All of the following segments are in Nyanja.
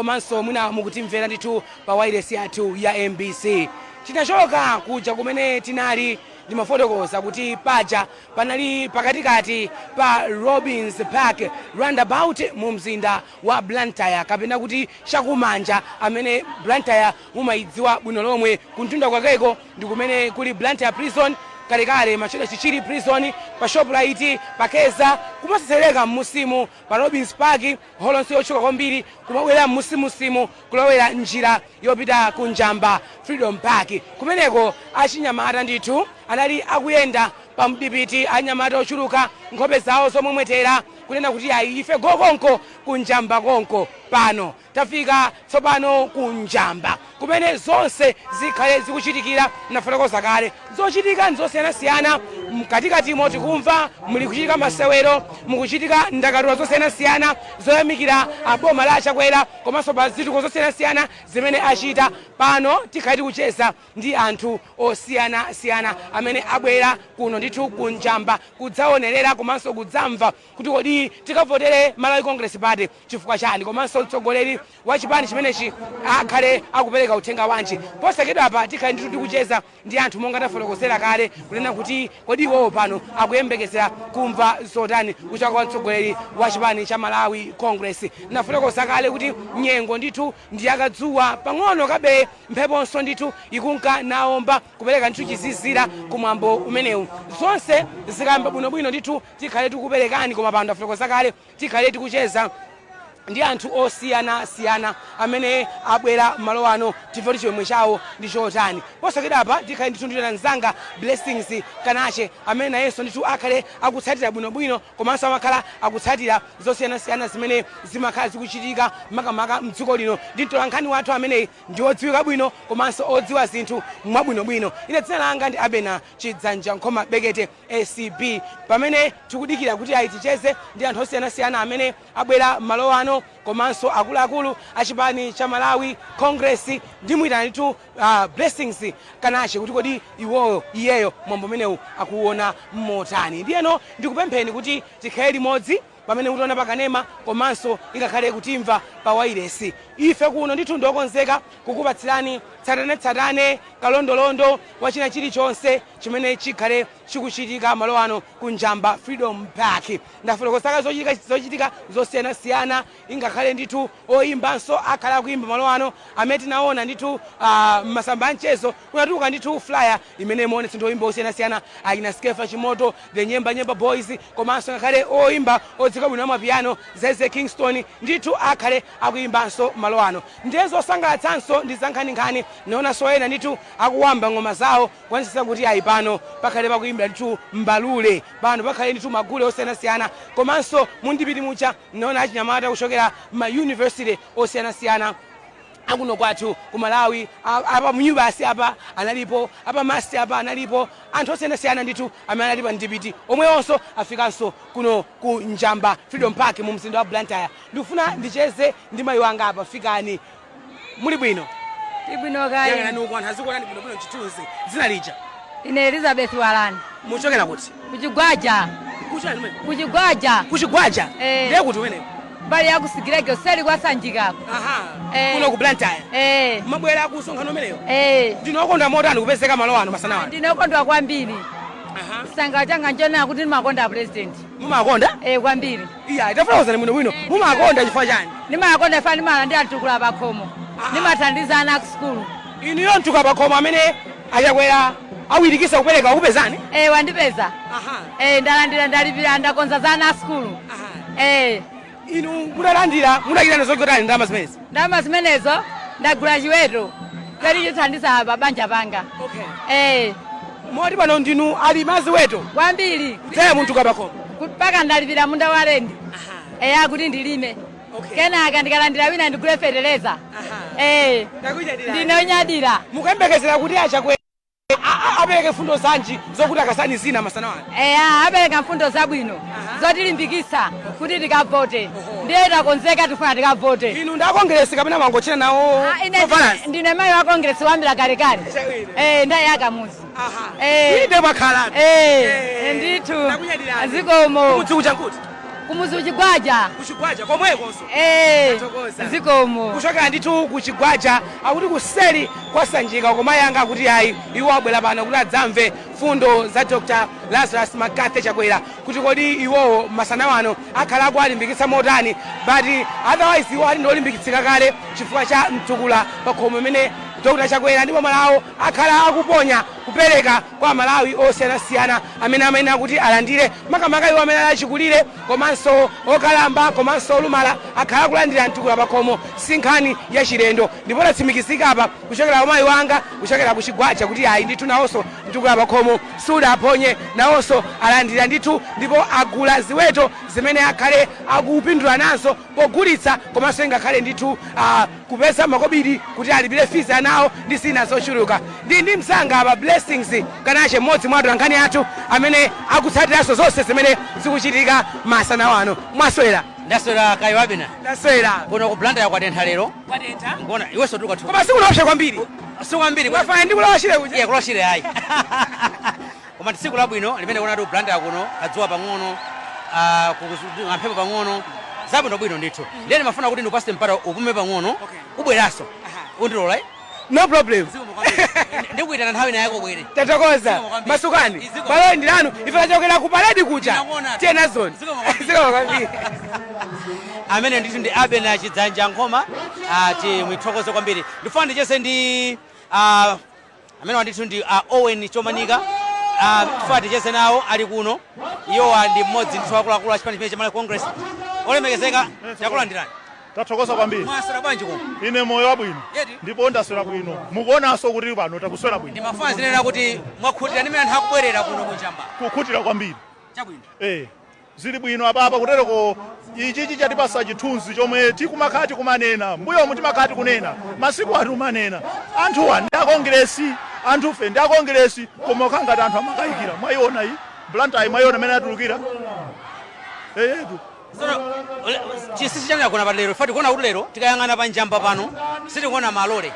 Komanso mwina mukutimvera ndithu pa wailesi yathu ya MBC. Tinachoka kuja kumene tinali, ndimafotokoza kuti paja panali pakatikati pa Robins Park roundabout mu mzinda wa Blantyre, kapena kuti chakumanja, amene Blantyre mumayidziwa bwino lomwe, kuntunda kwakeko ndi kumene kuli Blantyre Prison, kalekale machedwa Chichiri Prison, pa Shoprite, pakeza kumasesereka mmusimu pa Robins Park, holonso yotchuka kwambiri, kumabwera mmusimusimu kulowera njira yopita ku Njamba Freedom Park. Kumeneko achinyamata ndithu anali akuyenda pa mdipiti, anyamata ochuluka, nkhope zawo zomwemwetera, kunena kuti ayi, ife gokonko ku Njamba konko. Pano tafika tsopano ku Njamba kumene zonse zikhale zikuchitikira. Nafotokoza kale, zochitika nzosiyanasiyana mkatikatimo. Tikumva muli kuchitika masewero, mukuchitika ndakatulo zosiyanasiyana zoyamikira aboma la Achakwera komanso pa zitukuko zosiyanasiyana zimene achita. Pano tikhale tikucheza ndi anthu osiyanasiyana amene abwera kuno ndithu ku Njamba kudzaonerera komanso kudzamva kuti kodi tikavotere Malawi Congress Party chifukwa chani, komanso mtsogoleri wa chipani chimenechi akhale akupereka uthenga wanji. Posachedwapa tikhale ndithu tikucheza ndi anthu monga tafotokozera kale, kunena kuti kodi iwowo pano akuyembekezera kumva zotani kuchoka kwa mtsogoleri wa chipani cha Malawi Congress. Nafotokoza kale kuti nyengo ndithu ndi yakadzuwa pang'ono kabe, mpheponso ndithu ikunka naomba kupereka ndithu chizizira kumwambo umenewu. Zonse zikayamba bwinobwino ndithu tikhale tikuperekani, koma pano tafotokoza kale tikhale tikucheza ndi anthu osiyanasiyana amene abwera malo ano, timve kuti chimwemwe chawo ndi chotani. Posachedwapa tikhale ndithu ndithu mzanga Blessings Kanache amene nayenso ndithu akhale akutsatira bwinobwino komanso amakhala akutsatira zosiyanasiyana zimene zimakhala zikuchitika makamaka mdziko lino, ndi mtolankhani wathu ameneyi ndi odziwika bwino komanso odziwa zinthu mwabwinobwino. Ine dzina langa ndi Abena Chidzanja Nkhoma Bekete ACB. Pamene tikudikira kuti ayi, ticheze ndi anthu osiyanasiyana amene abwera malo ano komanso akuluakulu achipani cha Malawi Congress, ndimuyitana ndithu Blessings Kanache kuti kodi iwoyo, iyeyo mwambo umenewu akuwona motani. Ndiyeno ndikupempheni kuti tikhale limodzi pamene mutiona pakanema komanso ingakhale kutimva pa wailesi. Ife kuno ndithu ndiokonzeka kukupatsirani tsatanetsatane, kalondolondo wa china chilichonse chimene chikhale chikuchitika malo ano ku Njamba Freedom Park. Ndafotokozaka zochitika zosiyanasiyana, ingakhale ndithu oyimbanso akhala akuimba malo ano amene tinaona ndithu masamba amchezo kunatuluka ndithu flyer imene imaonetsa ndi oyimba osiyanasiyana akina Skefa Chimoto, the Nyemba Nyemba Boys, komanso ngakhale oyimba odziwika bwino amapiano Zeze Kingston ndithu akhale akuyimbanso malo ano. Ndiye zosangalatsanso ndi zankhaninkhani, naonanso ena ndithu akuwamba ng'oma zawo kuonetsetsa kuti ayi, pano pakhale pakuyimbira ndithu mbalule, pano pakhale ndithu magule osiyanasiyana. Komanso mundipiti mucha naona achinyamata kuchokera ma university osiyanasiyana akuno kwathu ku Malawi, apa mu MUBAS apa analipo, apa MUST apa analipo, anthu osiyanasiyana ndithu amene anali pa ndipiti omwewonso afikanso kuno ku Njamba Freedom Park mu mzinda wa Blantyre. Ndikufuna ndicheze ndi mayi wanga apa. Fikani, muli bwino? Tibwino kayi. Yang'anani uku anthu azikuonani bwinobwino chithunzi. Dzina lija? Ine Elizabeth Walani. Muchokera kuti? Kuchigwaja. Kuchani kumene? Kuchigwaja. Kuchigwaja? Eh. Ndiye kuti umeneko? Mbali ya kusigirege seli kwasanjikako. Aha. Eh. Kuno ku Blantyre? Eh. Mabwera ku msonkhano umeneyo? Eh. Ndinokondwa motani kupezeka malo ano masana ano? Ndinokondwa kwambiri. Aha. Sanga changa nchonena kuti ndimakonda president. Mumakonda? Eh, kwambiri. Iya, tafotokozani bwinobwino, mumakonda chifukwa chani? Ndimakonda fa ndimalandira mtukula pakhomo. Ah. Ndimathandiza ana ku sukulu. Inuyo mtukula pakhomo amene Achakwera awirikisa kupereka wakupezani? Eh, wandipeza. Aha. Eh, ndalandira, ndalipira, ndakonza za ana a sukulu. Aha. Eh. Inu mutalandira mudachita zotani ndalama zimenezi? Ndalama zimenezo ndagula chiweto choti chithandiza pabanja panga. Okay. Eh. Moti pano ndinu alimi aziweto? Kwambiri. Kudzera mtukula pakhomo? Mpaka ndalipira munda wa lendi. Aha. Eya, kuti ndilime. Okay. Kenaka ndikalandira wina ndigule feteleza. Aha. Eh. Ndakunyadira. Ndinonyadira. Mukuyembekezera kuti Achakwera apereke fundo zanji zokuti akasani zina masana ano? Eya, apereka mfundo zabwino zotilimbikitsa kuti tikavote. Ndiye takonzeka, tifuna tikavote. Inu ndi a Congress kapena mwangochita nawo? Ah, ine conference? Ndine mayi wa Congress wambira kalekale. Chabwino. Eh, ndayi akamuzi. Aha. Eh. Inde mwakhala. Eh, ndithu. Ndakunyadirani. Zikomo. Kumudzi kuja nkuti? Kumuzi kuchigwaja. Kuchigwaja komwekonso? Eh. Tathokoza. Zikomo. Kuchokera ndithu kuchigwaja, akuti kuseri kwasanjika, koma yanga akuti ayi, iwo abwera pano kuti adzamve fundo za Dr Lazarus McCarthy Chakwera, kuti kodi iwowo masana wano akhala akuwalimbikitsa motani. But otherwise iwo ali ndiolimbikitsika kale chifukwa cha mtukula pakhomo imene Dr Chakwera ndi boma lawo akhala akuponya kupereka kwa Malawi osiyanasiyana amene amayenera kuti alandire, makamaka iwo amene ali achikulire komanso okalamba komanso olumala, akhala akulandira mtukula pakhomo. Si nkhani ya chilendo, ndipo tatsimikizika apa kuchokera kwa mayi wanga kuchokera ku Chigwaja kuti ayi ndithu, nawonso mtukula pakhomo sudaphonye, nawonso alandira ndithu, ndipo agula ziweto zimene akhale akupindula nazo pogulitsa, komanso ingakhale ndithu kupeza makobiri kuti alipire fees anawo ndi zina zochuluka. Ndi msanga apa Blessings Kanache, mmodzi mwa atolankhani athu amene akutsatiranso zonse zimene zikuchitika masana wano. Mwaswera? Ndaswera kayi wabina. Ndaswera. Kuno ku Blantyre kwatentha lero. Kwatentha. Ngona iwenso tukathu. Koma sikunaopsa kwambiri? Si kwambiri. Wafana ndi kulawashire kuja. Iye kulawashire ayi, koma ndi tsiku labwino limene kunati ku Blantyre kuno kadzuwa pang'ono, amphepo pang'ono, zabwinobwino ndithu. Ndiye ndimafuna kuti ndikupase mpata upume pang'ono. Ubweranso. Undilola, eh? No problem. Ndikuyitana nthawi naye kubwere. Tathokoza. Zikomo kwambiri. Masukani. Iziko. Balo ndilanu, ife tachokera ku parade kuja. Ndinakuona. Tiye nazoni. Zikomo kwambiri. Zikomo kwambiri. Amene ndithu ndi Abena Chidzanja Nkhoma, timwithokoze kwambiri. Ndifuna ndicheze ndi amene ndithu ndi Owen Chomanika. Tifuna ticheze nawo, ali kuno. Iwowa ndi mmodzi ndithu akuluakulu a chipani chimene cha Malawi Congress. Olemekezeka, chakulandirani. Tathokoza kwambiri. Mwaswera bwanji kuno? Ine moyo wabwino. Yeti. Ndipo ndaswera bwino, mukuonanso kuti pano takuswera bwino. Ndimafuna zinena kuti mwakhutira ndi mmene anthu akubwerera kuno kunjamba? Kukhutira kwambiri. Chabwino. Eh, zili bwino apapa. Kutereko ichichi chatipasa chithunzi chomwe tikumakhala tikumanena mbuyomu, timakhala tikunena masiku atu umanena anthuwa ndi akongresi, anthufe ndi akongresi, koma ukhala ngati anthu amakayikira. Mwayiona iyi Blantyre, mwayiona amene atulukira eyetu. Tsono chinsinsi chanu chagona pa lero? Ife tikuona kuti lero tikayang'ana pa Njamba pano sitikuona malole.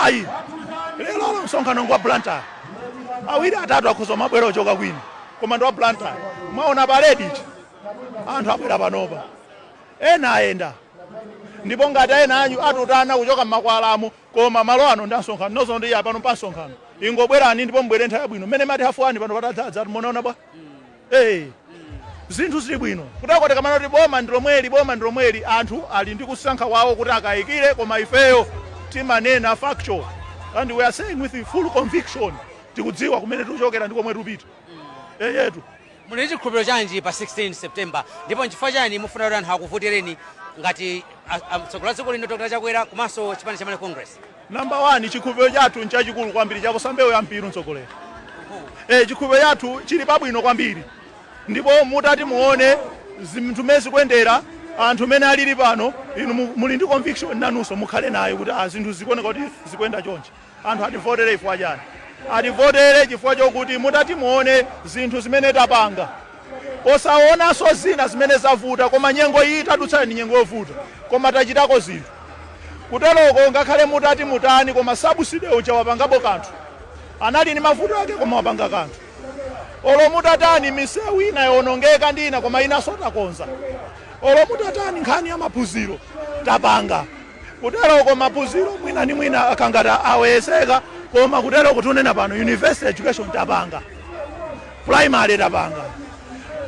Ayi, lero msonkhano ngwa Blantyre. Awiri atatu akhoza mabwera ochoka kwina, koma ndi wa Blantyre. Mwaona parade ichi, anthu abwera panopa, ena ayenda, ndipo ngati ena anyu atutana kuchoka mmakwalamo, koma malo ano ndi asonkhano nozo, ndi pano pa msonkhano. Ingobwerani ndipo mbwere nthawi yabwino mmene mati half 1 pano patadzadza, munaona bwa? Eh, zinthu zili bwino. Kutako tikamana kuti boma ndi lomweli, boma ndi lomweli, anthu ali ndi kusankha kwawo kuti akayikire, koma ifeyo timanena factual and we are saying with full conviction, tikudziwa kumene tikuchokera ndi komwe tikupita, eyetu. Muli ndi chikhulupiriro chanji pa 16 September, ndipo nchifukwa chani mufuna kuti anthu akuvotereni ngati mtsogoleri wa dziko lino Dr Chakwera komanso chipani cha Malawi Congress? Number 1, chikhulupiriro chathu nchachikulu kwambiri, chaposa mbewu ya mpiru mtsogoleri. Chikhulupiriro chathu chili pabwino kwambiri, ndipo mutati muone zinthu mmene zikuyendera, anthu mmene alili pano, inu muli ndi conviction nanunso mukhale nayo kuti zinthu zikuoneka kuti zikuyenda chonchi. Anthu ativotere chifukwa chani? Ativotere chifukwa chokuti mutati muone zinthu zimene tapanga, posaonanso zina zimene zavuta, koma nyengo iyi tadutsa ni nyengo yovuta, koma tachitako zinthu. Kuteroko ngakhale mutati mutani, koma subsidy uja wapangapo kanthu, anali ndi mavuto ake koma wapanga kanthu. Olo mutatani, misewu ina yawonongeka ndi ina, koma inanso takonza. Olo mutatani, nkhani ya maphunziro tapanga. Kuteroko maphunziro mwina ndi mwina akangati aweyeseka, koma kuteroko tunena pano university education tapanga, primary tapanga.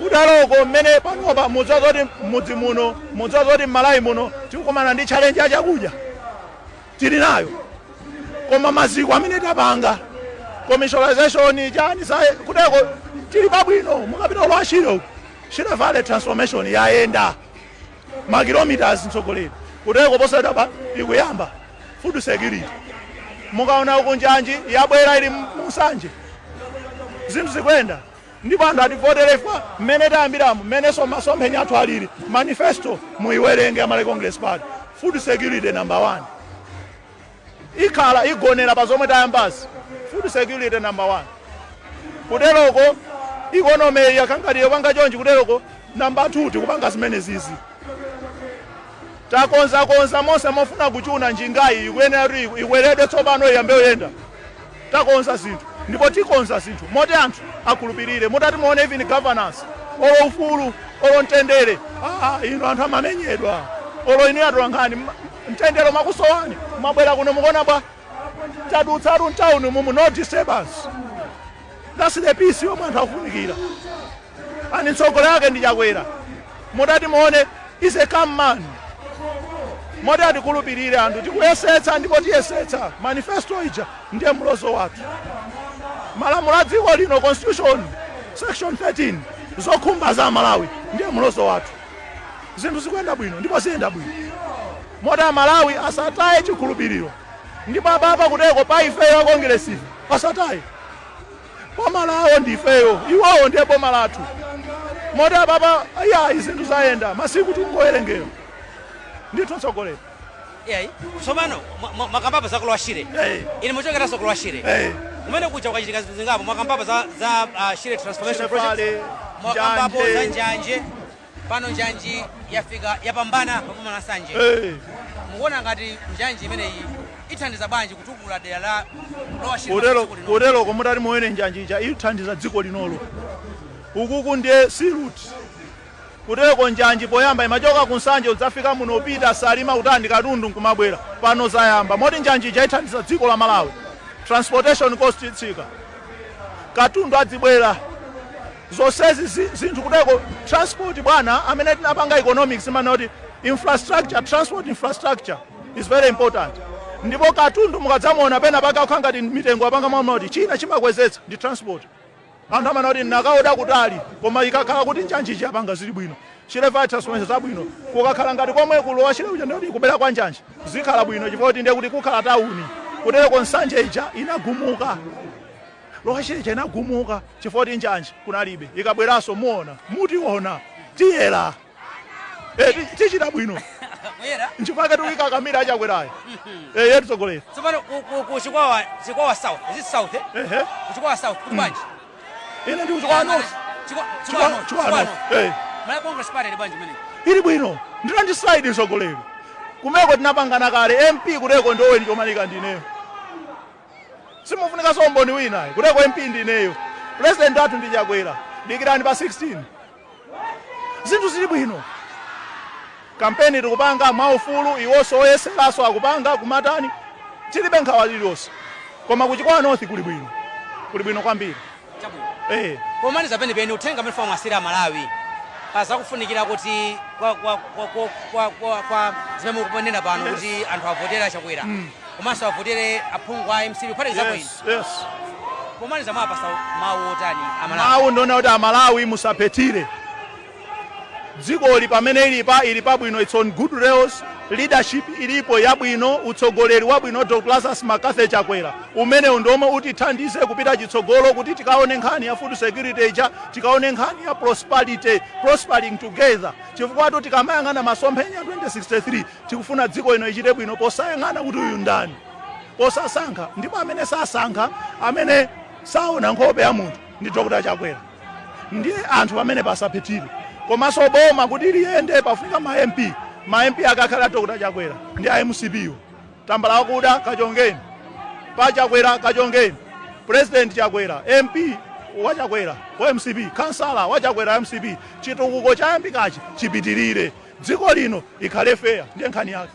Kuteroko mmene panopa mudziwa zoti mudzi muno, mudziwa zoti m'Malawi muno tikukumana ndi challenge ya chakudya tili nayo, koma maziko amene tapanga, commercialization chani sa, kuteko tili pabwino. Mukapita kwa Shire uku, Shire Valley transformation yayenda ma kilometers mtsogoleri. Kuteko posachedwapa ikuyamba food security. Mukaona uku njanji yabwera ili musanje, zinthu zikuyenda, ndipo anthu ativotere ifwa mmene tayambiramo, mmenenso masomphenya athu alili. Manifesto muiwerenge, Amalawi Congress Party, food security number one ikhala igonera pa zomwe tayambazi. Food security number one. Kuteroko economy yakangati yopanga chonchi. Kuteroko number two tikupanga zimene zizi, takonzakonza monse mofuna kuchuna njingayi, ikuyenera kuti ikweredwe tsopano, iyambe kuyenda. Takonza zinthu ndipo tikonza zinthu moti anthu akhulupirire. Mutati muone even governance, olo ufulu Olo mtendere, ino anthu amamenyedwa. Olo inu atolankhani, mtendere makusowani, mwabwera kuno, mukuona bwa tadutsatu mtawuni mumu, no disturbance. That's the peace yomwe anthu akufunikira. Ani mtsogoleri ake ndi Chakwera. Mutati muone, is a calm man. Moti atikhulupirire anthu, tikuyesetsa ndipo tiyesetsa. Manifesto ija ndiye mlozo wathu. Malamulo a dziko lino, Constitution section 13, zokhumba za Malawi, ndiye mlozo wathu. Zinthu zikuyenda bwino ndipo ziyenda bwino. Moti Amalawi asataye chikhulupiriro. Ndipo apapa kuteko pa ifeyo a Congress ife asataye. Boma lawo ndi ifeyo, iwowo ndiye boma lathu. Moti apapa iyayi, zinthu zayenda, masiku tikungowerengera ndithu, mtsogoleri. Iyayi, tsopano mwakambapo za ku Lower Shire. Ine muchokeranso ku Lower Shire. Kumene kuja kukachitika zinthu zingapo. Mwakambapo za Shire Transformation Shire Project. Valley, Mwakambapo njanje. za njanje. Pano njanji yafika, yapambana paboma la Nsanje. Mukuona ngati njanji imeneyi ithandiza bwanji kutukula dera la Lower Shire Kutero dziko lino? Kutero komutati muone, njanji ija ithandiza dziko linolo. Ukuku ndiye sea route. Kutereko njanji poyamba imachoka ku Nsanje udzafika muno, upita Salima, utandi katundu nkumabwera. Pano zayamba. Moti njanji ija ithandiza dziko la Malawi. Transportation cost itsika, katundu adzibwera, zonsezi zinthu kuteko transport. Bwana amene tinapanga economics imana kuti infrastructure, transport infrastructure is very important. Ndipo katundu mukadzamuona pena pake akukhala ngati mitengo apanga mwamoti, china chimakwezetsa ndi transport. Anthu amana kuti nakaoda kutali, koma ikakhala kuti njanji chapanga zili bwino, Shire Valley transformation zabwino, kukakhala ngati komwe ku Lower Shire kuja, ndikuti kubera kwa njanji zikhala bwino, chifukwa kuti ndiye kuti kukhala tawuni. Kutereko Nsanje ija inagumuka, Lower Shire ija inagumuka chifukwa kuti njanji kunalibe. Ikabweranso muona, mutiona tiyera. Tichita bwino. Kuyera. Nchifukwa tikuyikakamira achakwerayo yetu, tsogolera. Tsopano ku Chikwawa, Chikwawa South, is it South, eh? Ehe. Ku Chikwawa South kuti bwanji? Ine ndi kuchikwawa North. Chikwawa North. Chikwawa North. Malawi Congress Party ili bwanji mene? Ili bwino, ndina slide, mtsogoleri. Kumeko tinapangana kale, MP kuteko ndi Owen Chomanika, ndineyo. Simufunika somboni wina. Kuteko MP ndineyo, president athu ndi Chakwera. Dikirani pa 16, zinthu zili bwino. Kampeni tikupanga mwaufulu, iwonso oyeseraso akupanga kumatani, tilibe nkhawa liliyonse. Koma kuchikwawa North kuli bwino, kuli bwino kwambiri. Chabwino. Eh. Pomaliza penipeni, uthenga amene funa mwasira Malawi pazakufunikira kuti kwa zimene mukuponera pano, kuti anthu avotere achakwera komanso avotere aphungu a MCP kuphatikizapo inu, pomaliza mwapasa mawu otani Amalawi? Mawu ndiona kuti Amalawi musaphetire. Dzikoli pamene ilipa ili pabwino, it's on good rails. Leadership ilipo yabwino, utsogoleri wabwino, Dr Lazarus McCarthy Chakwera. Umenewu ndi omwe utithandize kupita chitsogolo, kuti tikaone nkhani ya food security ija, tikaone nkhani ya prosperity, prospering together. Chifukwa tu tikamayang'ana masomphenya 2063, tikufuna dziko ino ichite bwino posayang'ana kuti uyu ndani, posasankha. Ndipo amene sasankha, amene saona nkhope ya munthu ndi Dr Chakwera. Ndiye anthu pamene pasaphethire. Komanso boma kuti liyende pafunika ma MP. Ma MP akakhala Dr Chakwera ndi a MCP, tambala wakuda kachongeni, pa Chakwera kachongeni, President Chakwera, MP wa Chakwera wa MCP, kansala wa Chakwera MCP, chitukuko chayambikachi chipitirire, dziko lino ikhale fair. Ndiye nkhani yake.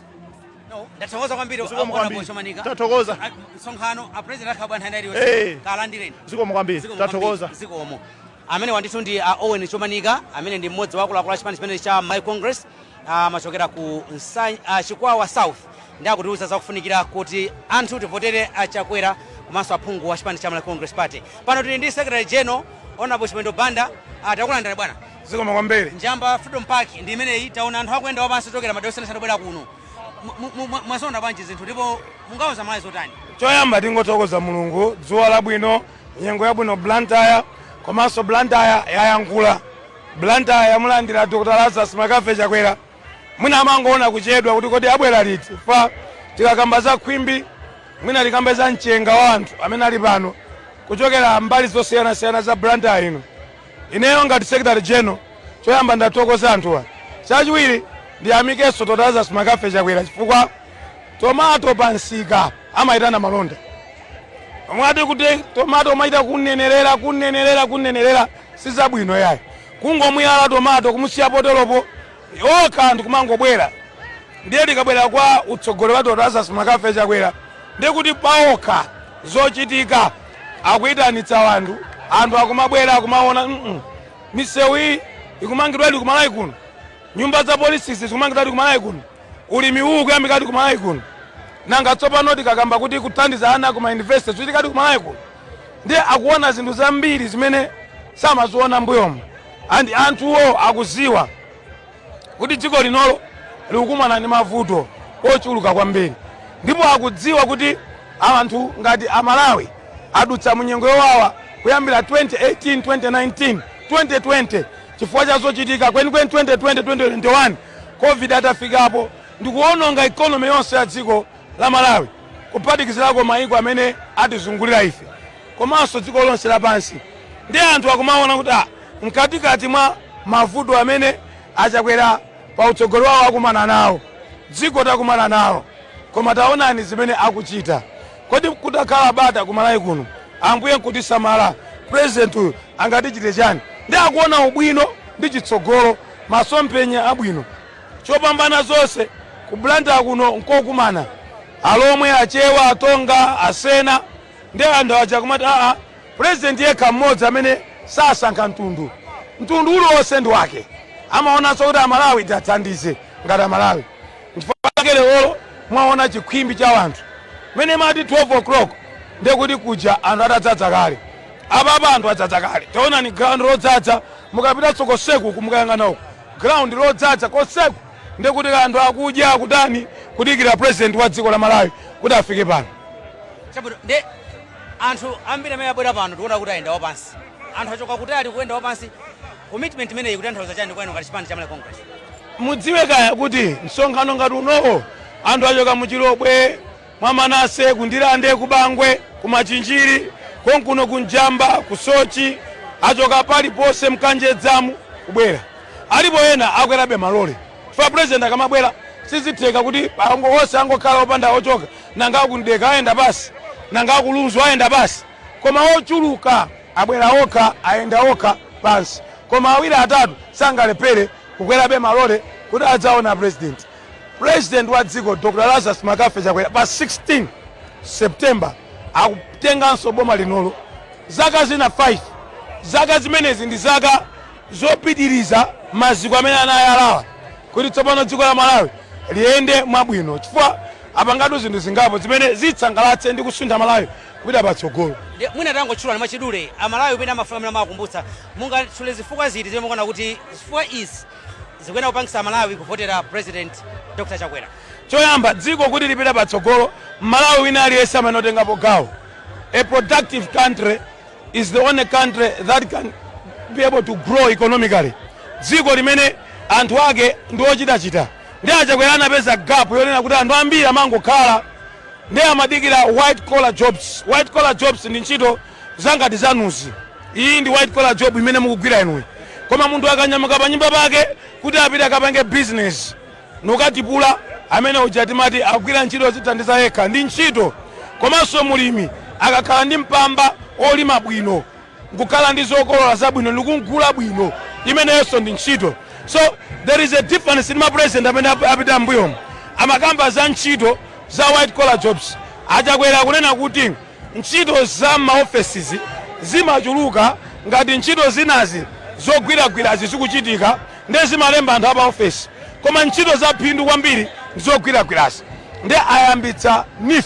No, ndathokoza kwambiri. Zikomo kwambiri. Chomanika. Tathokoza. Msonkhano a president akhala bwana iliyonse. Kalandireni. Zikomo kwambiri. Zikomo Tathokoza. kwambiri. Zikomo. Amene wandithu ndi a Owen Chomanika, amene ndi mmodzi wa akuluakulu a chipani chimene cha Malawi Congress, amachokera ku Chikwawa South, ndi akutiuza zakufunikira kuti anthu tivotere achakwera komanso aphungu wa chipani cha Malawi Congress Party. Pano tili ndi Secretary General, Honorable Chimwendo Banda. Takulandani bwana. Zikomo kwambiri. Njamba Freedom Park ndi imeneyi. Taona anthu akuyenda wapansi kuchokera madera osiyanasiyana kubwera kuno. Mwaziona bwanji zinthu, ndipo mungauza Malawi zotani? Choyamba tingothokoza Mulungu, dzuwa labwino, nyengo yabwino Blantyre. Komanso Blantyre yayankhula, Blantyre yamulandira Dr Lazarus McCarthy Chakwera. Mwina amangoona kuchedwa kuti kodi abwera liti. Fa tikakamba za khwimbi, mwina tikambe za mchenga wa anthu amene ali pano kuchokera mbali zosiyanasiyana za Blantyre ino. Ineyo ngati Secretary General, choyamba ndathokoza anthuwa. Chachiwiri, ndiyamikenso Dr Lazarus McCarthy Chakwera, chifukwa tomato pa msika amayitana malonda. Omwe ati kuti tomato umaita kunenerera, kunenerera, kunenerera, sizabwino yayi. Kungomuyala tomato, kumusiya poteropo, okha anthu kumangobwera. Ndiye tikabwera kwa utsogoleri wa Dr Lazarus McCarthy Chakwera, ndiye kuti paokha zochitika akuyitanitsa anthu, anthu akumabwera, akumaona misewu iyi ikumangidwadi kumalawi kuno, nyumba za polisi zikumangidwadi kumalawi kuno, ulimi uwu kuyambikadi kumalawi kuno. Nanga tsopano tikakamba kuti kuthandiza ana kuma university zikuchitikadi kumalawi kuno. Ndiye akuona zinthu zambiri zimene samaziona mbuyomo, and anthuwo akuziwa kuti dziko linolo likukumana ndi mavuto ochuluka kwambiri, ndipo akudziwa kuti anthu ngati Amalawi adutsa munyengo yowawa kuyambira 2018, 2019, 2020 chifukwa cha zochitika kwenikweni 2020, 2021, COVID atafikapo ndikuwononga economy yonse ya dziko la Malawi, kuphatikizirako mayiko amene atizungulira ife komanso dziko lonse lapansi. Ndi anthu akumaona kuti mkatikati mwa mavuto amene Achakwera pa utsogoleri wawo akumana nawo, dziko takumana nawo, koma taonani zimene akuchita. Kodi kutakhala bata kumalawi kuno, Ambuye nkutisamala, president uyu angatichite chani? Ndi akuona ubwino ndi chitsogolo, masomphenya abwino. Chopambana zonse, ku Blantyre kuno nkokumana Alomwe, Achewa, Atonga, Asena. Ndi anthu aja kumati aa, president yekha mmodzi amene sasankha mtundu, mtundu uliwonse ndi wake. Amaonanso kuti Amalawi tiathandize ngati Amalawi. Nchifukwa chake lerolo mwaona chikhwimbi cha anthu. Mene mati 12 o'clock, ndekuti kuja anthu atadzadza kale. Apapa anthu adzadza kale, taonani ground lodzadza. Mukapitanso konseku uku, mukayang'ana uku, ground lodzadza konseku, ndekuti anthu akudya, akutani, kudikira president wa dziko la Malawi kuti afike pano. Chabwino, ndi anthu ambiri amene abwera pano tikuona kuti ayenda wapansi, anthu achoka kutali kuyenda wapansi. Commitment imeneyi ikutanthauza chani kwa inu ngati chipani cha Malawi Congress? Mudziwe kaya kuti msonkhano ngati unowo, anthu achoka muchilobwe mwa Manase, kundilande, kubangwe, kumachinjiri konkuno, kunjamba, kusochi, achoka paliponse mkanjedzamu kubwera. Alipo ena akwerabe malole chifukwa president akamabwera sizitheka kuti onse angokhala opanda ochoka. Nanga akundeka ayenda pasi, nanga akulunzu ayenda pasi? Koma ochuluka abwera okha, ayenda okha pansi, koma awiri atatu sangalephere kukwerabe malole kuti adzaona president. President wa dziko Dr Lazarus McCarthy Chakwera pa 16 September akutenganso boma linolo zaka zina 5. Zaka zimenezi ndi zaka zopitiriza maziko amene anayalawa kuti tsopano dziko la Malawi liyende mwabwino, chifukwa apangatu zinthu zingapo zimene zitsangalatse ndi kusuntha Malawi kupita patsogolo. Ndi mwina tangotchula mwachidule, Amalawi pena amafuna amene amakumbutsa, mungatchule zifukwa ziti zimene mukuona kuti zifukwa izi zikuyenera kupangisa Amalawi kuvotera President Dr Chakwera? Choyamba, dziko kuti lipite patsogolo, Malawi wina aliyense amene otengapo gawo. A productive country is the only country that can be able to grow economically. Dziko limene anthu ake ndi ochitachita. Ndi Achakwera anapeza gap yonena kuti anthu ambiri amangokhala, ndi amadikira white collar jobs. White collar jobs ndi ntchito zangati zanuzi. Iyi ndi white collar job imene mukugwira inuyi. Koma munthu akanyamuka pa nyumba pake kuti apite akapange business nukatipula, amene uja timati akugwira ntchito zithandiza yekha, ndi ntchito. Komanso mulimi akakhala ndi mpamba olima bwino, nkukhala ndi zokolola zabwino ndikugula bwino, imeneyonso ndi ntchito. So there is a difference ndi mapresident amene apita mbuyomu, amakamba za ntchito za white collar jobs. Achakwera kunena kuti ntchito za maofesizi zimachuluka ngati ntchito zinazi zogwiragwirazi zikuchitika, ndi zimalemba anthu apa ofesi, koma ntchito za phindu kwambiri ndizogwiragwirazi. Ndi ayambitsa NEEF.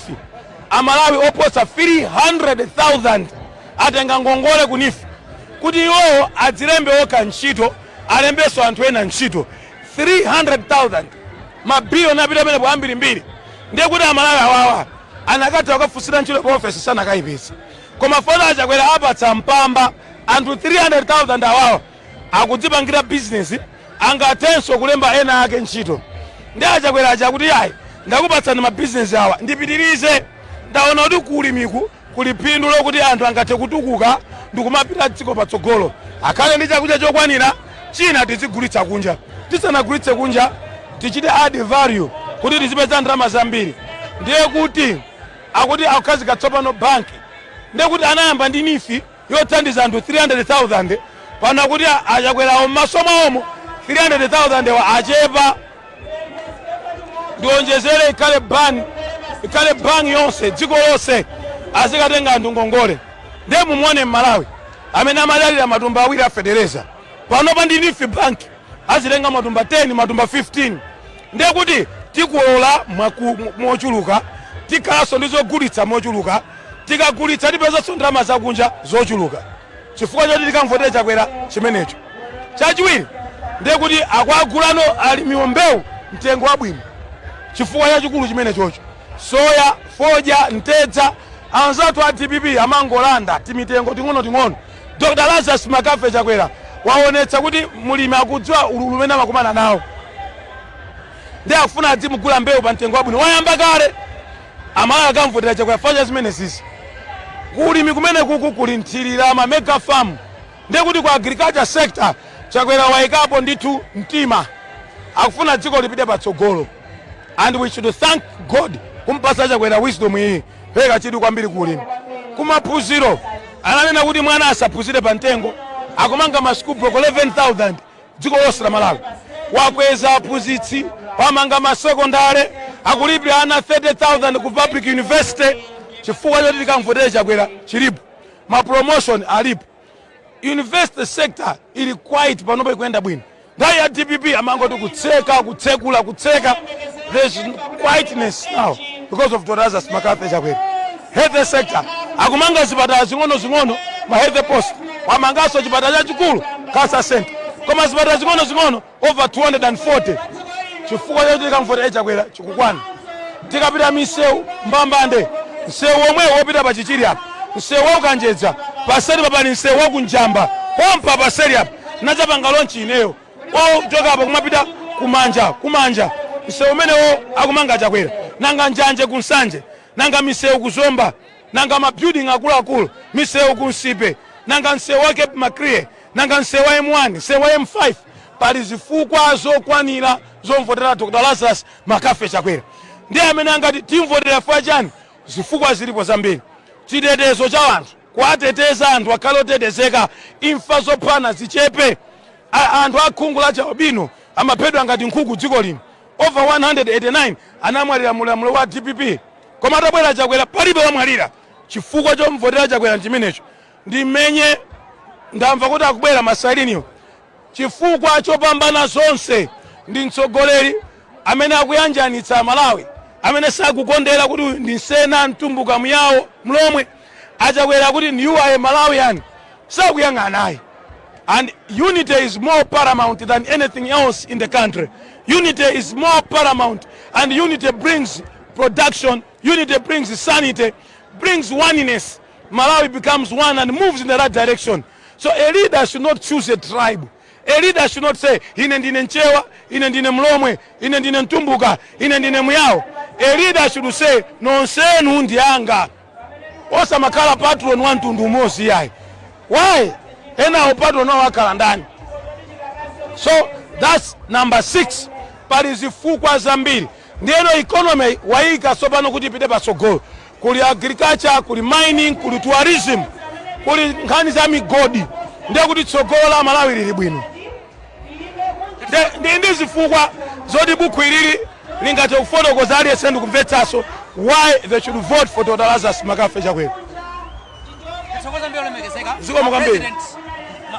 Amalawi oposa 300,000 atenga ngongole ku NEEF kuti iwowo adzilembe okha ntchito, alembenso anthu ena ntchito. 300,000, mabiliyoni apita amenepo ambirimbiri. Ndiye kuti Amalawi awawa anakatha kukafunsira ntchito pa ofesi, sanakayipeza, koma fona Achakwera apatsa mpamba anthu 300,000 awawa, akudzipangira bizinesi, angathenso kulemba ena ake ntchito. Ndi Achakwera aja kuti ayi, ndakupatsani mabizinesi awa, ndipitirize. Ndaona kuti kulimiku kuli phindu lokuti anthu angathe kutukuka ndikumapita dziko patsogolo, akhale ndi chakudya chokwanira, china tizigulitsa kunja. Tisanagulitse kunja, tichite add value kuti tizipeza ndalama zambiri. Ndiye kuti akuti akukhazika tsopano banki. Ndiye kuti anayamba ndi NEEF yothandiza anthu 300,000. Pano kuti achakwerawo m'maso mwawomo 300,000 wa achepa. Ndionjezere, ikhale ban, ikhale ban yonse, dziko lonse azikatenga anthu ngongole. Ndiye mumuone Mmalawi amene amadalira matumba 2 a fetereza, panopa ndi NEEF Bank azitenga matumba 10, matumba 15. Ndiye kuti tikulola mochuluka, tikhalanso ndi zogulitsa mochuluka. Tikagulitsa tipezanso ndalama zakunja zochuluka, chifukwa choti tikamvotere Chakwera chimenecho. Chachiwiri, ndiye kuti akuagulano alimiwo mbewu mtengo wabwino, chifukwa chachikulu chimene chocho. Soya, fodya, mtedza, anzathu a DPP amangolanda timitengo ting'ono-ting'ono. Dr Lazarus McCarthy Chakwera waonetsa kuti mulimi akudziwa ululu umene amakumana nawo, ndi akufuna adzimugula mbewu pa mtengo wabwino. Wayamba kale. Amalawi akamvotera Chakwera facha zimene zizi. Kulimi kumene kuku kuli nthirira, ma mega farm, ndiye kuti ku agriculture sector Chakwera wayikapo ndithu mtima. Akufuna dziko lipite patsogolo, and we should thank God kumpasa Chakwera wisdom iyi, pereka chidwi kwambiri kulimi. Kumaphunziro, ananena kuti mwana asaphunzire pa mtengo. Akumanga ma school block 11,000 dziko lonse la Malawi. Wakweza aphunzitsi, wamanga masekondare, akulipira ana 30,000 ku public university. Chifukwa choti tikamvotere Chakwera chilipo. Ma promotion alipo. University sector ili quite panopo ikuyenda bwino. Nthawi ya DPP amangoti kutseka, kutsekula, kutseka. There's quietness now because of Dr Lazarus McCarthy Chakwera. Health sector, akumanga zipatala zing'ono-zing'ono, ma health post. Wamanganso chipatala chachikulu, cancer center, koma zipatala zing'ono-zing'ono over 240. Chifukwa choti tikamvotere Chakwera chikukwana. Tikapita misewu, mbambande. Msewu omwe wopita pa Chichiri apa, msewu waukanjedza paseri papali, msewu wakunjamba pompa paseri apa nachapanga launch ineyo, ochoka apa kumapita kumanja, kumanja, msewu umenewo akumanga Chakwera. Nanga njanje kunsanje? Nanga misewu kuzomba? Nanga ma building akuluakulu? Misewu kunsipe? Nanga msewu wa Cape Maclear? Nanga msewu wa M1, msewu wa M5? Pali zifukwa zokwanira zomvotera Dr Lazarus McCarthy Chakwera. Ndiye amene angati timvotera chifukwa chani, zifukwa zilipo zambiri. Chitetezo cha anthu, kuwateteza anthu akhale otetezeka, imfa zophana zichepe. Anthu akhungu la chialubino amaphedwa ngati nkhuku dziko lino. Over 189 anamwalira mulamuliro wa DPP, koma atabwera Chakwera palibe wamwalira. Chifukwa chomvotera Chakwera chimenecho. Ndimenye ndamva kuti akubwera ma siren iwo. Chifukwa chopambana zonse, ndi mtsogoleri amene akuyanjanitsa Malawi, amene sakukondera kuti uyu ndi Nsena, Mtumbuka, Muyawo, Mlomwe. Achakwera kuti you are a Malawian, sakuyang'anayi. And unity is more paramount than anything else in the country. Unity is more paramount, and unity brings production, unity brings sanity, brings oneness. Malawi becomes one and moves in the right direction. So a leader should not choose a tribe. A leader should not say, "Ine ndine Mchewa, ine ndine Mlomwe, ine ndine Mtumbuka, ine ndine Muyawo." A leader should say, "Nonsenu ndi anga." Osamakhala patron wa mtundu umodzi, yayi. Why? Enawo patron wawo akhala ndani? So that's number six. Pali zifukwa zambiri. Ndiyeno economy wayika tsopano kuti ipite patsogolo. Kuli agriculture, kuli mining, kuli tourism, kuli nkhani za migodi. Ndiye kuti tsogolo la Malawi lili bwino. Ndi zifukwa zoti bukhu ilili lingathe kufotokoza aliyense ndikumvetsanso why they should vote for Dr Lazarus McCarthy Chakwera. Tithokoza mbiri, olemekezeka. Zikomo kwambiri. President,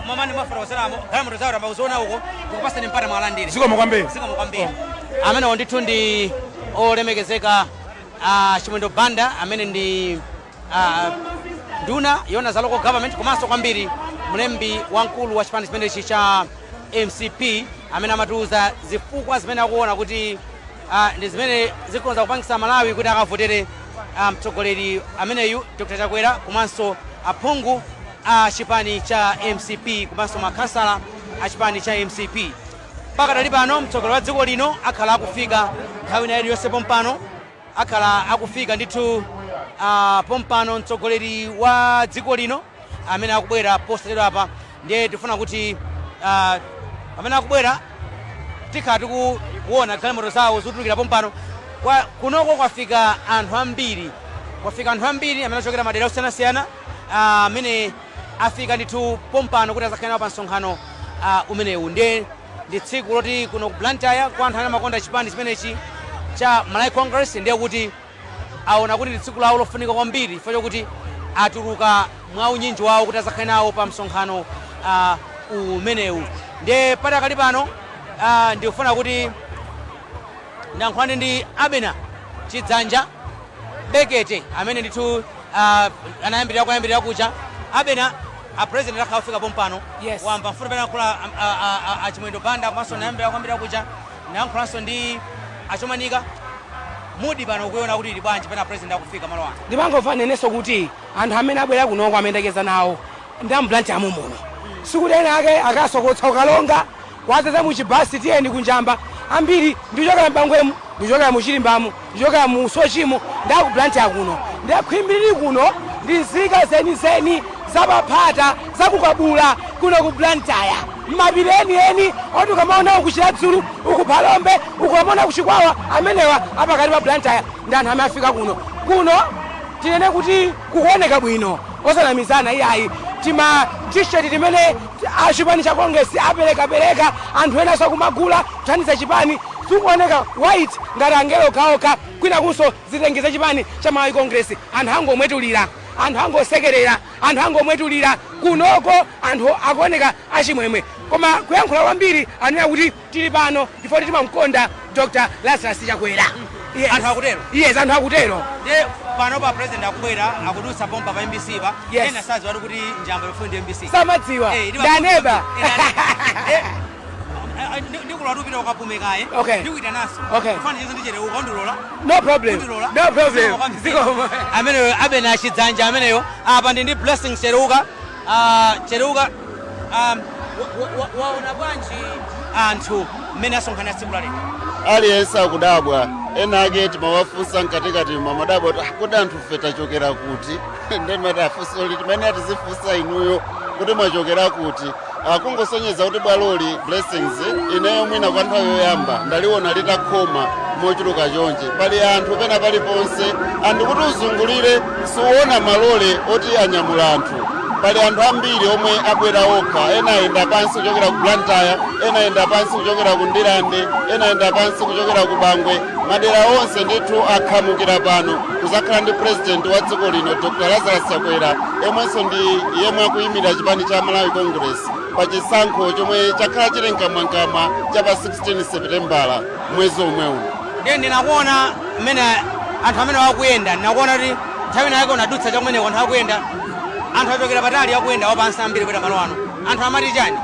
mamani mwafotokozeramo galimoto zawo tambakuziona uko, ndikupasani mpata mwalandire. Zikomo kwambiri. Zikomo kwambiri. Amenewo ndithu ndi olemekezeka Chimwendo Banda, amene ndi nduna yona za local government komanso kwambiri mlembi wamkulu wa chipani chimenechi cha MCP, amene amatiuza zifukwa zimene akuona kuti ndi zimene zikhoza kupangisa Malawi kuti akavotere mtsogoleri ameneyu Dr Chakwera, komanso aphungu a chipani cha MCP, komanso makhansala a chipani cha MCP. Pakadali pano mtsogoleri wa dziko lino akhala akufika nthawi ina iliyonse pompano. Akhala akufika ndithu pompano mtsogoleri wa dziko lino amene akubwera posachedwa apa. Ndiye tifuna kuti pamene akubwera tikhala tikuona galimoto zawo zikutulukira pompano. Kunoko kwafika anthu ambiri, kwafika anthu ambiri amene achokera madera osiyanasiyana amene Afika ndithu pompano kuti azakhale nawo pa msonkhano umenewu. Ndiye ndi tsiku loti kuno ku Blantyre, kwa anthu amene amakonda chipani chimenechi cha Malawi Congress, ndiye kuti aona kuti ndi tsiku lawo lofunika kwambiri, chifukwa chokuti atuluka mwa unyinji wawo kuti azakhale nawo pa msonkhano umenewu. Ndiye padakali pano ndikufuna kuti ndiyankhulane ndi Abena Chidzanja Bekete, amene ndithu anayambirira kuyambirira kucha. Abena, a president akhala kufika pompano. Wamva mfundo pene yankhula Achimwendo Banda, komanso nayambirira kuyambirira kucha nayankhulanso ndi Achomanika. Mudi pano ukuiona kuti ili bwanji pena president akufika malo ano? Ndimangomva nenenso kuti anthu amene abwera kunoko, amene nawo ndi a m'Blantyre muno, sikuti ena ake akasokotsa ukalonga kwadzadza muchibasi tiyeni kunjamba. Ambiri ndikuchokera m'Bangwemu, ndikuchokera muchilimbamu, ndikuchokera mu Sochimo, ndi aku Blantyre kuno. Ndi akhwimbiriri kuno, ndi nzika zenizeni zapaphata zakukabula kuno ku Blantyre, mmapiri enieni oti ukamaona uku Chiradzulu, uku Phalombe, ukamaona kuchikwawa, amenewa apakati pa Blantyre ndi anthu amene afika kuno. Kuno tinene kuti kukuoneka bwino, osanamizana iyayi. Tima T-shirt timene achipani cha Congress aperekapereka, anthu enanso akumagula kuthandiza chipani, zikuoneka white ngati angelo okhaokha. Kwina kunso zitenge za chipani cha Malawi Congress, anthu angomwetulira, anthu angosekerera, anthu angomwetulira. Kunoko anthu akuoneka achimwemwe, koma kuyankhula kwambiri anena kuti tili pano chifukwa timamkonda Dr Lazarus Chakwera. Yes. Anthu akutero? Yes, anthu akutero. Ndiye pano pa president akubwera, akudutsa pompa pa MBC pa. Ena sadziwa kuti njamba yofupi ndi MBC. Samadziwa. Ndaneba. Ndikulola tupita ukapume kaye. Ndikuitananso. Kufana chizo ndichereuka undilola? No problem. Undilola? No problem. Zikomo. Ameneyo Abena Chidzanja ameneyo. Apa ndi Blessing Chereuka. Chereuka, waona bwanji anthu mmene asonkhana tsiku la lero? Aliyense akudabwa. Ena ake timawafunsa mkatikati, mamadabwa kuti, "Ah, kodi anthu fe tachokera kuti?" Ndimati afunsoli timene atizifunsa inuyo kuti mwachokera kuti. Kungosonyeza kuti bwaloli, Blessings, ineyo mwina kwa nthawi yoyamba ndaliona litakhoma mochuluka chonche. Pali anthu pena paliponse, andikuti uzungulire siuona malole oti anyamula anthu. Pali anthu ambiri omwe abwera okha. Ena ayenda pansi kuchokera ku Blantyre, ena ayenda pansi kuchokera ku Ndirande, ena ayenda pansi kuchokera ku Bangwe. Madera onse ndithu akhamukira pano kuzakhala ndi president wa dziko lino, Dr Lazarus Chakwera, yemwenso ndi yemwe akuyimira chipani cha Malawi Congress pa chisankho chomwe chakhala chili mkamwamkamwa cha pa 16 Seputembala mwezi omwe uno. Ndiye ndinakuona mmene anthu amene akuyenda, ndinakuona kuti nthawi inayake unadutsa chakumeneko, anthu akuyenda, anthu achokera patali akuyenda wapansi ambiri kupita malo ano. Anthu amati chani?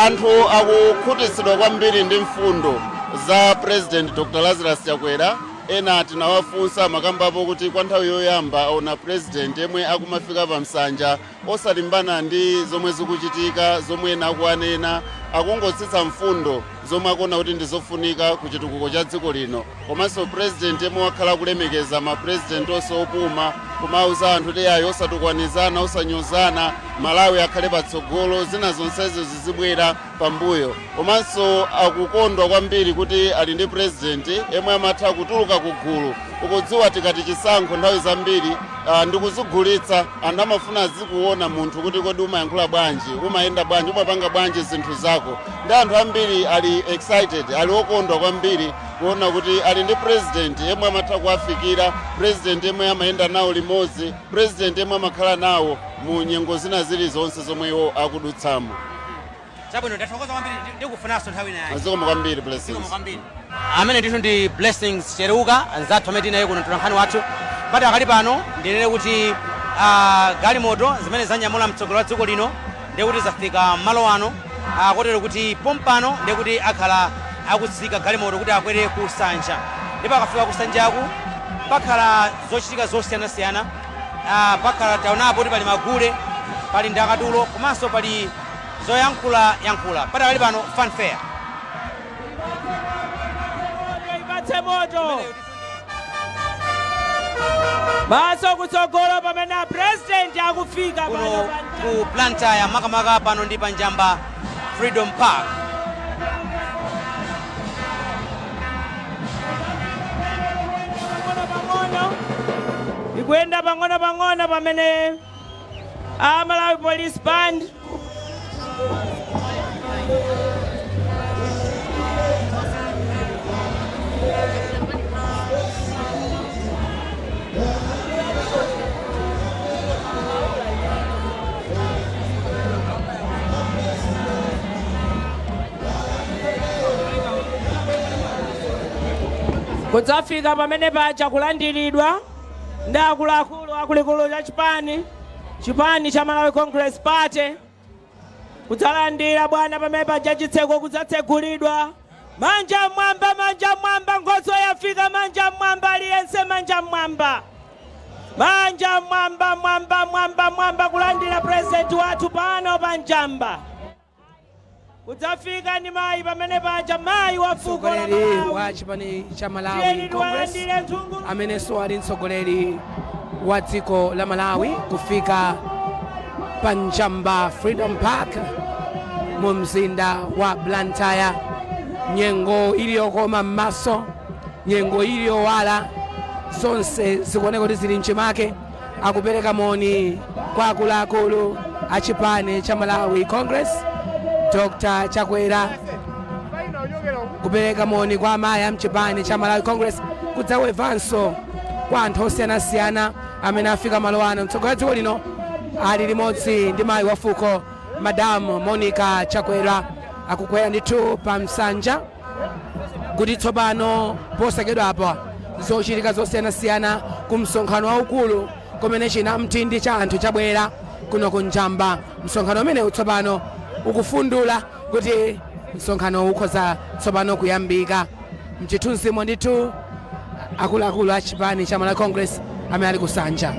Anthu akukhutitsidwa kwambiri ndi mfundo za President Dr Lazarus Chakwera. Ena tinawafunsa, makambapo kuti kwa nthawi yoyamba aona president yemwe akumafika pa msanja osalimbana ndi zomwe zikuchitika, zomwe ena akuwanena, akungotsitsa mfundo zomwe akuona kuti ndi zofunika ku chitukuko cha dziko lino. Komanso president yemwe wakhala kulemekeza ma president onse opuma, kumauza anthu kuti ayi, osatukwanizana, osanyozana, Malawi akhale patsogolo, zina zonsezo zizibwera pambuyo. Komanso akukondwa kwambiri kuti ali ndi president yemwe amatha kutuluka ku gulu. Ukudziwa, tikati chisankho nthawi zambiri ndikuzigulitsa, anthu amafuna azikuona munthu kuti kodi umayankhula bwanji, umayenda bwanji, umapanga bwanji zinthu zako. Ndi anthu ambiri ali excited, ali okondwa kwambiri kuona kuti ali ndi president yemwe amatha kuwafikira, president yemwe amayenda nawo limodzi, president yemwe amakhala nawo mu nyengo zina zilizonse zomwe iwo akudutsamo. Chabwino, ndathokoza kwambiri. Ndikufunanso nthawi ina yake. Zikomo kwambiri, Blessings. Zikomo kwambiri. Amene ndithu ndi Blessings Chereuka, anzathu amene tinaye kuno, mtolankhani wathu. Padakali pano ndinene kuti galimoto zimene zanyamula mtsogoleri wa dziko lino ndiye kuti zafika malo ano, kotero kuti pompano ndiye kuti akhala akutsika galimoto kuti akwere ku nsanja. Ndipo akafika ku nsanjaku pakhala zochitika zosiyanasiyana. Pakhala, taonapo kuti pali magule, pali ndakatulo, komanso pali zoyankhula yankhula. Padakali pano fanfare. Ipatse moto maso kutsogolo pamene a president akufika kuno pano pa ku Blantyre, makamaka pano ndi pa Njamba Freedom Park. Pang'ono pang'ono ikuyenda, pang'ono pang'ono pamene A Malawi Police Band. Kudzafika pamene paja kulandiridwa ndi akuluakulu akulikulu cha chipani cha Malawi Congress Party, kudzalandira bwana pamene paja, chitseko kudzatsegulidwa. Manja mwamba, manja mwamba, nkhoswe yafika. Manja mwamba, aliyense manja mwamba, manja mwamba, mwamba, mwamba, mwamba, kulandira president wathu pano pa Njamba. Kudzafika ndi mayi pamene paja, mayi wa fuko la Mtsogoleri Malawi. wa chipani cha Malawi Tiyeni Congress, tiwalandire mthungu. amenenso ali mtsogoleri wa dziko la Malawi, kufika pa Njamba Freedom Park mu mzinda wa Blantyre. Nyengo iliyokoma m'maso, nyengo iliyowala, zonse zikuoneka kuti zili mchimake. Akupereka moni kwa akuluakulu a chipani cha Malawi Congress, Dr Chakwera, kupereka moni kwa amayi a mchipani cha Malawi Congress, kudzawevanso kwa anthu osiyanasiyana amene afika malo ano. Mtsogoleri wa dziko lino ali limodzi ndi mayi wa fuko, Madam Monica Chakwera, akukwera ndithu pa msanja kuti tsopano posachedwapa zochitika zosiyanasiyana ku msonkhano waukulu kumene china mtindi cha anthu chabwera kuno ku Njamba. Msonkhano umenewu tsopano ukufundula kuti msonkhano ukhoza tsopano kuyambika. Mchithunzimo ndithu akuluakulu a chipani cha Malawi Congress amene ali kusanja.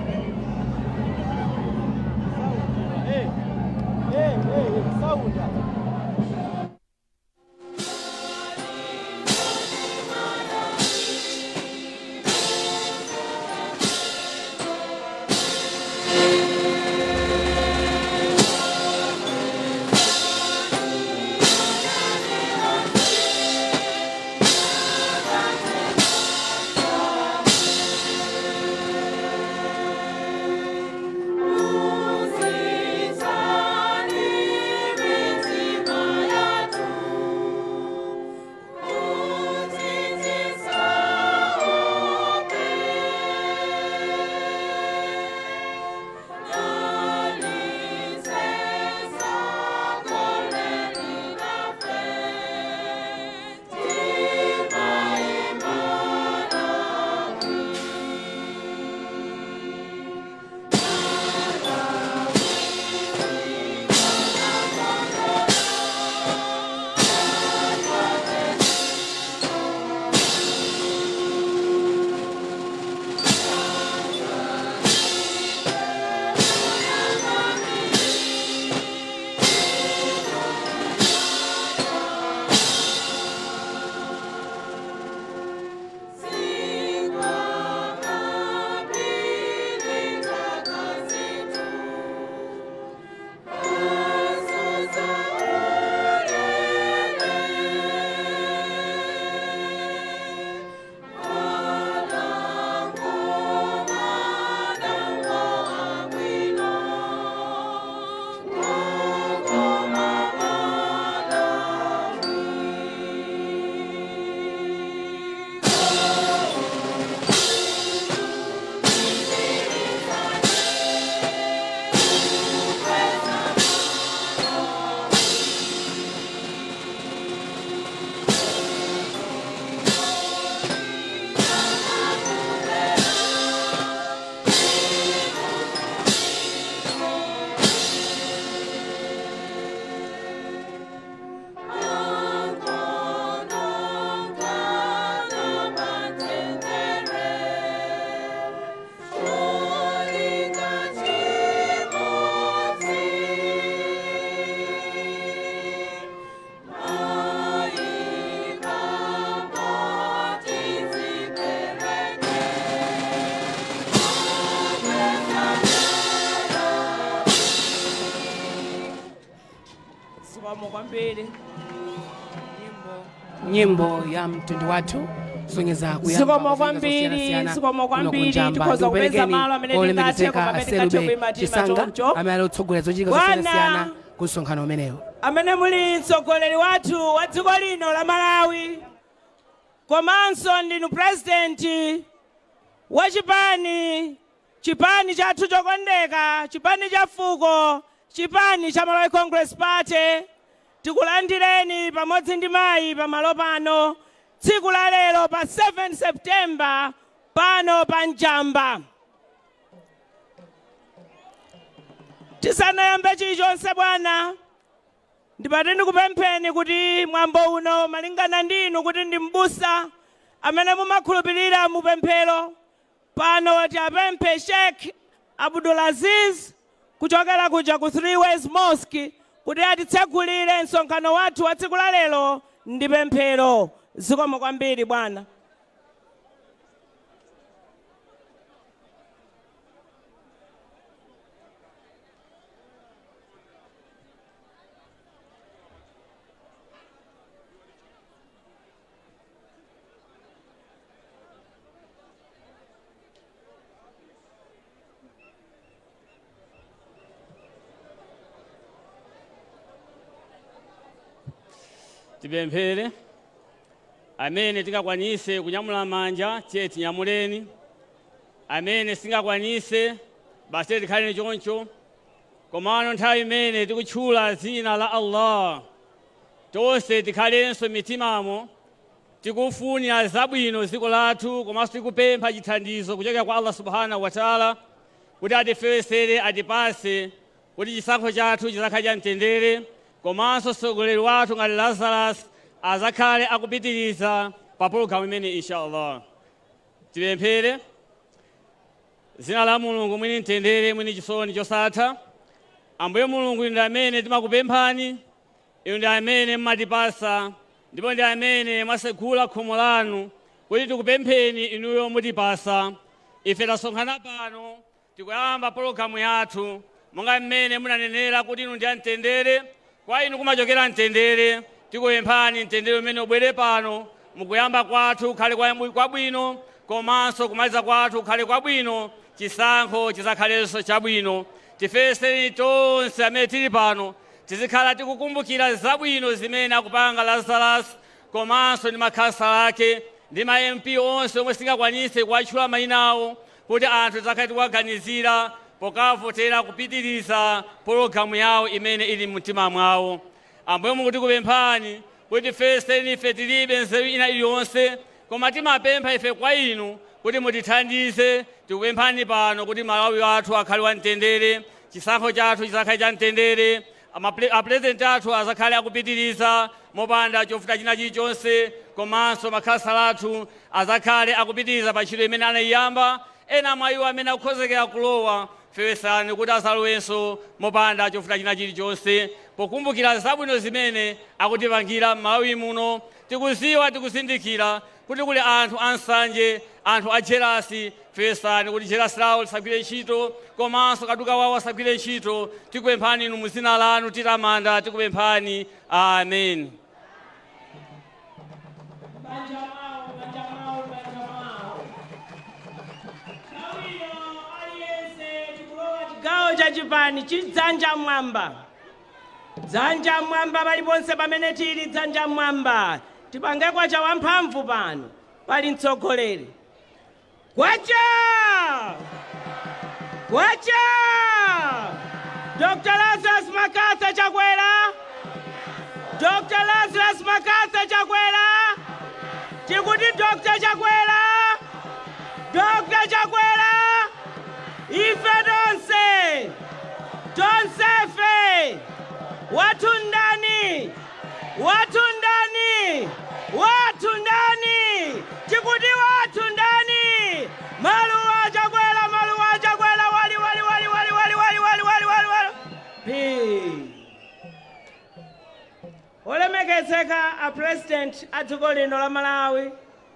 Zikomo kwambiri. Nyimbo ya mtundu wathu. Kusonyeza kuyamba Zikomo kwa zochitika kwambiri, zosiyanasiyana zikomo kuno kwambiri. kunjamba. Tikhoza kupeza Ndikuperekeni malo amene tingathe, olemekezeka koma amene tingathe Aselube kuyima tima Chisanga choncho. amene ali otsogolera zochitika Bwana, zosiyanasiyana ku msonkhano umenewu. Amene muli mtsogoleri wathu wa dziko lino la Malawi, komanso ndinu purezidenti wa chipani, chipani chathu chokondeka, chipani cha fuko, chipani cha Malawi Congress Party, tikulandireni pamodzi ndi mayi pamalo pano tsiku la lero pa 7 September pano pa Njamba. Tisanayambe chilichonse bwana, ndipate ndikupempheni kuti mwambo uno, malingana ndi inu kuti ndi m'busa amene mumakhulupirira mupemphero, pano tiapemphe Sheikh Abdulaziz kuchokera kuja ku Three Ways Mosque kuti atitsegulire msonkhano wathu wa tsiku la lero ndi pemphero. Zikomo kwambiri bwana. Tipemphere. Amene tingakwanise kunyamula manja, tiye tinyamuleni. Amene singakwanise, basi tikhaleni choncho. Komano nthawi imene tikutchula dzina la Allah, tonse tikhalenso mitimamo tikufunira zabwino dziko lathu, komanso tikupempha chithandizo kuchokera kwa Allah subhanahu wa taala kuti atifewesere, atipase kuti chisankho chathu chizakhale cha mtendere, komanso mtsogoleri wathu ngati Lazarus azakhale akupitiriza pa pologalamu imene, inshallah. Tipemphere. Zina la Mulungu mwini mtendere, mwini chisoni chosatha. Ambuye Mulungu, inu ndi amene timakupemphani, inu ndi amene mmatipasa, ndipo ndi amene mwasegula khomo lanu kuti tikupempheni, inuyo mutipasa. Ife tasonkhana pano, tikuyamba pologalamu yathu monga mmene munanenera kuti inu ndi amtendere, kwa inu kumachokera mtendere. Tikupemphani mtendere umene ubwere pano, mukuyamba kwathu kukhale kwabwino, komanso kumaliza kwathu kukhale kwabwino, chisankho chizakhalenso chabwino. Tifeseni tonse amene tili pano, tizikhala tikukumbukira zabwino zimene akupanga Lazarus komanso ndi makhansala ake ndi ma MP onse omwe singakwanise kuwatchula mayina awo, kuti anthu tizakhale tikuwaganizira pokavotera kupitiriza pologalamu yawo imene ili mumtima mwawo. Ambuye Mulungu, tikupemphani kuti tifeseni. Ife tilibe nzeru ina iliyonse, koma timapempha ife kwa inu kuti mutithandize. Tikupemphani pano kuti Malawi wathu akhale wamtendere, chisankho chathu chizakhale cha mtendere, apurezidenti athu azakhale akupitiriza mopanda chovuta china chilichonse, komanso makhansala athu azakhale akupitiriza pa ntchito imene anayiyamba. Ena mwa iwo amene akukhozekera kulowa, fewesani kuti azalowenso mopanda chovuta china chilichonse, pokumbukira zabwino zimene akutipangira m'Malawi muno. Tikuziwa, tikuzindikira kuti kuli anthu ansanje, anthu a jealous. Fewesani kuti jealous lawo lisagwire ntchito, komanso kaduka wawo asagwire ntchito. Tikupemphani inu muzina lanu, titamanda, tikupemphani, amen. Manja mwawo, manja mwawo, manja mwawo. Nthawi ino aliyense tikulowa chigawo cha chipani. Chidzanja mwamba, dzanja mwamba, paliponse pamene tili, dzanja mwamba. Tipange kwacha wamphamvu pano pali mtsogoleri. Kwacha, kwacha! Dr Lazarus McCarthy Chakwera, Dr Lazarus McCarthy Chakwera. Tikuti Dr Chakwera, Dr Chakwera. Ife tonse, tonsefe, wathu ndani? Wathu ndani? Wathu ndani? Tikuti wathu ndani? Maluwa Chakwera, maluwa Chakwera. Wali wali wali wali wali wali wali wali wali wali P. Olemekezeka a President a dziko lino la Malawi,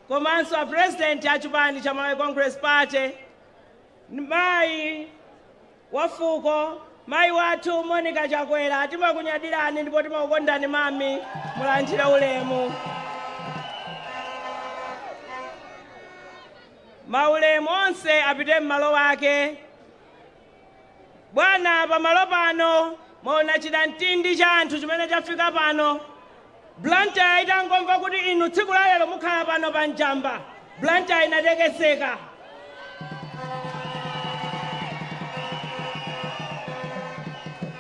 komanso a President a chipani cha Malawi Congress Party, mayi wa fuko, mayi wathu Monica Chakwera, timakunyadirani ndipo timakukondani mami, mulandire ulemu. Maulemu onse apite m'malo ake. Bwana, pamalo pano mwaona chidamtindi cha anthu chimene chafika pano. Blantyre itangomva kuti inu tsiku la lero mukhala pano pa Njamba, Blantyre inatekeseka.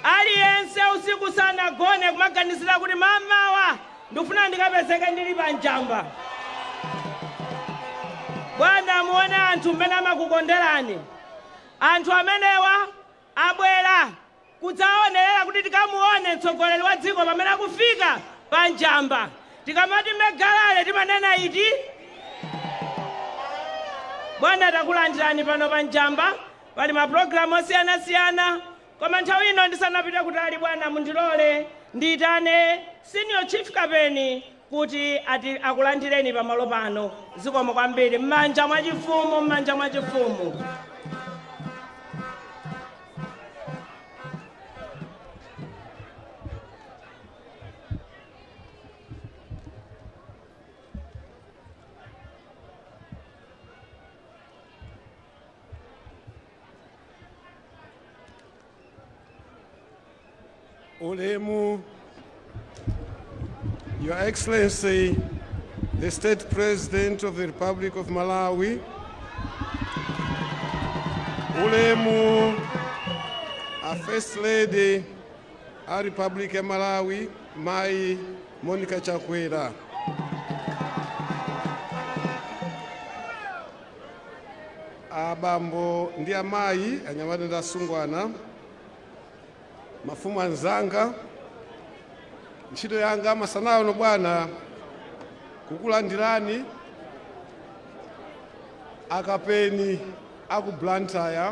Aliyense usiku sanagone kumaganizira kuti mamawa ndikufuna ndikapezeke ndili pa Njamba. Bwana, muone anthu mmene amakukonderani. Anthu amenewa abwera kudzaonerera kuti tikamuone mtsogoleri wa dziko pamene akufika pa Njamba. Tikamati mega rally timanena iti? Bwana, takulandirani pano pa Njamba. Pali mapulogalamu osiyanasiyana, koma nthawi ino ndisanapite kutali, bwana, mundilole ndiyitane Senior Chief Kapeni kuti ati akulandireni pamalo pano. Zikomo kwambiri. M'manja mwachifumu, m'manja mwachifumu. Ulemu, Your Excellency, the State President of the Republic of Malawi, Ulemu, a First Lady a Republic ya Malawi, Mai Monica Chakwera. Abambo ndi amayi, anyamata ndi asungwana, mafumu anzanga, ntchito yanga masana ano, bwana, kukulandirani akapeni aku Blantyre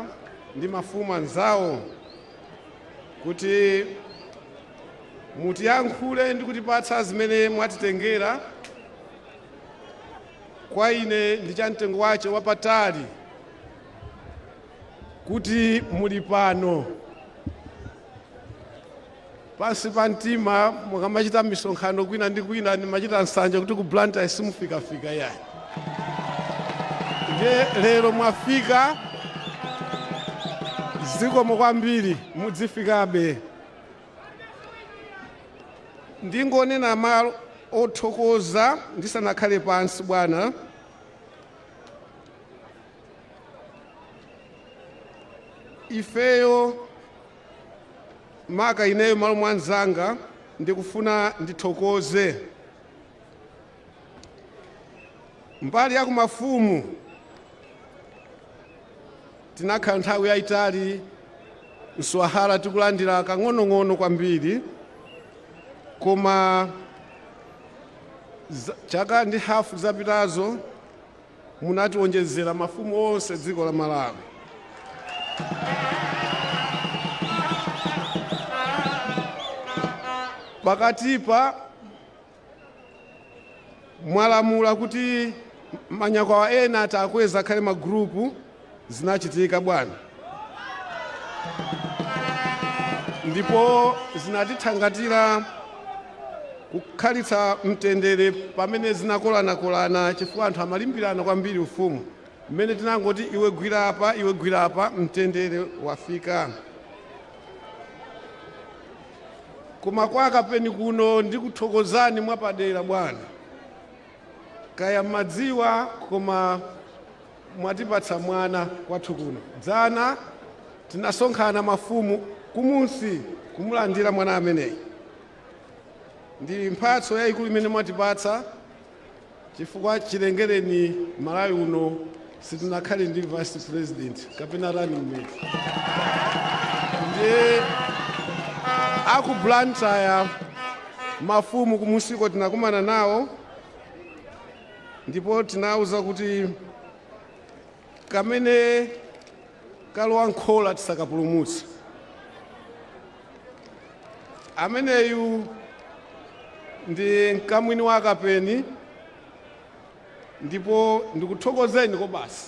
ndi mafumu anzawo kuti mutiyankhule ndi kutipatsa zimene mwatitengera. Kwa ine ndi cha mtengo wache wapatali kuti muli pano. Pansi pa mtima, mukamachita misonkhano kwina ndi kwina, ndimachita nsanje kuti ku Blantyre simufikafika yayi. Ndiye lero mwafika, zikomo kwambiri, mudzifikabe. Ndingonena malo othokoza ndisanakhale pansi, bwana. Ifeyo, maka ineyo malo mwanzanga, ndikufuna ndithokoze mbali ya kumafumu. Tinakhala nthawi yayitali mswahara tikulandira kang'onong'ono kwambiri, koma chaka ndi hafu zapitazo munatiwonjezera mafumu onse dziko la Malawi. Pakatipa mwalamula kuti manyakwawa ena atakweza akhale magrupu. Zinachitika, bwana, ndipo zinatithangatira kukhalitsa mtendere pamene zinakolanakolana, chifukwa anthu amalimbirana kwambiri ufumu. Mmene tinangoti iwe gwira apa, iwe gwira apa, mtendere wafika. Koma kwa akapeni kuno ndikuthokozani mwapadera, bwana. Kaya mmadziwa, koma mwatipatsa mwana kwathu kuno. Dzana tinasonkhana mafumu kumunsi kumulandira mwana ameneyi. Ndi mphatso yayikulu imene mwatipatsa, chifukwa chilengereni Malawi uno sitinakhale ndi vice president kapena running mate. Ndiye aku Blantyre mafumu kumusiko tinakumana nawo ndipo tinawuza kuti kamene kalowa nkhola tisakapulumutse. Ameneyu ndi mkamwini wa akapeni, ndipo ndikuthokozeni kobasi.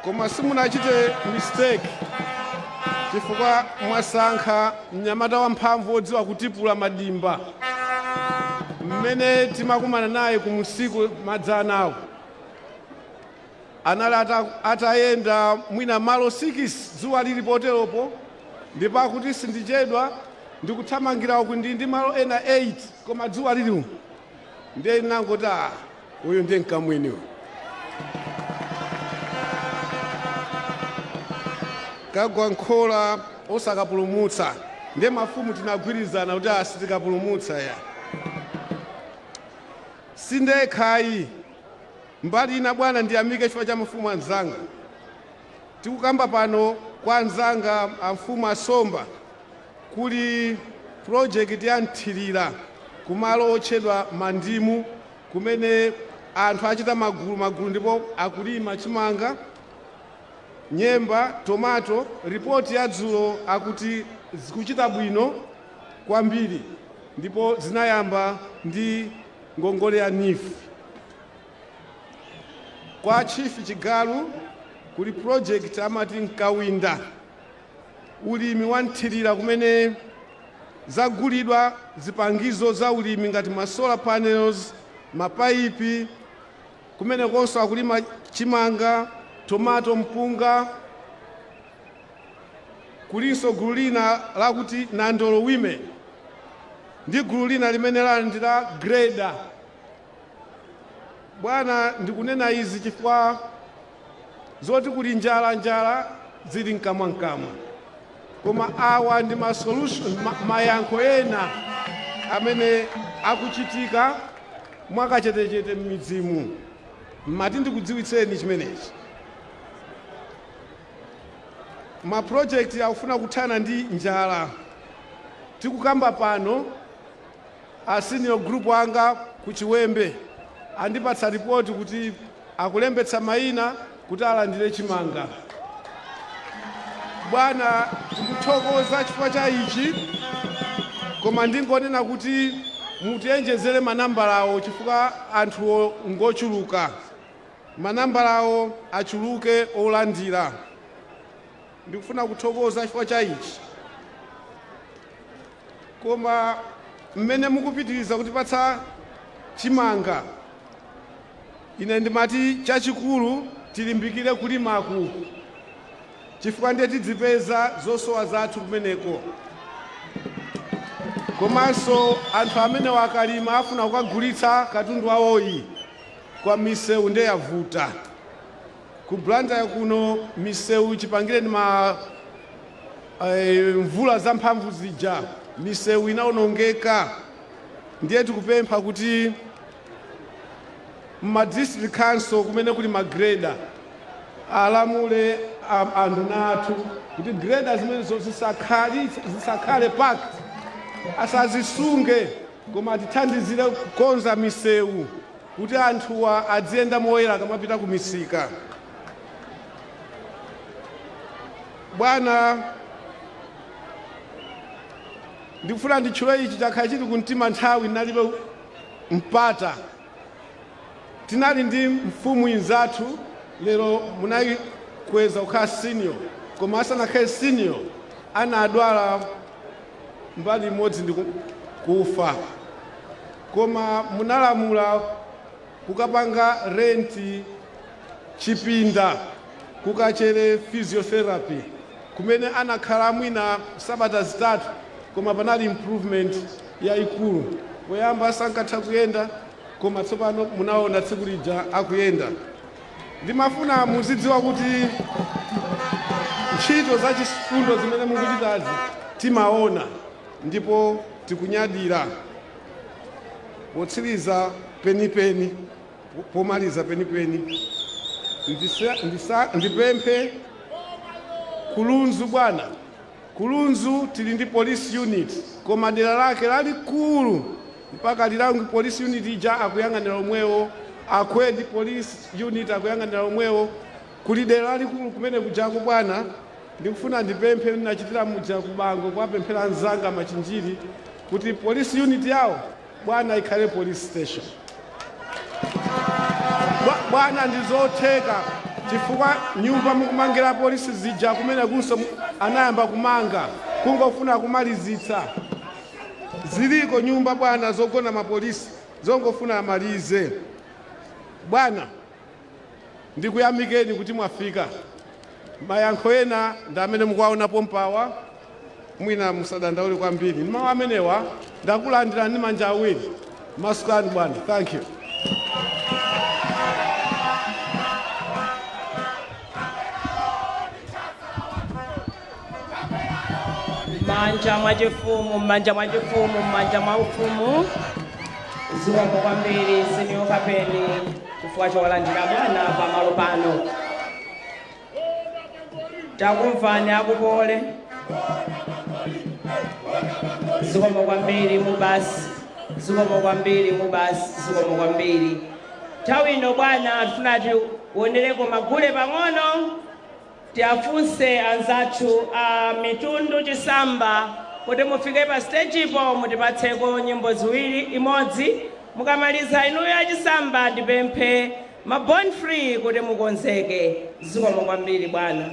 Koma simunachite mistake, chifukwa mwasankha mnyamata wamphamvu wodziwa kutipula madimba. Mmene timakumana naye kumusiku madzanawo. Anali atayenda mwina malo 6 dzuwa lili poteropo, ndipo akuti sindichedwa, ndikuthamangira uku, ndi malo ena 8, koma dzuwa lili umu. Ndiye nangoti, "Ah, uyu ndiye mkamwini uyu." Kagwa nkhola osakapulumutsa. Ndiye mafumu tinagwirizana kuti sitikapulumutsa ya sindekhayi. Mbali ina, bwana, ndiyamike chifukwa cha mafumu anzanga. Tikukamba pano, kwa anzanga amfumu asomba, kuli project ya nthirira kumalo otchedwa Mandimu, kumene anthu achita magulu magulu ndipo akulima chimanga, nyemba, tomato. Ripoti ya dzulo akuti zikuchita bwino kwambiri, ndipo zinayamba ndi ngongole ya NEEF. Kwa Chief Chigalu kuli project amati Nkawinda, ulimi wa nthirira, kumene zagulidwa zipangizo za ulimi ngati ma solar panels, mapayipi. Kumene konso akulima chimanga, tomato, mpunga. Kulinso gulu lina lakuti Nandolo Women ndi gulu lina limene lalandira grader. Bwana, ndikunena izi chifukwa zoti kuli njala, njala zili mkamwamkamwa, koma awa ndi ma solution, mayankho ena amene akuchitika mwakachetechete m'midzimu. Mati ndikudziwitseni chimenechi. Ma project akufuna kuthana ndi njala. Tikukamba pano, a senior group anga ku Chiwembe andipatsa ripoti kuti akulembetsa mayina kuti alandire chimanga. Bwana, tikuthokoza chifukwa cha ichi, koma ndingonena kuti mutiyenjezere manambalawo chifukwa anthuwo ngochuluka. Manambalawo achuluke olandira. Ndikufuna kuthokoza chifukwa cha ichi, koma mmene mukupitiriza kutipatsa chimanga, ine ndimati chachikulu tilimbikire kulimaku, chifukwa ndiye tidzipeza zosowa zathu kumeneko. Komanso anthu amene wakalima afuna kukagulitsa katundu wawoyi kwa misewu ndiye yavuta. Ku Blantyre kuno misewu chipangireni ma mvula zamphamvu zija, misewu inawonongeka. Ndiye tikupempha kuti ma district council kumene kuli ma grader alamule anthu athu kuti grader zimenezo zisakhale parked, asazisunge, koma atithandizire kukonza misewu kuti anthuwa adziyenda moyera akamapita ku misika. Bwana, ndikufuna nditchule ichi, chakhala chili kumtima nthawi, ndinalibe mpata. Tinali ndi mfumu inzathu, lero munayikweza kukhala senior, koma asanakhale senior anadwala mbali imodzi ndi kufa, koma munalamula kukapanga rent chipinda kukachere physiotherapy, kumene anakhala mwina sabata 3, koma panali improvement yayikulu. Poyamba sankatha kuyenda, koma tsopano munaona tsiku lija akuyenda. Ndimafuna muzidziwa kuti ntchito zachifundo zimene mukuchitazi timaona ndipo tikunyadira. Potsiriza penipeni, pomaliza penipeni, ndipemphe kulunzu. Bwana, kulunzu tili ndi police unit, koma dera lake lalikulu, mpaka Lilangi police unit ija akuyang'anira omwewo, Akwedi police unit akuyang'anira omwewo. Kuli dera lalikulu kumene kujako. Bwana, ndikufuna ndipemphe, ndinachitira muja kubango kuwapemphera anzanga Machinjiri kuti police unit yawo, bwana, ikhale police station. Bwana, ndizotheka chifukwa nyumba mukumangira polisi zija kumene kunso anayamba kumanga, kungofuna kumalizitsa. Ziliko nyumba, bwana, zogona mapolisi, zongofuna amalize. Bwana, Ndikuyamikeni kuti mwafika. Mayankho ena ndi amene mukuwaona pompawa. Mwina musadandaule kwambiri ndi mawu amenewa. Ndakulandirani ndi manja awiri. Masukani bwana. Thank you. M'manja mwachifumu, m'manja mwachifumu, m'manja mwa ufumu. Zikomo kwambiri, Senior Kapeni, chifukwa chowalandira bwana pamalo pano. Takumvani akupole. Zikomo kwambiri mubasi, zikomo kwambiri mubasi, zikomo kwambiri. Nthawi ino bwana tifuna tionereko magule pang'ono, tiafunse anzathu a Mitundu Chisamba kuti mufike pa stage-po mutipatseko nyimbo ziwiri, imodzi. Mukamaliza inuyo achisamba, ndipemphe ma Born Free kuti mukonzeke. Zikomo kwambiri bwana.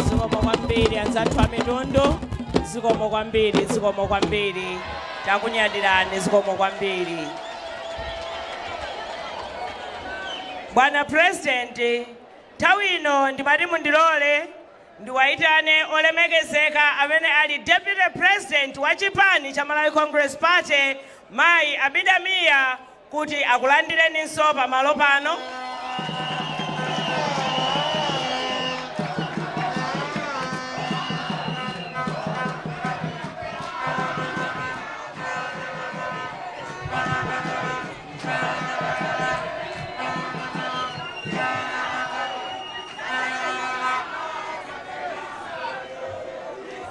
Zikomo kwambiri anzathu a Mitundu, zikomo kwambiri, zikomo kwambiri, takunyadirani, zikomo kwambiri. Bwana President, nthawi ino ndimati mundilole ndiwayitane olemekezeka amene ali Deputy President wa chipani cha Malawi Congress Party, Mayi Abida Mia, kuti akulandireninso pamalo pano.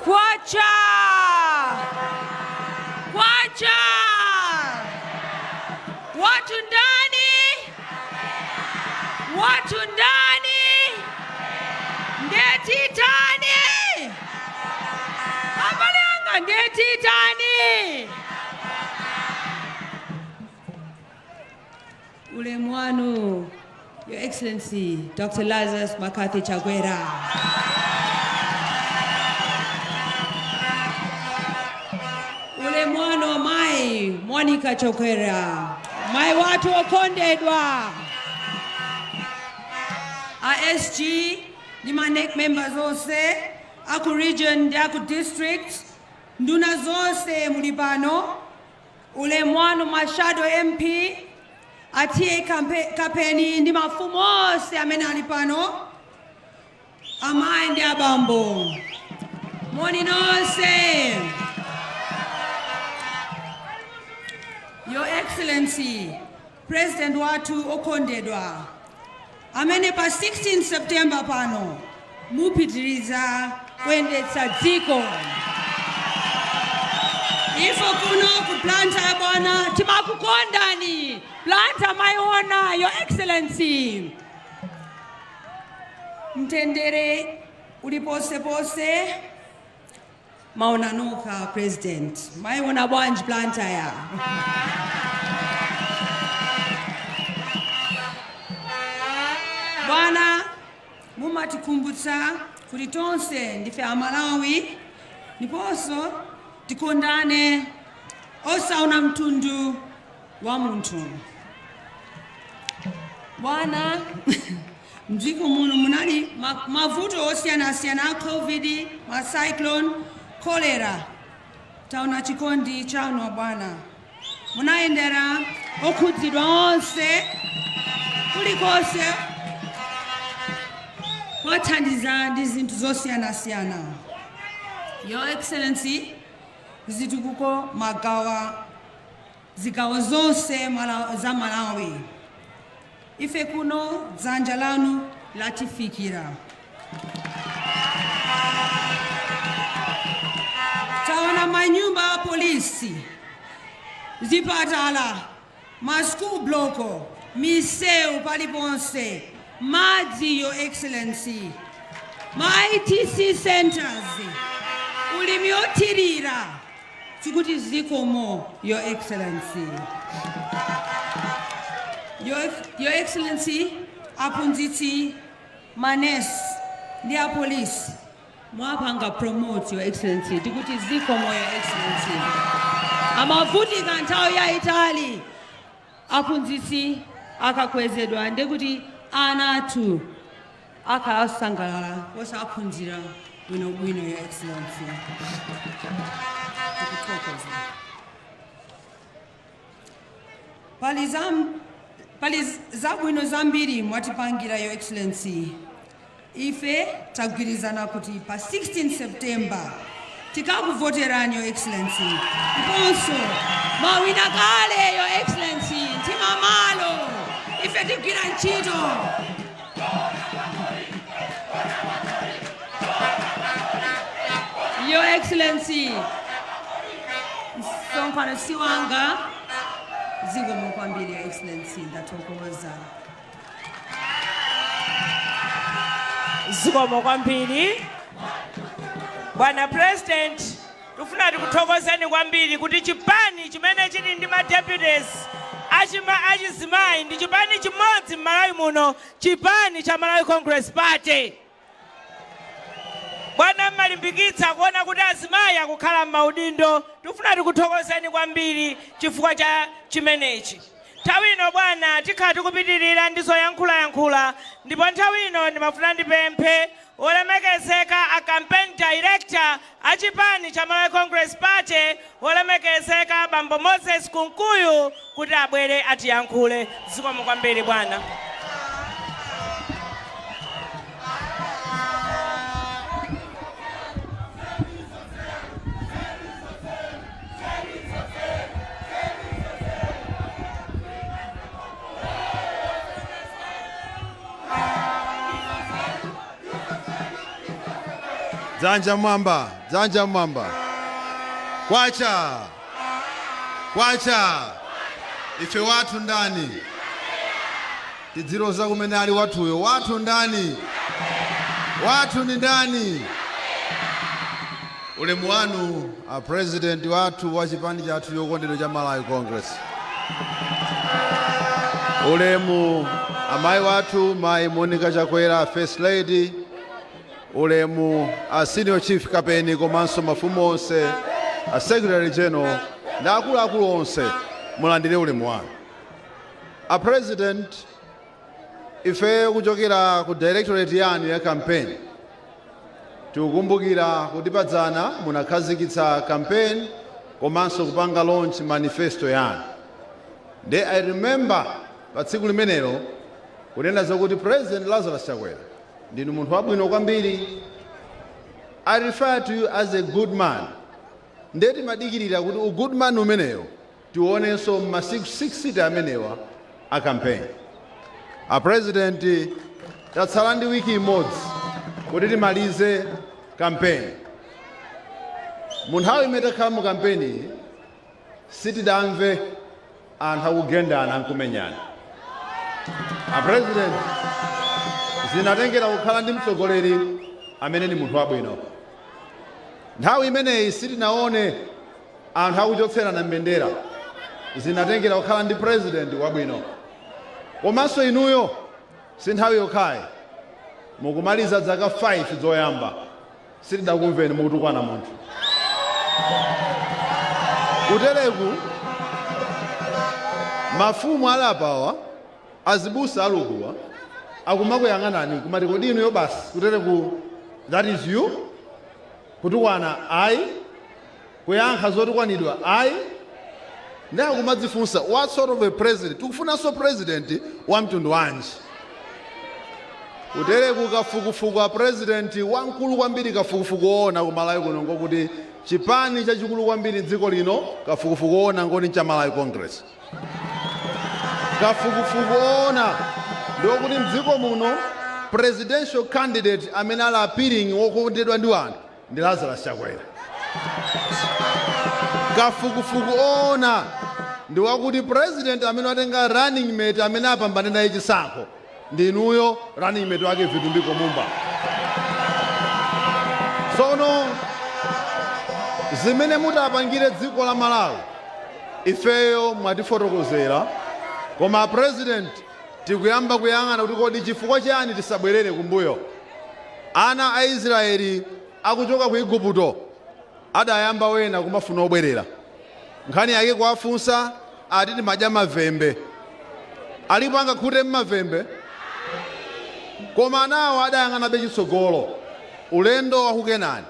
Kwacha! Wathu ndani? Ndetitani? Abale anga, ndetitani? Ulemu wanu, Your Excellency Dr. Lazarus McCarthy Chakwera. Ulemu wanu, Mai Monica Chakwera. Mai wathu okondedwa. A SG ndi ma NEC members onse aku region ndi aku district, nduna zonse muli pano, ulemu wanu ma shadow MP, a T/A Kapeni ndi mafumu onse amene ali pano, amayi ndi abambo, moni nonse. Your Excellency President wathu okondedwa, amene pa 16 September pano mupitiriza kuyendetsa dziko, ifo kuno ku Blantyre bwana timakukondani. Blantyre maiona, Your Excellency, mtendere uli posepose. Maona nokha, President, maiona bwanji Blantyre? Bwana, mumatikumbutsa kuti tonse ndife Amalawi ndiponso tikondane osaona mtundu wa munthu. Bwana, mdziko muno munali mavuto osiyanasiyana a COVID, ma cyclone, cholera. Taona chikondi chanu bwana, munayendera okhudzidwa onse kulikonse kwathandiza ndi zinthu zosiyanasiyana. Your Excellency, zitukuko magawa zigawo zonse za Malawi, ife kuno dzanja lanu latifikira. Taona manyumba a polisi, zipatala, ma school block, misewu paliponse, madzi, Your Excellency, ma ITC centers, ulimi othirira. Tikuti zikomo, Your Excellency. Your Excellency, aphunzitsi, manesi ndi apolisi mwapanga promote. Your Excellency, tikuti zikomo, Your Excellency. Amavutika nthawi yayitali. Aphunzitsi akakwezedwa ndekuti ana athu akasangalala osaphunzira bwinobwino. Your Excellency, tikuthokoza. Pali zabwino zambiri mwatipangira, Your Excellency. Ife tagwirizana kuti pa 16 September tikakuvoterani, Your Excellency. Ndiponso mawina kale, Your Excellency, ntimamalo ife tigwira ntchito. Your Excellency, msonkhano si wanga. Zikomo kwambiri, Your Excellency, ndathokoza. Zikomo kwambiri, bwana President. Tifuna tikuthokozeni kwambiri kuti chipani chimene chili ndi ma deputies achizimayi ndi chipani chimodzi m'Malawi muno, chipani cha Malawi Congress Party. Bwana, mmalimbikitsa kuona kuti azimayi akukhala m'maudindo. Tifuna tikuthokozeni kwambiri chifukwa cha chimenechi. Nthawi ino, bwana, tikhala tikupitirira ndi zoyankhulayankhula, ndipo nthawi ino ndimafuna ndipemphe wolemekezeka a campaign director a chipani cha Malawi Congress Party, wolemekezeka bambo Moses Kunkuyu, kuti abwere atiyankhule. Zikomo kwambiri, bwana. Dzanja mwamba, dzanja mwamba. Kwacha, kwacha! Ife wathu ndani? Tidziloza kumene ali wathuyo. Wathu ndani? Wathu ni ndani? Ulemu wanu, a President wathu wa chipani chathu chokondedwa cha Malawi Congress. Ulemu amayi wathu, Mayi Monica Chakwera, First Lady. Ulemu a Senior Chief Kapeni komanso mafumu onse, a Secretary General ndi akuluakulu onse, mulandire ulemu wanu. A President, ife kuchokera ku directorate yanu ya campaign tikukumbukira kuti padzana munakhazikitsa campaign komanso kupanga launch manifesto yanu. Nde I remember pa tsiku limenelo kunena zakuti, "President Lazarus Chakwera, ndinu munthu wabwino kwambiri." I refer to you as a good man. Nde timadikirira kuti u good man umeneyo tionenso m'masiku 60 amenewa a campaign. A President, tatsala ndi wiki imodzi kuti timalize campaign. Mu nthawi imene takhala mu campaign iyi, sitidamve anthu akugendana nkumenyana. A President, zinatengera kukhala ndi mtsogoleri amene ni munthu wabwino. Nthawi imeneyi sitinaone anthu akuchotserana mbendera. Zinatengera kukhala ndi president wabwino. Komanso inuyo, si nthawi yokhayi, mukumaliza zaka 5 zoyamba, sitidakumveni mukutukwana munthu. Kutereku mafumu alapawa, azibusa alukuwa akumakuyang'anani kumati, "Kodi inuyo basi kutereku, that is you? Kutukwana ayi, kuyankha zotukwanidwa ayi." Ndi akumadzifunsa, "What sort of a president tikufunanso? President wa mtundu wanji?" Kutereku kafukufuku a President wamkulu kwambiri, kafukufuku woona ku Malawi kuno ngokuti chipani chachikulu kwambiri mdziko lino, kafukufuku woona ngoti ncha Malawi Congress. Kafukufuku woona ndiokuti mdziko muno presidential candidate amene ali appealing, wokondedwa ndi anthu, ndi Lazarus Chakwera. Kafukufuku oona ndi wakuti president amene watenga running mate amene apambane naye chisankho ndi inuyo, running mate wake Vitumbiko Mumba. Tsono zimene mutapangire dziko la Malawi, ifeyo mwatifotokozera, koma President, tikuyamba kuyang'ana kuti kodi chifukwa chani tisabwerere kumbuyo? Ana a Israeli akuchoka ku Igupto adayamba wena kumafuna obwerera. Nkhani yake kuwafunsa, ati timadya mavembe. Alipo angakhute mmavembe? Koma anawo adayang'anabe chitsogolo, ulendo wa ku Kenani.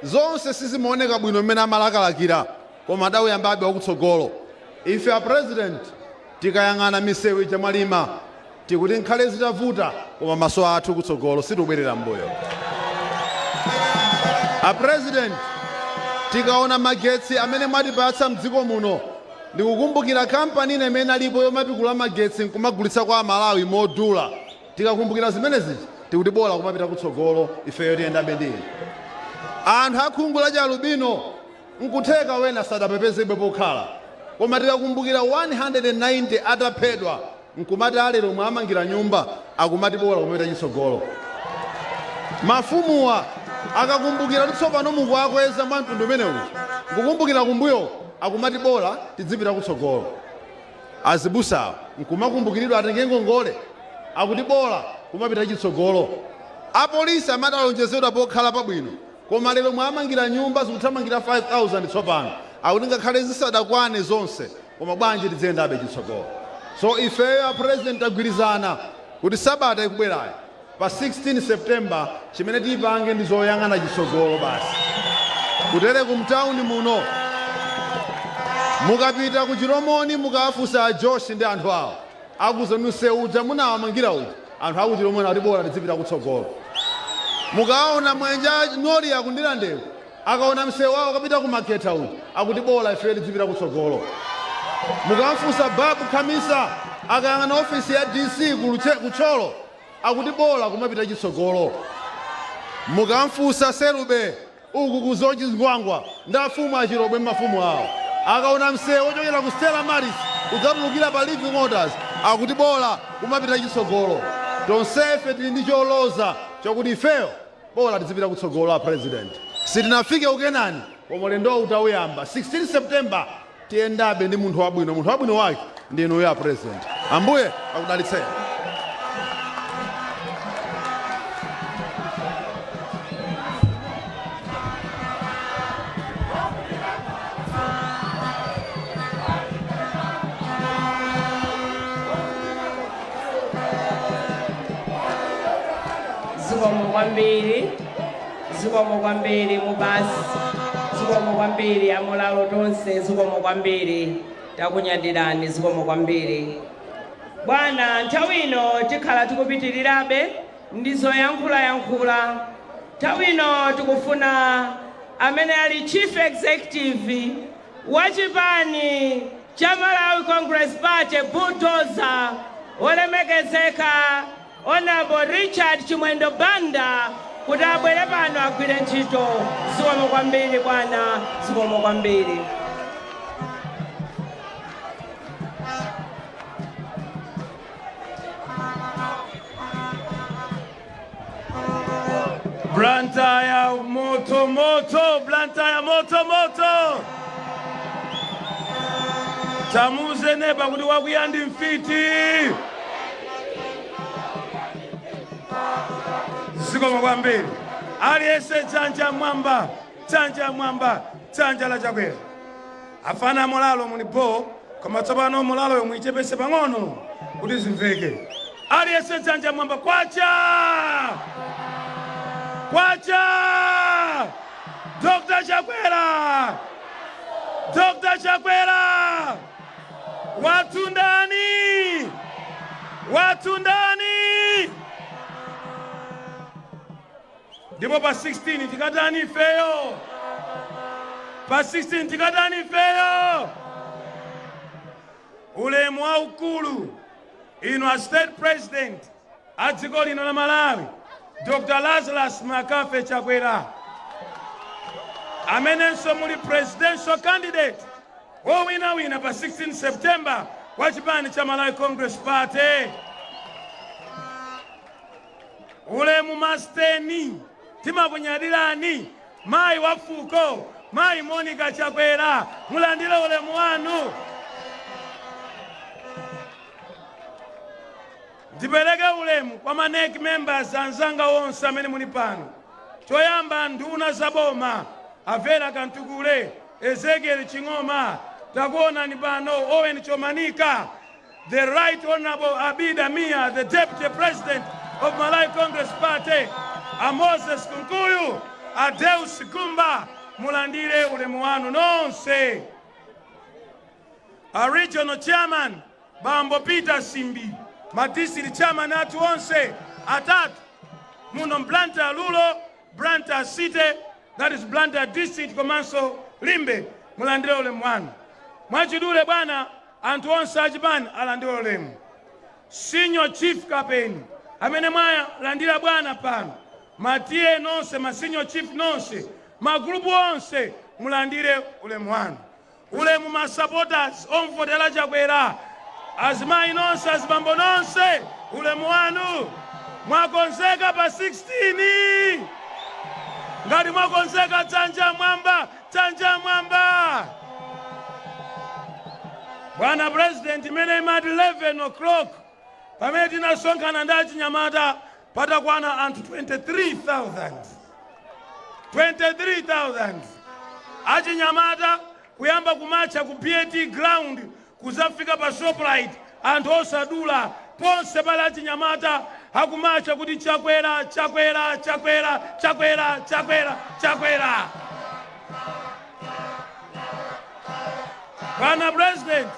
Zonse sizimaoneka bwino mmene amalakalakira, koma adawuyambabe wakutsogolo. Ife, a President, tikayang'ana misewu ija mwalima, tikuti nkhale zitavuta, koma maso athu kutsogolo, sitikubwerera mbuyo. A President, tikaona magetsi amene mwatipatsa mdziko muno, ndikukumbukira kampani ina imene alipo yomapikula magetsi nkumagulitsa kwa Amalawi modula. Tikakumbukira zimenezi tikuti bola kumapita kutsogolo, ifeyo tiyendabe ndi inu. Anthu akhungu la chialubino nkutheka wena sadapepezedwe pokhala, koma tikakumbukira 190 ataphedwa, nkumati alero mwamangira nyumba, akumati bola kumapita chitsogolo. Mafumuwa akakumbukira kuti tsopano mukuwakweza mwa mtundu umenewu, nkukumbukira kumbuyo, akumati bola tidzipita kutsogolo. Azibusawa nkumakumbukiridwa atenge ngongole, akuti bola kumapita chitsogolo. Apolisi amati alonjezedwa pokhala pabwino, koma lero mwamangira nyumba zikuthamangira 5000 tsopano, akuti ngakhale zisadakwane zonse, koma bwanji tidziyendabe chitsogolo? So ifeyo, a President, tagwirizana kuti sabata ikubwerayo pa 16 September, chimene tiyipange ndi zoyang'ana chitsogolo basi. Kutere kumtawuni muno, mukapita ku Chilomoni, mukawafunsa a Josh ndi anthu awo, akuza msewu uja munawamangira uja, anthu aku Chilomoni akuti bola tidzipita kutsogolo. Mukaona mwenja noli akundilandewo, akaona msewu wawo akapita ku Makhetha uja, akuti bola ife tidzipita kutsogolo. Mukamfunsa Babu Khamisa, akayang'ana ofisi ya DC ku Thyolo, akuti bola kumapita chitsogolo. Mukamfunsa Selube uku kuzochingwangwa ndi afumu achirobwe, mafumu awo akaona msewu wochokera ku Stella Maris kudzatulukira pa Living Waters, Akuti bola kumapita chitsogolo. Tonsefe tili ndi choloza chokuti ifeyo bola tizipita kutsogolo. A President, sitinafike kukenani, koma ulendo utauyamba 16 September tiyendabe ndi munthu wabwino. Munthu wabwino wake ndi inuyo, a President. Ambuye akudalitseni. Zikomo kwambiri, zikomo kwambiri mubasi, zikomo kwambiri amulalo tonse, zikomo kwambiri, takunyadirani, zikomo kwambiri bwana. Nthawi ino tikhala tikupitirirabe ndi zoyankhulayankhula. Nthawi ino tikufuna amene ali Chief Executive wa chipani cha Malawi Congress Party, Bulldozer, wolemekezeka Honorable Richard Chimwendo Banda, kuti abwere pano agwire ntchito. Zikomo kwambiri bwana, zikomo kwambiri. Blantyre moto moto, Blantyre moto moto. Tamuuze neba kuti wakwiya ndi mfiti. Zikomo kwambiri. Aliyense dzanja mwamba, dzanja mwamba, dzanja la Chakwera. Afana molalo muli bo, koma tsopano molalo yomwe ichepese pang'ono kuti zimveke. Aliyense dzanja mwamba, kwacha kwacha! Dr. Chakwera, Dr. Chakwera, wathu ndani? Wathu ndani? Ndipo pa 16 tikatani ifeyo? Pa 16 tikatani ifeyo? Ulemu waukulu inu a State President a dziko lino la Malawi, Dr. Lazarus Makafe Chakwera, amenenso muli presidential candidate wowinawina pa 16 September wa chipani cha Malawi Congress Party. Ulemu masteni, timakunyadirani. Mayi wa fuko, Mayi Monica Chakwera, mulandire ulemu wanu. Ndipereke ulemu kwa ma NEC members anzanga onse amene muli pano. Choyamba, nduna za boma, Avera Kantukule, Ezekiel Ching'oma, takuonani pano, Owen Chomanika, the Right Honorable Abida Mia, the Deputy President of Malawi Congress Party, a Moses Kunkuyu, a Deus Gumba, mulandire ulemu wanu nonse. A Regional Chairman Bambo Peter Simbi, ma district chairman athu onse atatu muno, Blantyre Rural, Blantyre City, that is Blantyre District, komanso Limbe, mulandire ulemu wanu. Mwachidule bwana, anthu onse achipani alandire ulemu. Senior Chief Kapeni amene mwalandira bwana pano, ma T/A nonse, ma senior chief nonse, magrupu onse, mulandire ulemu wanu. Ulemu ma supporters omvotera Chakwera, azimayi nonse, azibambo nonse, ulemu wanu. Mwakonzeka pa 16? Ngati mwakonzeka, dzanja mwamba, dzanja mwamba. Bwana President, imene imati 11 o'clock pamene tinasonkhana ndi achinyamata, patakwana anthu 23,000, 23,000 achinyamata, kuyamba kumatcha ku BAT ground kuzafika pa Shoprite, anthu osadula, ponse pali achinyamata akumatcha kuti Chakwera, Chakwera, Chakwera, Chakwera, Chakwera, Chakwera. Bwana President,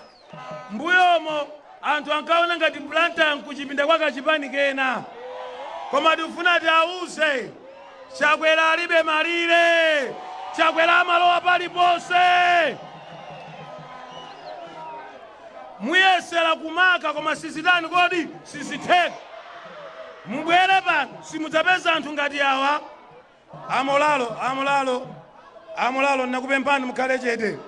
mbuyomo anthu ankaona ngati Blantyre nkuchipinda kwa kachipani kena, koma tikufuna tiawuze, Chakwera alibe malire. Chakwera amalowa paliponse. Muyesera kumaka, koma sizitani kodi? Sizitheka. Mubwere pano, simudzapeza anthu ngati awa. Amolalo, amolalo, amolalo, nakupemphani mukhale chete.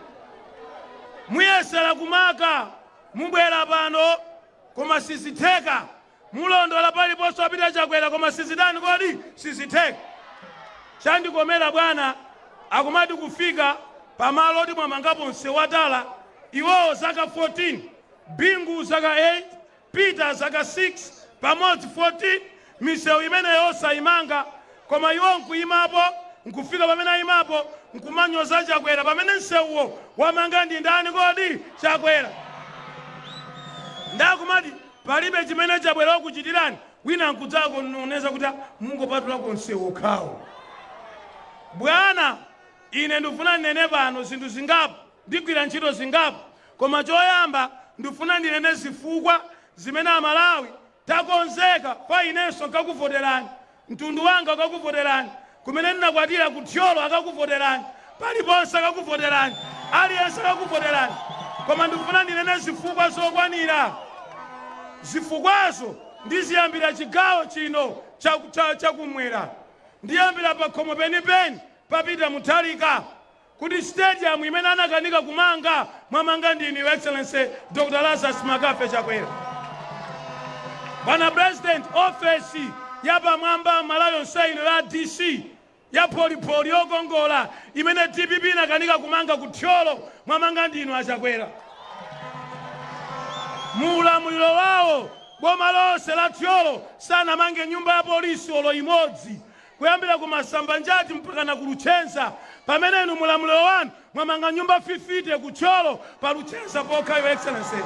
Muyesera kumaka, mubwera pano. Koma sizitheka. Mulondola paliponse wapita Chakwera, koma sizitani kodi? Sizitheka. Chandikomera bwana, akumati kufika pamalo oti mwamangapo msewu watala, iwowo zaka 14, Bingu zaka 8, Peter zaka 6, pamodzi 14, misewu imeneyo osayimanga, koma iwo nkuyimapo, nkufika pamene ayimapo nkumanyoza Chakwera, pamene msewuwo wamanga ndi ndani kodi? Chakwera. Ndakumati palibe chimene Chakwera wakuchitirani, wina nkudzako noneza kuti mungopatulako msewu okhawo. Bwana, ine ndifuna ndinene pano zinthu zingapo, ndigwira ntchito zingapo, koma choyamba ndifuna ndinene zifukwa zimene Amalawi takonzeka. Kwa inenso nkakuvoterani, mtundu wanga ukakuvoterani, kumene ndinakwatira ku Thyolo akakuvoterani, paliponse akakuvoterani, aliyense akakuvoterani. Koma ndikufuna ndinene zifukwa zokwanira. Zifukwazo ndiziyambira chigawo chino chakumwera, ndiyambira pakhomo penipeni papita Mutharika, kuti stadium imene anakanika kumanga, mwamanga ndinu, Your Excellency Dr Lazarus McCarthy Chakwera. Bwana President, ofesi yapamwamba Malawi yonse ino ya DC ya polipoli yokongola imene DPP inakanika kumanga ku Thyolo, mwamanga ndinu aChakwera. Mu ulamuliro wawo, boma lonse la Thyolo sanamange nyumba ya polisi olo imodzi, kuyambira ku Masambanjati mpaka na ku Luchenza, pamene inu mulamuliro wanu mwamanga nyumba 50 ku Thyolo pa Luchenza pokha, Your Excellency.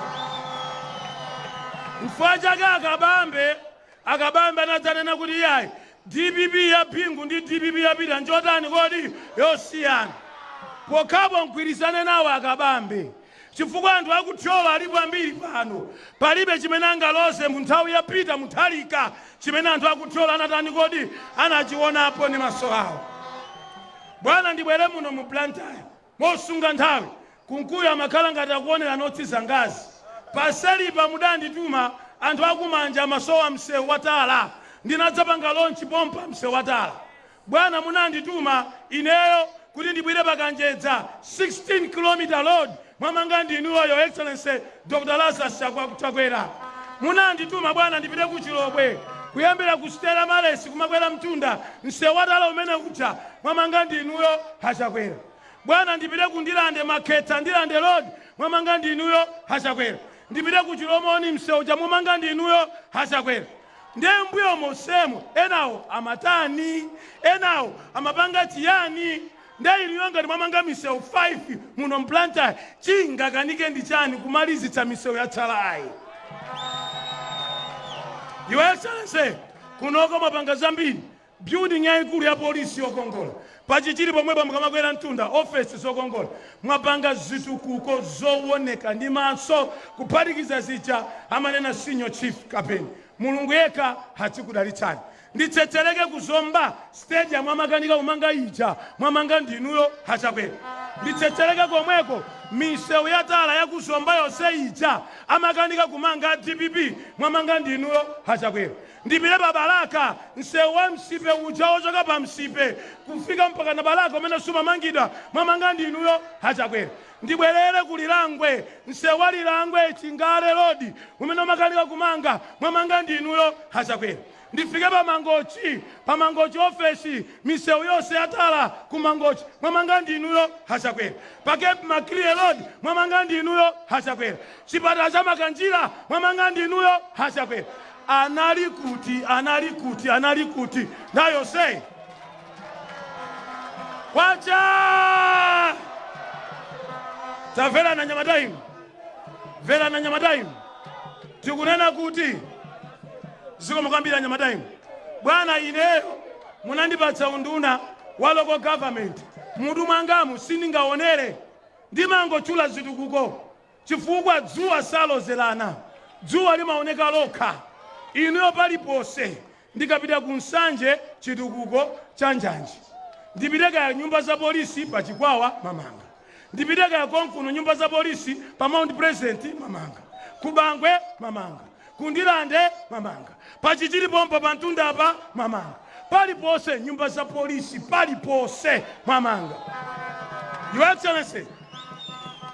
Mfukwa chake akabambe anadzanena kuti iyayi, DPP ya Bingu ndi DPP ya Peter njotani kodi? Yosiyana. Pokhapo mgwirizane nawo akabambe, chifukwa anthu akuthyolo alipo ambiri pano, palibe chimene angaloze mu nthawi ya Peter Mutharika chimene anthu akuthyolo anatani kodi? Anachionapo ndi maso awo. Bwana, ndibwere muno mu Blantyre mosunga nthawi. Kunkuyu amakhala ngati akuonera notsi zangazi. Paselipa mudandituma, anthu akumanja amasowa msewu watala, ndinadzapanga launch pompa msewu watala. Bwana, munandituma ineyo kuti ndibwere paKanjedza, 16 km road, mwamanga ndinuyo, Your Excellency Dr Lazarus Chakwera. Munandituma bwana, ndipite ku Chilobwe, kuyambira ku Stella Maris kumakwera mtunda, msewu watala umene uja mwamanga ndinuyo aChakwera. Bwana, ndipite ku Ndilande, Makhetha Ndilande Road, mwamanga ndinuyo aChakwera. Ndipite ku Chilomoni, msewu uja mumanga ndinuyo aChakwera. Ndiye mbuyo mosemo enawo amatani? Enawo amapanga chiyani? Ndiye inuyo ngati mwamanga misewu 5 muno mBlantyre, chingakanike ndi chani kumalizitsa misewu yatsalayi? Your Excellency, kunoko mwapanga zambiri: building yayikulu ya polisi yokongola pachichiri pomwepo, mukamakwera mtunda, ofesi zokongola. Mwapanga zitukuko zooneka ndi maso, kuphatikiza zija amanena senior chief kapeni. Mulungu yekha azikudalitsani. Nditsetsereke kuzomba, stadium amakanika kumanga ija, mwamanga ndinuyo aChakwera. Nditsetsereke komweko, misewu yatala yakuzomba yonse ija amakanika kumanga DPP, mwamanga ndinuyo aChakwera. Ndipite pa Balaka, msewu wa Msipe uja wochoka pa Msipe kufika mpaka na Balaka umene sumamangidwa, mwamanga ndinuyo aChakwera. Ndibwerere ku Lilangwe, msewu wa Lilangwe Chingale Road umene umakanika kumanga, mwamanga ndinuyo aChakwera. Ndifike pa Mangochi, pa Mangochi ofesi, misewu yonse yatala ku Mangochi mwamanga ndinuyo aChakwera. Pa Cape Maclear Road mwamanga ndinuyo aChakwera. Chipatala cha Makanjira mwamanga ndinuyo aChakwera. Anali kuti? Anali kuti? Anali kuti nthawi yonseyi? Kwacha! Tamverana nyamata inu, mverana nyamata inu, tikunena kuti zikomo kwambiri anyamata inu. Bwana, ineyo munandipatsa unduna wa local government, mutu mwangamu sindingaonere, ndimangotchula zitukuko, chifukwa dzuwa salozerana, dzuwa limaoneka lokha. Inuyo paliponse ndikapita ku Nsanje, chitukuko cha njanji. Ndipite kaya nyumba za polisi pa Chikwawa, mamanga. Ndipite kaya konkuno, nyumba za polisi pa Mount President, mamanga. Ku Bangwe, mamanga. Kundilande, mamanga. Pachichiri pompo pamtundapa, mamanga. Paliponse nyumba za polisi, paliponse mwamanga. Your Excellency,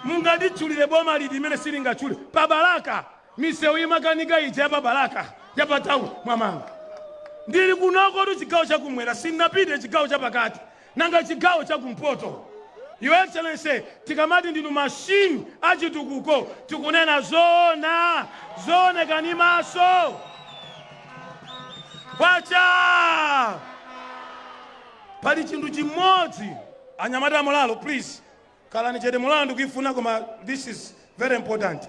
munganditchulire boma liti imene silingatchule pa Balaka? Misewu imakanika ija yapa Balaka, yapa town, mwamanga. Ndili kunoko tu chigawo chakumwera, sindinapite chigawo chapakati, nanga chigawo chakumpoto? Your Excellency, tikamati ndinu mashini achitukuko, tikunena zoona, zooneka ni maso. Kwacha! Pali chinthu chimodzi, anyamata amolalo, please khalani chete. Molalo ndikuifuna, koma this is very important.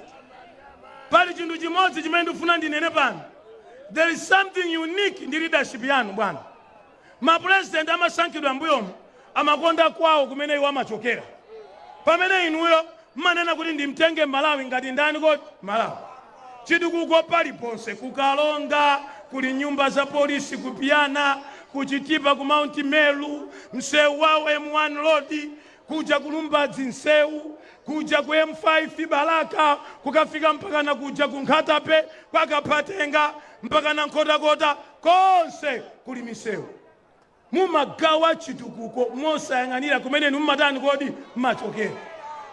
Pali chinthu chimodzi chimene ndikufuna ndinene pano. There is something unique ndi leadership yanu, bwana. Mapurezidenti amasankhidwa mbuyomu amakonda kwawo kumene iwo amachokera, pamene inuyo mmanena kuti ndimtenge Malawi ngati ndani kodi Malawi. Chitukuko paliponse, kuKalonga kuli nyumba za polisi, kupiyana kuChitipa, ku Mount Meru msewu wawo M1 road, kuja kuLumbadzi msewu, kuja ku M5 Balaka, kukafika mpakana kuja ku Nkhata Bay, kwakaphatenga mpakana Nkhotakota, konse kuli misewu. Mumagawa chitukuko mosayang'anira kumene inu mmatani kodi mmachokera.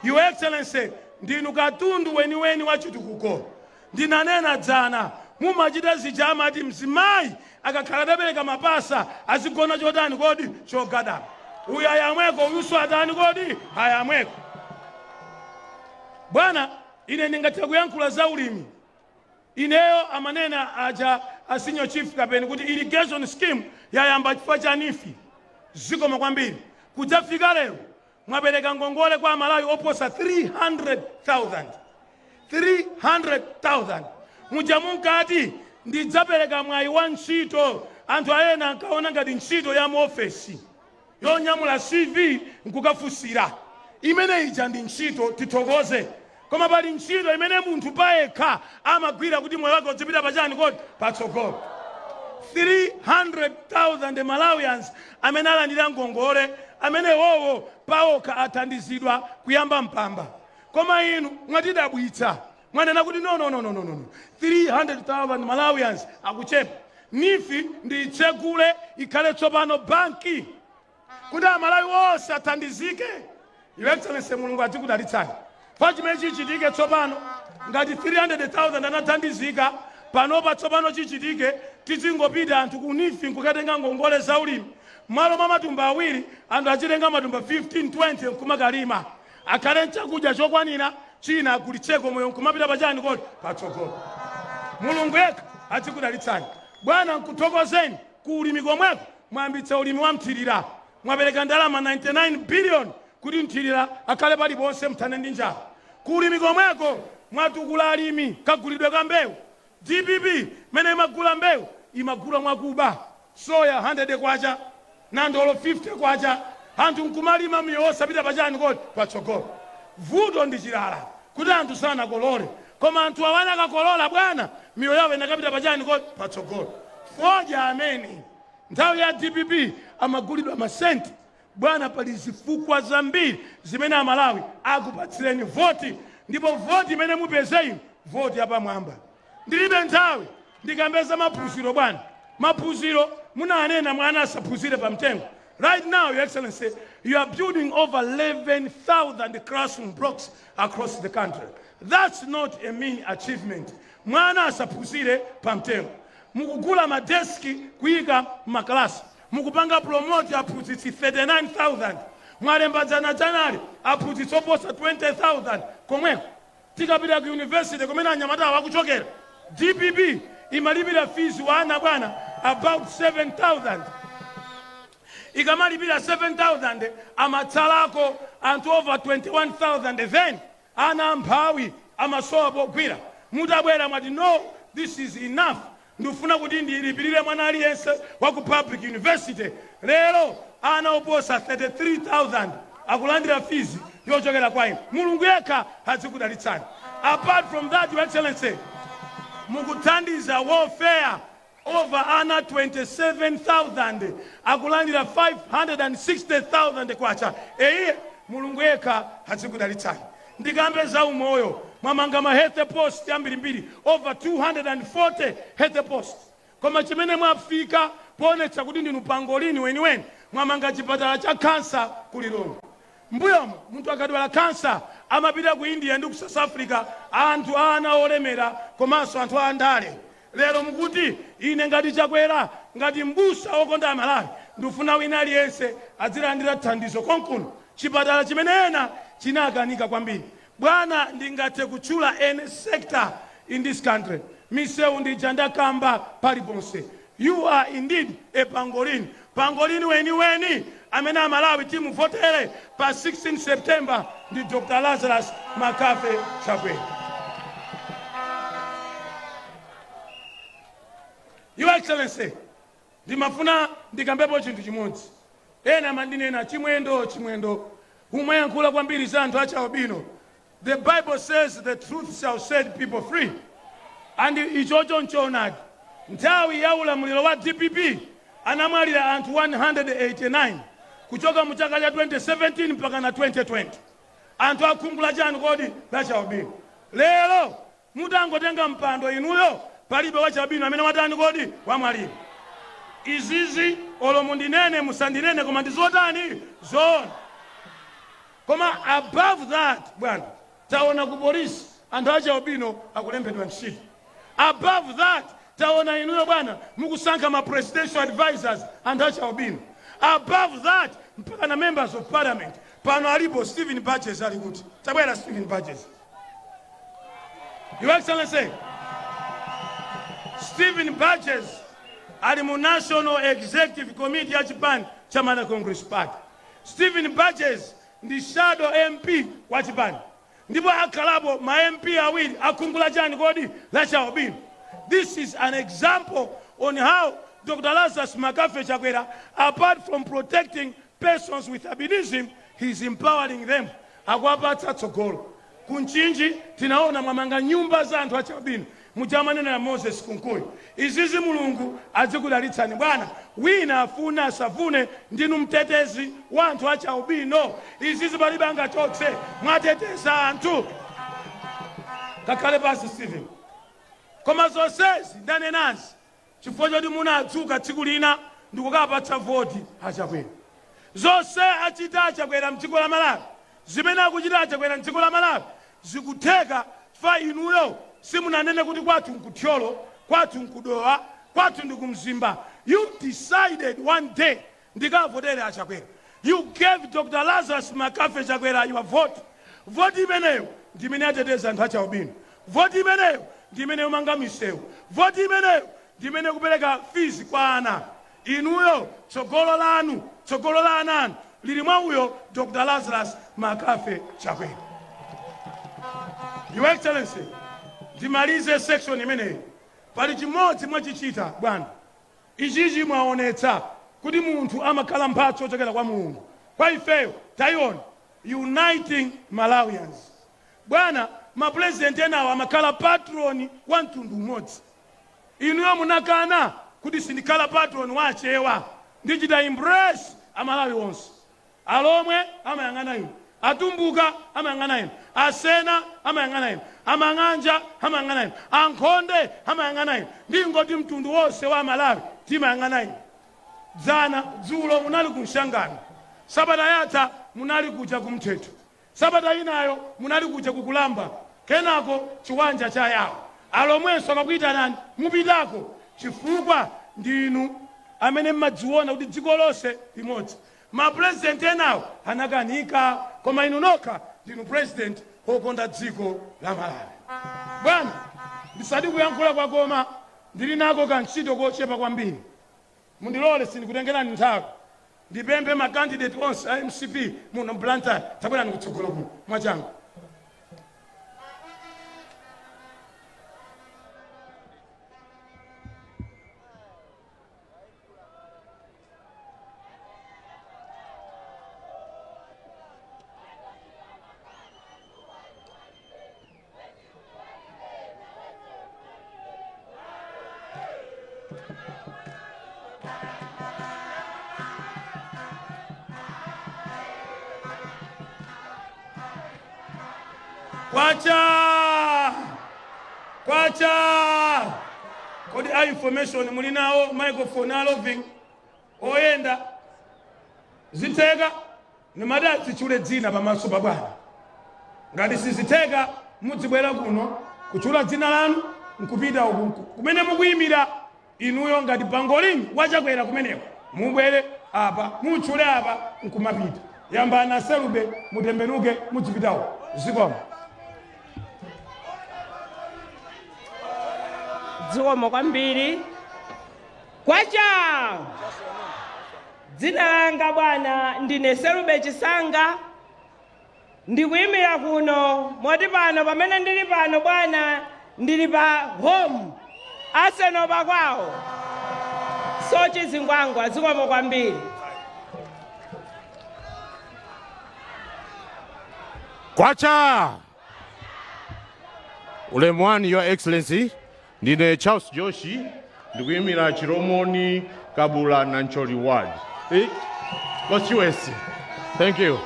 Your Excellency, ndinu katundu weniweni wa chitukuko. Ndinanena dzana, mumachita zija amati mzimayi akakhala atapereka mapasa azigona chotani kodi chogadama. Uyu ayamweko, uyuso atani kodi ayamweko. Bwana, ine ndingathe kuyankhula za ulimi. Ineyo amanena aja a senior chief kapeni kuti irrigation scheme yayamba chifukwa cha NEEF. Zikoma kwambiri. Kudzafika lero mwapereka ngongole kwa Amalawi oposa 300,000, 300,000. Muja munkati ndidzapereka mwayi wa ntchito, anthu ayena ankaona ngati ntchito ya muofesi yonyamula CV nkukafunsira. Imene ija ndi ntchito, tithokoze, koma pali ntchito imene munthu payekha amagwira kuti moyo wake udzipita pachani kodi patsogolo. 300,000 Malawians amene alandira ngongole, amene wowo pawokha athandizidwa kuyamba mpamba. Koma inu mwatidabwitsa, mwanena kuti no, no, no, no, no, no, 300,000 Malawians akuchepa, NEEF ndiyitsegule ikhale tsopano banki kuti Amalawi onse athandizike. Your Excellency, Mulungu adzikudalitsani. Pa chimene chichitike tsopano, ngati 300,000 anathandizika panopa, tsopano chichitike tizingopita anthu ku NEEF nkukatenga ngongole za ulimi. Malo mwa matumba 2, anthu achitenga matumba 15, 20 nkumakalima, akhale nchakudya chokwanira, china agulitseko, moyo nkumapita pachani kodi patsogolo. Mulungu yekha adzikudalitsani, bwana. Nkuthokozeni ku ulimi komweko, mwayambitsa ulimi wa mthirira, mwapereka ndalama 99 billion kuti mthirira akhale paliponse, mthane ndi njala. Ku ulimi komweko mwatukula alimi kagulidwe ka mbewu. DPP mene imagula mbewu imagula mwakuba, soya 100 kwacha, nandolo 50 kwacha, anthu nkumalima, miyoyo osapita pachani kodi patsogolo. Vuto ndi chilala kuti anthu sanakolole, koma anthu awana akakolola, bwana, miyoyo yawo inakapita pachani kodi patsogolo. Fodya amene nthawi ya DPP amagulidwa masenti. Bwana, pali zifukwa zambiri zimene Amalawi akupatsireni voti, ndipo voti imene mupeze inu, voti yapamwamba. Ndilibe nthawi ndikambeza maphunziro. Bwana, maphunziro munanena mwana asaphunzire pamtengo. Right now, Your Excellency, you are building over 11,000 classroom blocks across the country. That's not a mean achievement. Mwana asaphunzire pamtengo. Mukugula madeski kuyika m'makalasi, mukupanga promote aphunzitsi 39,000, mwalemba dzanadzanali aphunzitsi oposa 20,000. Komweko tikapita ku university kumene anyamatawo akuchokera, DPP imalipira fees wa ana, bwana, about 7000. Ikamalipira 7000, amatsalako anthu over 21,000. Then ana amphawi amasowa pogwira. Mutabwera mwati, "No, this is enough, ndikufuna kuti ndilipirire mwana aliyense wa ku public university." Lero ana oposa 33,000 akulandira fees yochokera kwa inu. Mulungu yekha azikudalitsani. Apart from that, Your Excellency, mukuthandiza welfare, over ana 27,000 akulandira 560,000 kwacha. Eyiye, Mulungu yekha azikudalitsani. Ndikambe za umoyo, mwamanga ma health post ambirimbiri, over 240 health post. Koma chimene mwafika poonetsa kuti ndinu pangolini weniweni, mwamanga chipatala cha kansa ku Lilongwe. Mbuyomo munthu akadwala kansa Amapita ku India ndi ku South Africa anthu ana olemera komanso anthu andale. Lero mukuti ine ngati Chakwera, ngati m'busa wokonda Amalawi, ndikufuna wina aliyense adzilandira thandizo konkuno. Chipatala chimene ena chinakanika kwambiri. Bwana, ndingathe kutchula any sector in this country. Misewu ndija ndakamba paliponse. You are indeed a pangolin. Pangolin weniweni amene Amalawi timuvotere pa 16 September ndi Dr. Lazarus McCarthy Chakwera. Your Excellency, ndimafuna ndikambepo chinthu chimodzi. Ena amandinena, "Chimwendo, Chimwendo, umayankhula kwambiri za anthu achialubino." The Bible says the truth shall set people free. And ichocho nchoonadi. Nthawi ya ulamuliro wa DPP anamwalira anthu 189 kuchoka mu chaka cha 2017 mpaka na 2020. Anthu akhungu la chani kodi? La chialubino. Lero mutangotenga mpando inuyo, palibe wachialubino amene watani kodi? Wamwalira. Izizi olo mundinene musandinene, koma ndizotani? Zoona. Koma above that, bwana, taona ku polisi anthu achialubino akulembedwa ntchito. Above that, taona inuyo bwana mukusankha ma presidential advisors anthu achialubino. Above that, mpaka na members of parliament pano alipo. Stephen Burgess ali kuti? Tabwera, Stephen Burgess. Your Excellency, Stephen Burgess ali mu National Executive Committee ya chipani cha Malawi Congress Party. Stephen Burgess ndi shadow MP wa chipani, ndipo akhalapo ma MP awiri akhungu la chani kodi? La chialubino. This is an example on how Dr. Lazarus McCarthy Chakwera, apart from protecting persons with albinism, he is empowering them, akuwapatsa tsogolo. Kunchinji tinaona mwamanga nyumba za anthu achialubino mujamanena Moses Kunkuyu. Izizi Mulungu adzikudalitsani, bwana. Wina afune asafune, ndinu mtetezi wa anthu achialubino. Izizi palibe angachotse, mwateteza anthu. Kakhale pasi, Stephen. Koma zonsezi ndanenazi chifukwa choti munadzuka tsiku lina ndikukapatsa voti Achakwera. Zonse achita Achakwera mdziko la Malawi, zimene akuchita Achakwera mdziko la Malawi, zikutheka chifukwa inuyo simunanene kuti kwathu nkuthyolo, kwathu nkudowa, kwathu ndi kumzimba. You decided one day, "Ndikavotere Achakwera." You gave Dr. Lazarus McCarthy Chakwera your vote. Voti imeneyo ndi imene yateteza anthu achialubino. Voti imeneyo ndi imene yomanga misewu. Voti imeneyo ndi imene kupereka fees kwa ana. Inuyo tsogolo lanu, tsogolo la ana anu lili mwa uyo Dr. Lazarus McCarthy Chakwera. Your Excellency, ndimalize section imeneyi. Pali chimodzi mwachichita, bwana. Ichichi mwaonetsa kuti munthu amakhala mphatso yochokera kwa Mulungu kwa ifeyo. Tayiona uniting Malawians, bwana. Mapurezidenti enawo amakhala patron wa mtundu umodzi. Inuyo munakana kuti sindikhala patron wa Achewa, ndichita embrace Amalawi onse. Alomwe amayang'ana inu, Atumbuka amayang'ana inu, Asena amayang'ana inu, Amang'anja amayang'ana inu, Ankhonde amayang'ana inu, ndingoti mtundu wonse wa Malawi timayang'ana inu. Dzana dzulo munali ku Mshangano, sabata yatha munali kuja ku Mthetho, sabata inayo munali kuja kukulamba, kenako chiwanja cha Yawo. Alomwenso akakuyitanani mupitako, chifukwa ndinu amene mmadziona kuti dziko lonse limodzi. Mapurezidenti enawo anakanika, koma inu nokha ndinu president wokonda dziko la Malawi. Bwana, ndisati kuyankhula kwakoma, ndili nako kantchito kochepa kwambiri. Mundilole, sindikutengerani nthawi. Ndipemphe makandidate onse a MCP muno Blantyre, tabwerani kutsogolo kuno mwachangu. Kwacha kwacha! Kodi a information muli nawo microphone a roving oyenda? Zitheka nimati adzitchule dzina pamaso pa bwana. Ngati sizitheka, mudzibwera kuno kutchula dzina lanu nkupita uku kumene mukuyimira inuyo ngati pangolini wachakwera kumeneko. Mubwere apa, mutchule apa nkumapita. Yambani aselube, mutembenuke, mudzipita uko. Zikomo. Zikomo kwambiri. Kwacha! Dzina langa bwana ndine Selube Chisanga, ndikuyimira kuno moti pano pamene ndili pano bwana ndili pa home Arsenal pakwawo Soche Zingwangwa. Zikomo kwambiri. Kwacha! Ulemu wanu, Your Excellency, ndine Charles Joshi, ndikuyimira Chilomoni Kabula Nancholi Ward. Constituency. Thank you.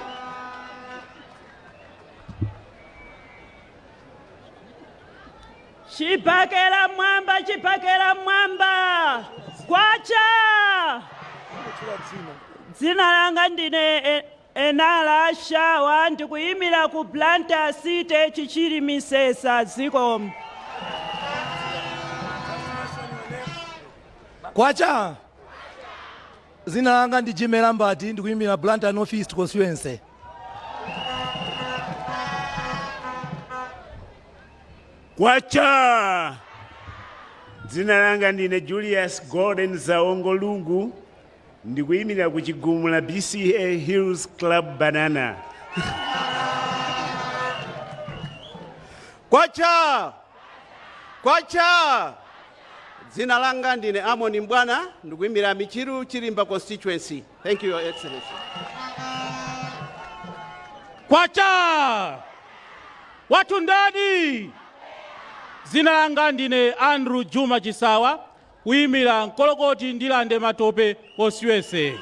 Chipakela mwamba, chipakela mwamba. Kwacha! Dzina langa ndine Enala Shawa, ndikuyimira ku Blantyre City Chichiri Misesa. Zikomo. Kwacha! Dzina langa ndi Jimmy Lambert, ndikuyimira Blantyre North East constituency. Kwacha! Dzina langa ndine Julius Golden Zaongo Lungu, ndikuyimira ku Chigumula BCA Hills Club Banana. Kwacha! Kwacha! Dzina langa ndine Amon Mbwana, ndikuyimira Michiru Chirimba constituency. Thank you, Your Excellency. Kwacha! Wathu ndani? Dzina langa ndine Andrew Juma Chisawa, kuyimira Nkolokoti Ndirande Matope constituency.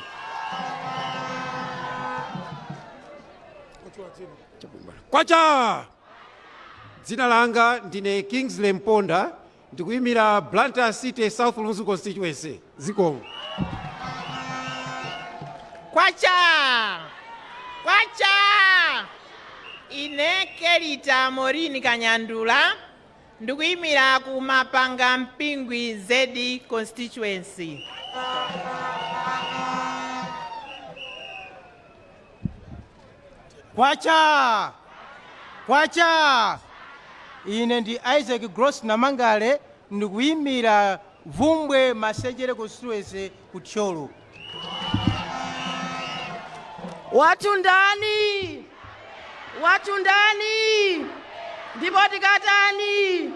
Kwacha! Dzina langa ndine Kingsley Mponda, ndikuyimira Blantyre City South Lunzu constituency. Zikomo. Kwacha! Kwacha! Ine Kelita Morini Kanyandula, ndikuyimira ku Mapanga Mpingwi Z constituency. Kwacha! Kwacha! Ine ndi Isaac Gross Namangale, ndikuyimira Vumbwe Masenjere constituency ku Thyolo. Wathu ndani? Wathu ndani? Ndipo tikatani?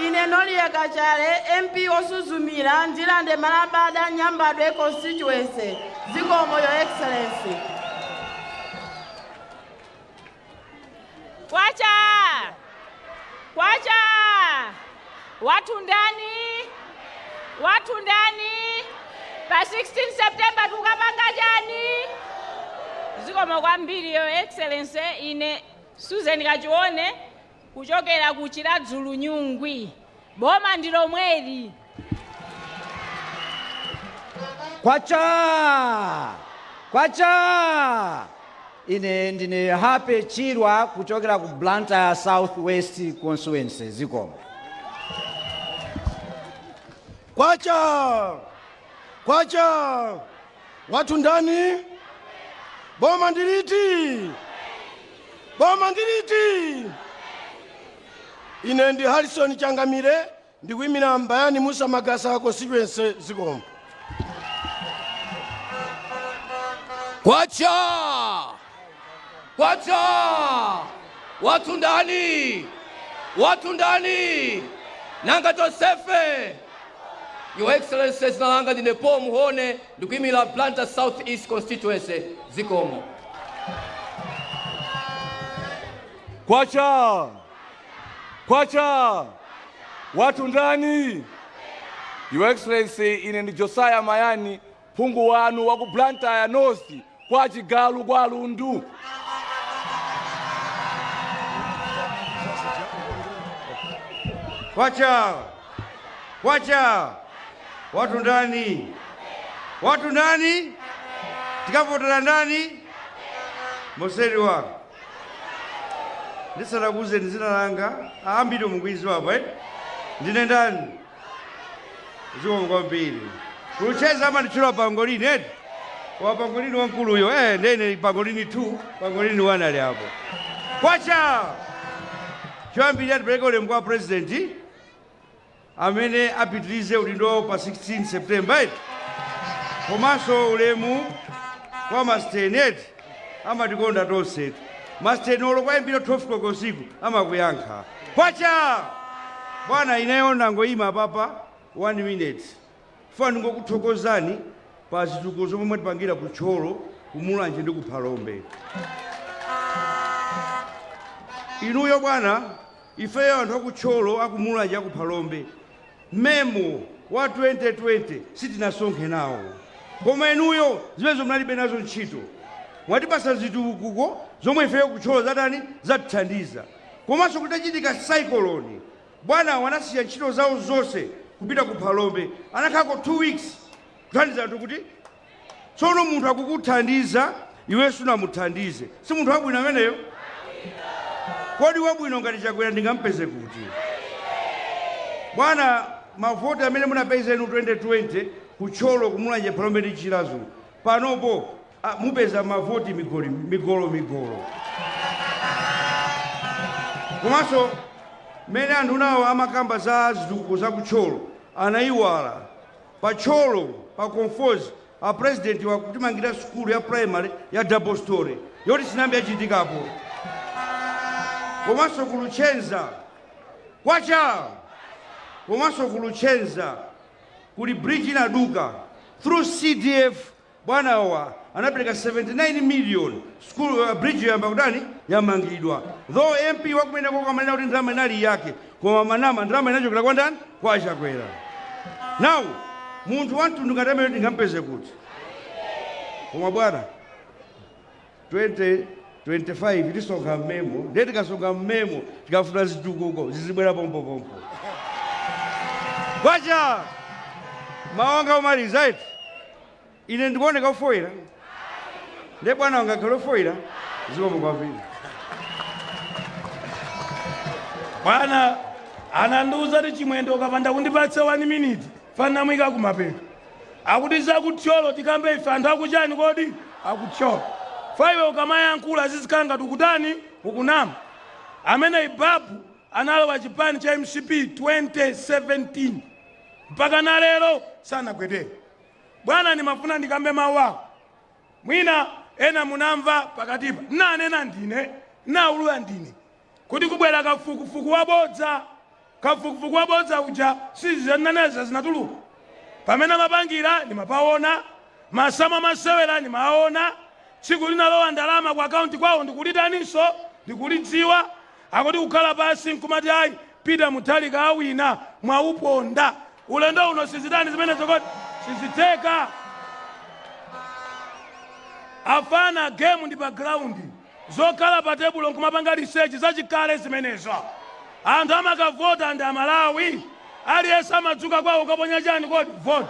Ine Nolia Kachale, MP osuzumira Ndirande Malabada Nyambadwe constituency. Zikomo, Your Excellency. Kwacha! Kwacha! Wathu ndani? Wathu ndani? Pa 16 September tukapanga chani? Zikomo kwambiri, Your Excellency. Ine Susan Kachione kuchokera ku Chiradzulu Nyungwi. Boma ndi lomweli. Kwacha! Kwacha! Ine ndine Happy Chirwa kuchokera ku Blantyre South West constituency. Zikomo. Kwacha! Kwacha! Wathu ndani? Boma ndiliti? Boma ndiliti? Ine ndi Harrison Changamire, ndikuyimira Mbayani Musa Magasa constituency. Zikomo. Kwacha! Kwacha! Wathu ndani? Wathu ndani? Nanga tonsefe? Your Excellency, dzina langa ndine Paul Muhone, ndikuyimira Blantyre South East constituency. Zikomo. Kwacha! Kwacha! Wathu ndani? Your Excellency, ine ndi Josiah Mayani, phungu wanu wa ku Blantyre North kwa Chigalu kwa Lundu. Kwacha! Kwacha! Wathu ndani? Wathu ndani? Tikavotera ndani? Moseriwa. Ndisanakuuzeni dzina langa, ambiri mukuidziwa apo, eh? Ndine ndani? Zikomo kwambiri. Kucheza amanditchula Pangolini, eti? Wa Pangolini wamkuluyo, eh, ndene Pangolini 2, Pangolini 1 ali apo. Kwacha! Choyambirira tipereke ulemu kwa president amene apitirize udindo pa 16 September, eti? Komanso ulemu kwa Masteni, eti? Amatikonda tonse. Masteni olo kwayambira 12 koloko usiku amakuyankha. Kwacha! Bwana, ineyo ndangoyima papa 1 minute. Funa ndingokuthokozani pa zitukuko zomwe mwatipangira ku Thyolo, ku Mulanje ndi ku Phalombe. Inuyo bwana, ifeyo anthu aku Thyolo, aku Mulanje, aku Phalombe, memo wa 2020 sitinasonkhe nawo. Koma inuyo zimenezo munalibe nazo ntchito. Mwatipasa zitukuko zomwe ifeyo ku Thyolo zatani, zatithandiza. Komanso kutachitika cyclone, bwana wanasiya ntchito zawo zonse kupita ku Phalombe, anakhalako 2 weeks kuthandiza anthu. Kuti tsono munthu akukuthandiza iwe sunamuthandize, si munthu wabwino ameneyo? Kodi wabwino ngati Chakwera ndingampeze kuti? Bwana, mavoti amene munapeza inu 2020 ku Thyolo, ku Mulanje, Phalombe ndi Chiradzulu, panopo mupeza mavoti migoli migolo migolo. Komanso mmene anthu nawo amakamba za zitukuko za ku Thyolo, anayiwala pa Thyolo pa Conforzi a president wakutimangira sukulu ya primary ya double story yoti sinambe yachitikapo. Komanso ku Luchenza, kwacha, komanso ku Luchenza kuli bridge inaduka, through CDF bwanawa anapereka 79 million, school bridge yamba kutani, yamangidwa. Though MP wakumeneko kamanena kuti ndalama inali yake, koma manama, ndalama inachokera kwa ndani? Kwa Chakwera. Now munthu wamtundu ngati amene ndingampeze kuti? Koma bwana, 2025 tisonkha mmemo, ndiye tikasonkha mmemo tikafuna zitukuko zizibwera pompopompo. Kwacha! Mawu anga omaliza, eti ine ndikuoneka ofoera, ndiye bwana wangakhale ofoera. Zikomo kwambiri. Bwana anandiuza kuti, "Chimwendo, ukapanda kundipatsa 1 minute," fanamwika kumapeto akuti zakuthyolo tikambe ife anthu akuchani kodi, akuthyolo faiwe ukamayankhula zizikhala ngati ukutani, ukunama. Amene ibabu analowa chipani cha MCP 2017 mpaka na lero sanagwedere. Bwana, ndimafuna ndikambe mawu ako. Mwina ena munamva pakatipa nanena ndine, naulula ndine kuti kubwera kafukufuku wabodza. Kafukufuku wabodza uja sizananeza, zinatuluka pamene amapangira ndimapaona, masama amasewera ndimaona, tsiku linalowa ndalama ku akaunti kwawo ndikulitaninso ndikulidziwa. Akuti kukhala pasi nkumati ayi, Peter Mutharika awina, mwauponda. Ulendo uno sizitani zimenezo kodi, sizitheka. Afana, game ndi pa ground, zokhala pa tebulo nkumapanga research zachikale zimenezo. Anthu amakavota ndi Amalawi, aliyense amadzuka kwawo ukaponya chani kodi, vote.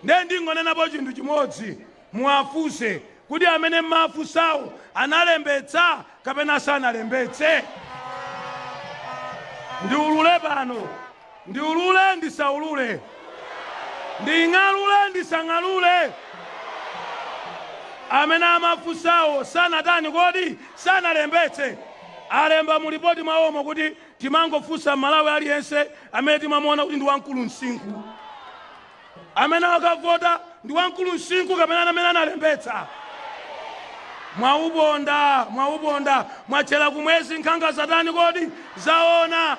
Ndiye ndingonenapo chinthu chimodzi, muwafunse kuti amene mmafunsawo analembetsa kapena sanalembetse. Ndiulule pano, ndiulule ndisaulule, nding'alule ndisang'alule? Amene amafunsawo sanatani kodi, sanalembetse. Alemba mu ripoti mwawomo kuti timangofunsa Malawi aliyense amene timamuona kuti ndi wamkulu msinkhu. Amene akavota ndi wamkulu msinkhu kapena amene analembetsa? Mwauponda, mwauponda, mwatchera kumwezi nkhanga zatani kodi, zaona.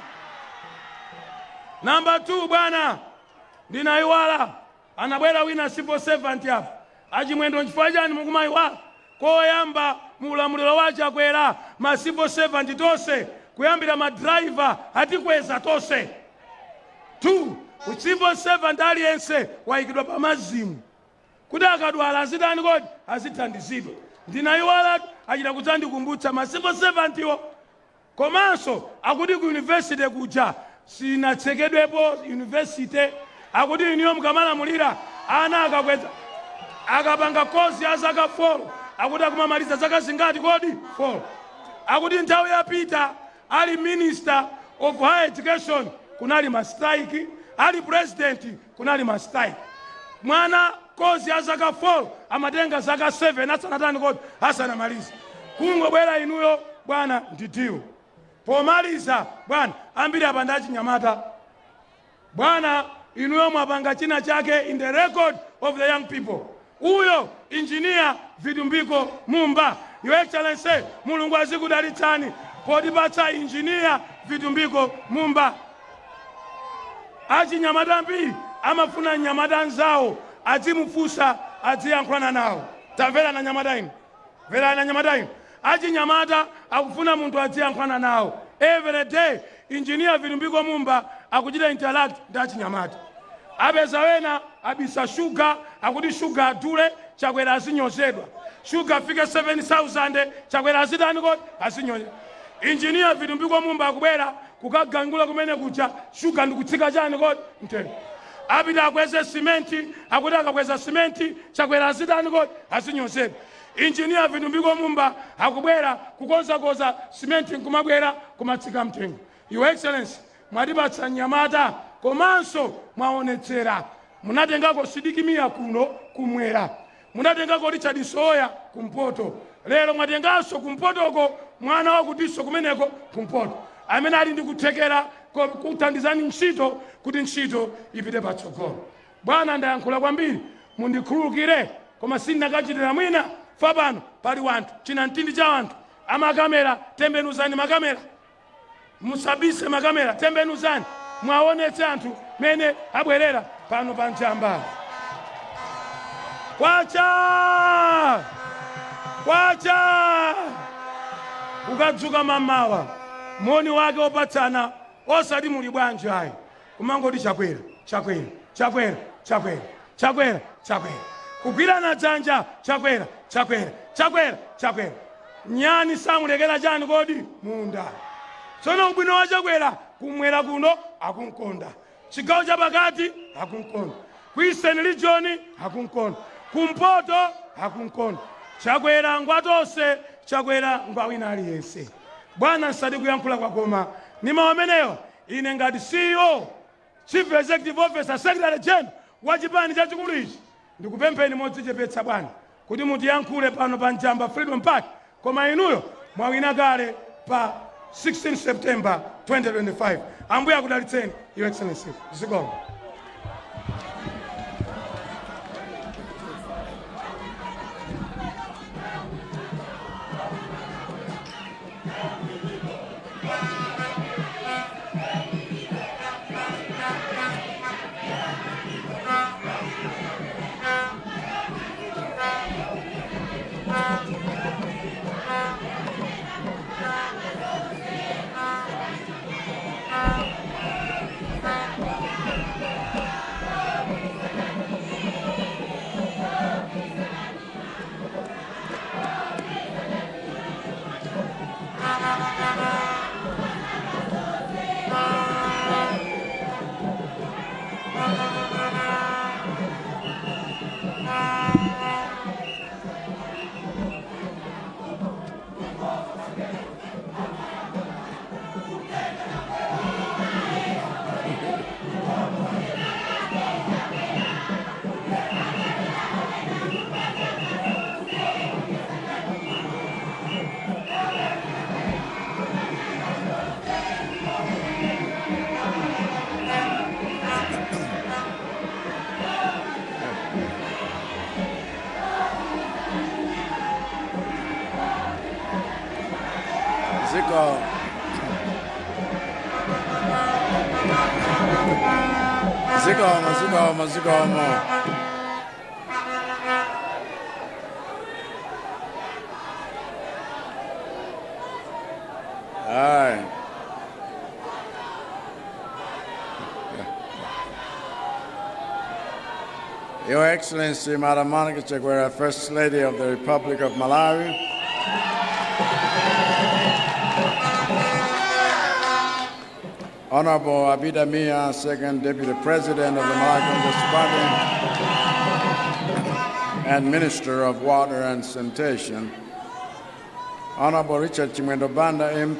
Namba 2, bwana, ndinayiwala, anabwera wina civil servant apa. Achimwendo, nchifukwa chani mukumayiwala? Koyamba mu ulamuliro wa Chakwera, ma civil servant tonse kuyambira ma driver atikweza tonse. 2, civil servant aliyense wayikidwa pa MASM kuti akadwala azitani kodi, azithandizidwa. Ndinayiwala, achita kudzandikumbutsa ma civil servant iwo. Komanso akuti ku university kuja sinatsekedwepo university. Akuti iniyo mukamalamulira, ana akakweza akapanga kozi ya zaka 4, akuti akumamaliza zaka zingati kodi? 4. Akuti nthawi yapita Ali Minister of Higher Education kunali ma strike, ali President kunali ma strike. Mwana kozi ya zaka 4 amatenga zaka 7 asanatani kodi asanamalize. Kungobwera inuyo bwana ndi deal. Pomaliza bwana, ambiri apa ndi achinyamata. Bwana, inuyo mwapanga china chake in the record of the young people. Uyo Engineer Vitumbiko Mumba, Your Excellency, Mulungu azikudalitsani potipatsa Engineer Vitumbiko Mumba. Achinyamata ambiri amafuna mnyamata anzawo adzimufunsa, adziyankhulana nawo. Tamverani anyamata inu. Mverani anyamata inu. Achinyamata akufuna munthu adziyankhulana nawo. Every day Engineer Vitumbiko Mumba akuchita interact ndi achinyamata. Apeza wena abisa shuga, akuti shuga adule, Chakwera azinyozedwa. Shuga afike 7000, Chakwera azitani kodi? Azinyozedwa. Engineer Vitumbiko Mumba akubwera kukagangula kumene kuja, shuga ndikutsika chani kodi? Mtengo. Apita akweze simenti, akuti akakweza simenti Chakwera azitani kodi? Azinyozedwa. Engineer Vitumbiko Mumba akubwera kukonzakoza simenti nkumabwera kumatsika mtengo. Your Excellency, mwatipatsa mnyamata komanso mwaonetsera. Munatengako Sidik Mia kuno kumwera, munatengako Richard Soya kumpoto, lero mwatenganso kumpotoko mwana wakutiso kumeneko kumpoto amene ali ndi kuthekera kuthandizani ntchito kuti ntchito ipite patsogolo. Bwana, ndayankhula kwambiri, mundikhululukire, koma sindinakachitira mwina fa pano pali wanthu china mtindi cha wanthu amakamera. Tembenuzani makamera, musabise makamera, tembenuzani mwaonetse anthu mene abwerera pano pa Njamba. Kwacha kwacha! Ukadzuka mamawa, moni wake opatsana osati muli bwanji ayi, kumangoti Chakwera, Chakwera, Chakwera, Chakwera, Chakwera, Chakwera, kugwirana dzanja, Chakwera, Chakwera, Chakwera, Chakwera. Nyani samulekera chani kodi munda. Tsono ubwino wa Chakwera, kumwera kuno akunkonda, chigawo chapakati akunkonda, ku Eastern Region akunkonda, kumpoto akunkonda. Chakwera ngwatonse, Chakwera ngwa wina aliyense. Bwana, nsati kuyankhula kwakoma ni mawu amenewa. Ine ngati CEO, Chief Executive Officer, Secretary General wa chipani chachikulu ichi, ndikupempheni modzichepetsa bwana kuti mutiyankhule pano pa Njamba Freedom Park, koma inuyo mwawina kale pa 16 September 2025. Ambuye akudalitseni, Your Excellency. Zikomo. Ziko. Zikomo, zikomo, zikomo. Aye. Your Excellency, Madam Monica Chakwera, First Lady of the Republic of Malawi, Honorable Abida Mia, Second Deputy President of the Malawi Congress Party and Minister of Water and Sanitation, Honorable Richard Chimwendo Banda, MP,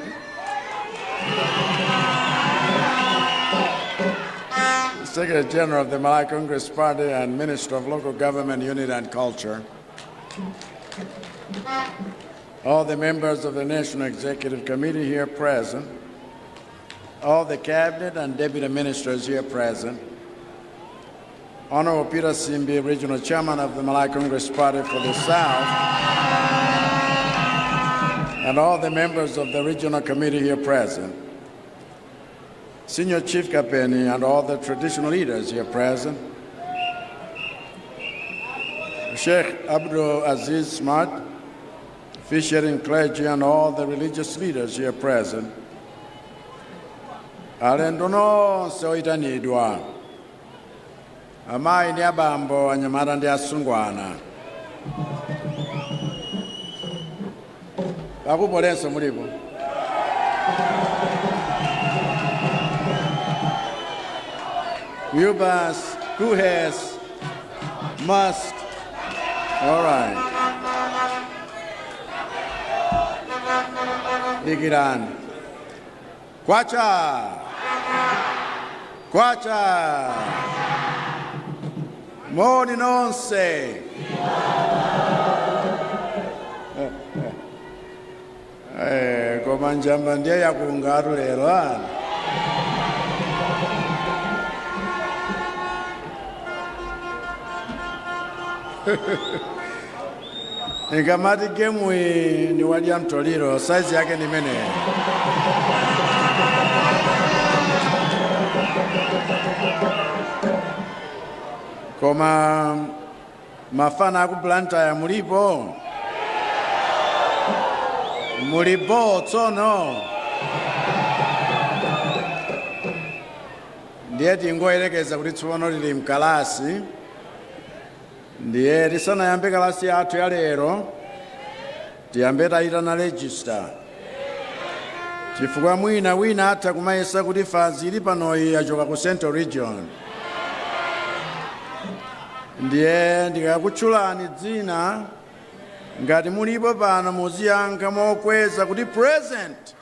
Secretary General of the Malawi Congress Party and Minister of Local Government, Unit and Culture, all the members of the National Executive Committee here present, all the Cabinet and Deputy Ministers here present, Honorable Peter Simbi, Regional Chairman of the Malawi Congress Party for the South, and all the members of the Regional Committee here present, Senior Chief Kapeni and all the traditional leaders here present, Sheikh Abdul Aziz Smart, officiating clergy and all the religious leaders here present, alendo nonse oyitanidwa, amayi ndi abambo, anyamata ndi asungwana, akupolenso mulipo. MUBAS, KUHeS, MUST. All right. Dikirani. Kwacha. Kwacha. Moni nonse. Eh, koma njamba ndiye yakungatu lero ana. Nikamati game iyi ni wadya mtoliro, size yake ni imeneyo. Koma mafana aku Blantyre mulipo? Mulipo tsono? Ndiye tingoyerekeza kuti tsono lili mkalasi. Ndiye tisanayambe kalasi yathu ya lero, tiyambe tayitana register, chifukwa mwina wina atha kumayesa kuti fanzi ili panoyi yachoka ku Central Region. Ndiye ndikakutchulani dzina, ngati mulipo pano muziyankha mokweza kuti present.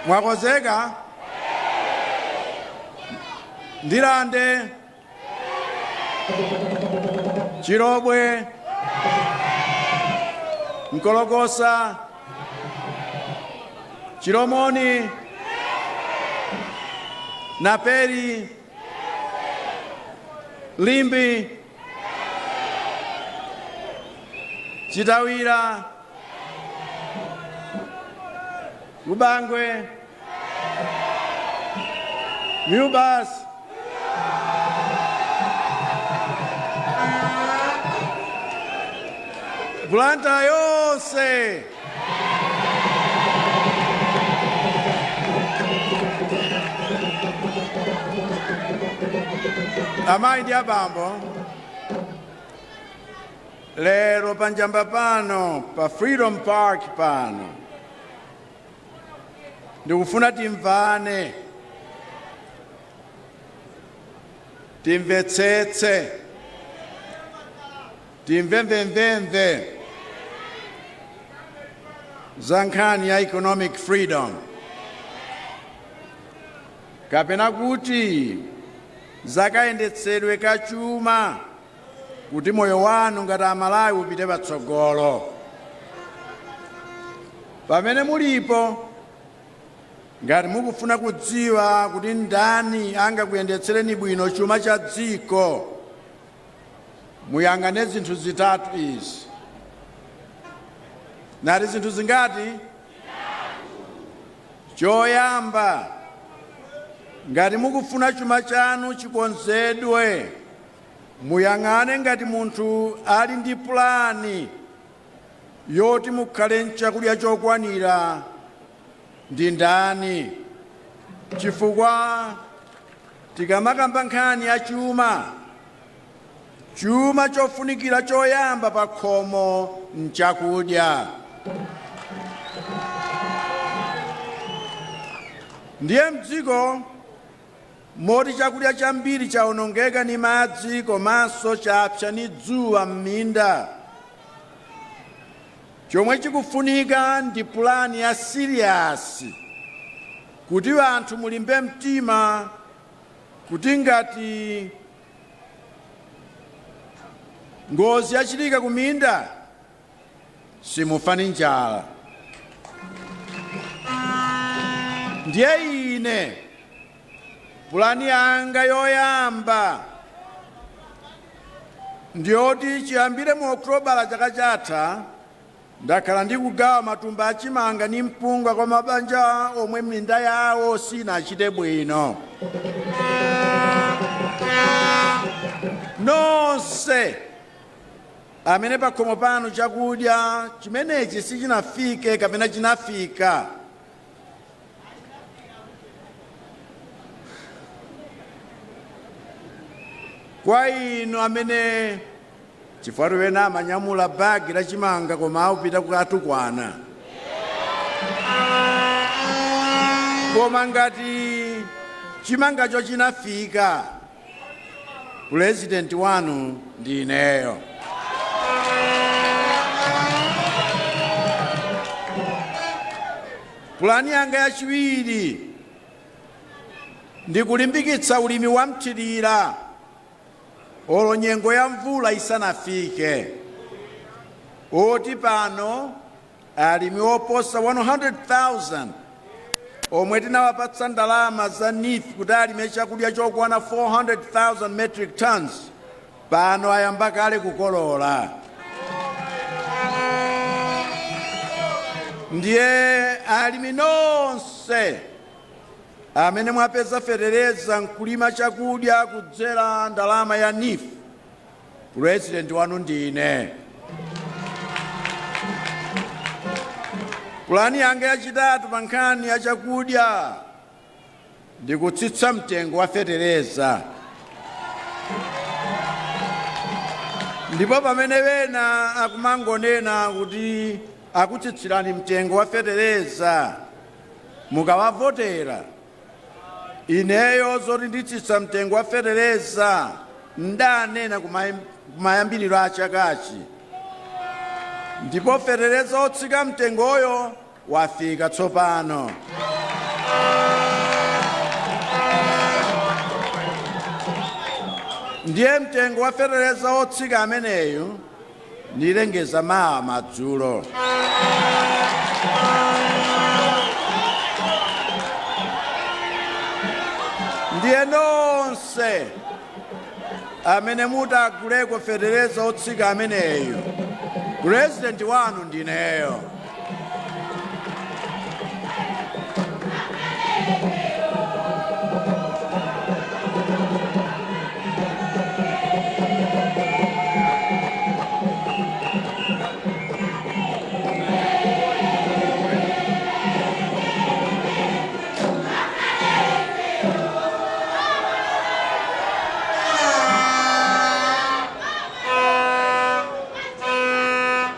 Mwakonzeka? Ndirande, Chirobwe, Nkolokosa, Chilomoni, Naperi, Limbi, Chitawira, Ubangwe, MUBAS, Blantyre yonse. Amayi ndi abambo, lero panjamba pano pa Freedom Park pano ndikufuna timvane, timvetsetse, timvemvemvemve za nkhani ya economic freedom, kapena kuti zakayendetsedwe kachuma kuti moyo wanu ngati Amalawi upite patsogolo. Pamene mulipo, ngati mukufuna kudziwa kuti ndani angakuyendetsereni bwino chuma cha dziko, muyang'ane zinthu zitatu izi. Nati zinthu zingati? Choyamba, ngati mukufuna chuma chanu chikonzedwe, muyang'ane ngati munthu ali ndi pulani yoti mukhale nchakudya chokwanira ndi ndani, chifukwa tikamakamba nkhani ya chuma, chuma chofunikira choyamba pa khomo nchakudya. Ndiye mdziko moti chakudya chambiri chawonongeka ni madzi komanso chapsa ni dzuwa m'minda, Chomwe chikufunika ndi pulani ya serious kuti anthu mulimbe mtima kuti ngati ngozi yachitika kuminda simufa ndi njala. Ndiye ine pulani yanga yoyamba ndiyoti chiyambire mu Okutobala chaka chatha ndakhala ndikugawa matumba achimanga ndi mpunga kwa mabanja omwe minda yawo sinachite bwino. Nonse amene pakhomo panu chakudya chimenechi sichinafike kapena chinafika, kwa inu amene chifukwa ena amanyamula bagi la chimanga koma akupita kukatukwana, koma ngati chimangacho chinafika, pulezidenti wanu ndi ineyo. Pulani yanga yachiwiri ndi kulimbikitsa ulimi wa mthirira olo nyengo ya mvula isanafike, oti pano alimi oposa 100,000 omwe tinawapatsa ndalama za NEEF kuti alime chakudya chokwana 400,000 metric tons pano ayamba kale kukolola. Ndiye alimi nonse amene mwapeza fetereza nkulima chakudya kudzera ndalama ya NEEF, pulezidenti wanu ndine. Pulani yanga yachitatu pa nkhani ya chakudya ndi kutsitsa mtengo wa fetereza. Ndipo pamene wena akumangonena kuti akutsitsirani mtengo wa fetereza mukawavotera, ineyo zoti nditsitsa mtengo wa fetereza ndanena kumayambiriro a chakachi, ndipo fetereza otsika mtengoyo wafika tsopano. Ndiye mtengo wa fetereza otsika ameneyu ndilengeza mawa madzulo. Ndiye nonse amene mutaguleko fetereza otsika ameneyu, pulezidenti wanu ndineyo.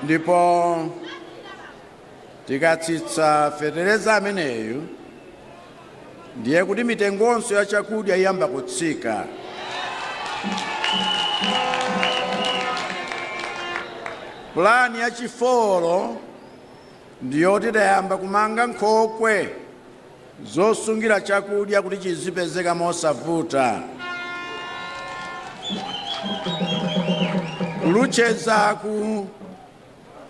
Ndipo tikatsitsa fetereza ameneyu, ndiye kuti mitengonso ya chakudya iyamba kutsika. Pulani ya chifolo ndiyoti tayamba kumanga nkhokwe zosungira chakudya kuti chizipezeka mosavuta. Kuluchezaku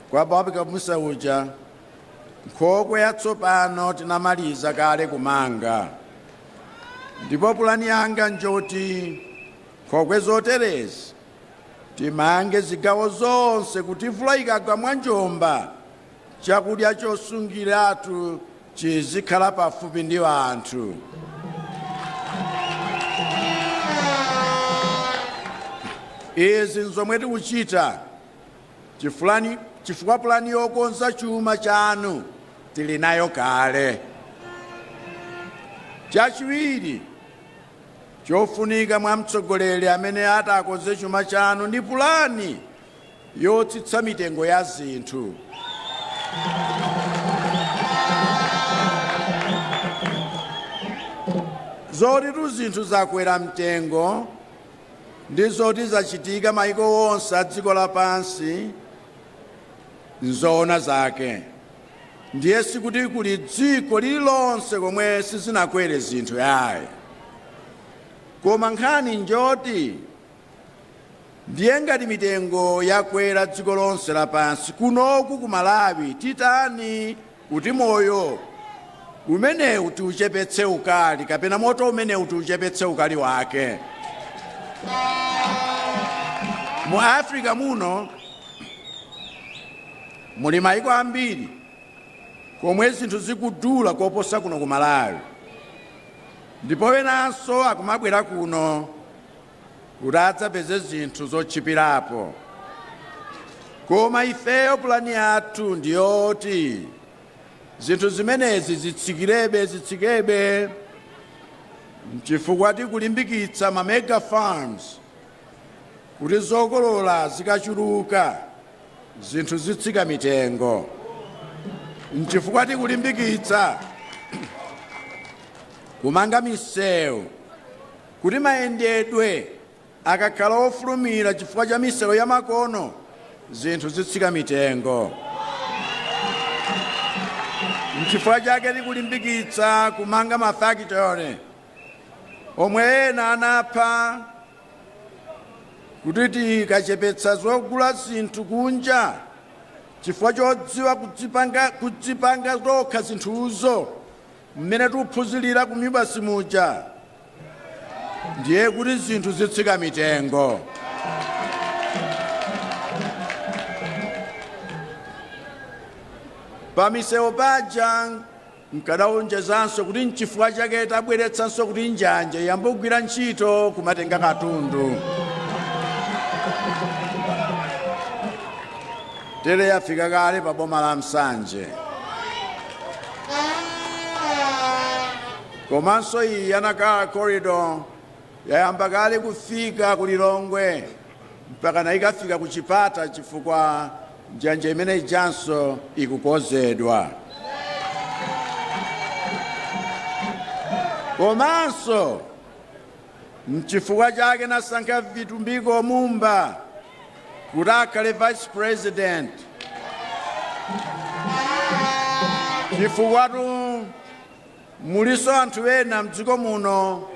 kwa Bob Kamusa uja, nkhokwe yatsopano tinamaliza kale kumanga, ndipo pulani yanga njoti nkhokwe zoterezi timange zigawo zonse kuti mvula ikagwa mwanjomba chakudya chosungiratu chizikhala pafupi ndi anthu. Izi nzomwe tikuchita chifukwa pulani yokonza chuma chanu tili nayo kale. Chachiwiri chofunika mwa mtsogoleri amene atakonze chuma chanu ndi pulani yotsitsa mitengo ya zinthu. Zotitu zinthu zakwera mtengo ndi zoti zachitika maiko onse a dziko lapansi. Nzoona zake, ndiye sikuti kuli dziko lililonse komwe sizinakwere zinthu yayi, koma nkhani njoti ndiye ngati mitengo yakwera dziko lonse lapansi, kunoku ku Malawi titani kuti moyo umenewu tiuchepetse ukali, kapena moto umenewu tiuchepetse ukali wake? Mu Africa muno muli maiko ambiri komwe zinthu zikudula koposa kuno ku Malawi, ndipo wenanso akumabwera kuno kuti adzapeze zinthu zotchipirapo. Koma ifeyo pulani yathu ndiyoti zinthu zimenezi zitsikirebe, zitsikebe, chifukwa tikulimbikitsa ma mega farms kuti zokolola zikachuluka zinthu zitsika mitengo. Nchifukwa tikulimbikitsa kumanga misewu kuti mayendedwe akakhala ofulumira chifukwa cha misewu ya makono, zinthu zitsika mitengo. Nchifukwa chake tikulimbikitsa kumanga mafakitore omwe ena anapha, kuti tikachepetsa zogula zinthu kunja chifukwa chodziwa kudzipanga tokha zinthuzo mmene tikuphunzirira ku MUBAS muja, ndiye kuti zinthu zitsika mitengo. Pamisewu paja nkadawonjezanso kuti nchifukwa chake tabweretsanso kuti njanje iyambe kugwira ntchito kumatenga katundu. Tere yafika kale pa boma la Msanje. Komanso iyi ya Nacala Corridor yayamba kale kufika ku Lilongwe mpaka na ikafika ku Chipata, chifukwa njanje imene ijanso ikukonzedwa. Komanso nchifukwa chake nasankha Vitumbiko Mumba kuti akhale vice president, chifukwatu muliso anthu ena mdziko muno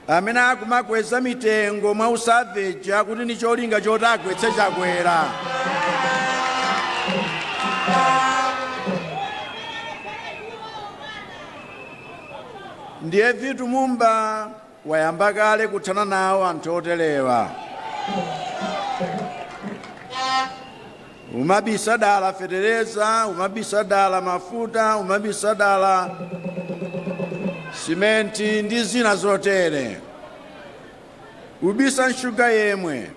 amene akumakweza mitengo mwa usavage akuti ni cholinga choti agwetse Chakwera. Ndiye Vitu Mumba wayamba kale kuthana nawo anthu otelewa. Umabisa dala fetereza, umabisa dala mafuta, umabisa dala simenti ndi zina zotere, ubisa nshuga yemwe.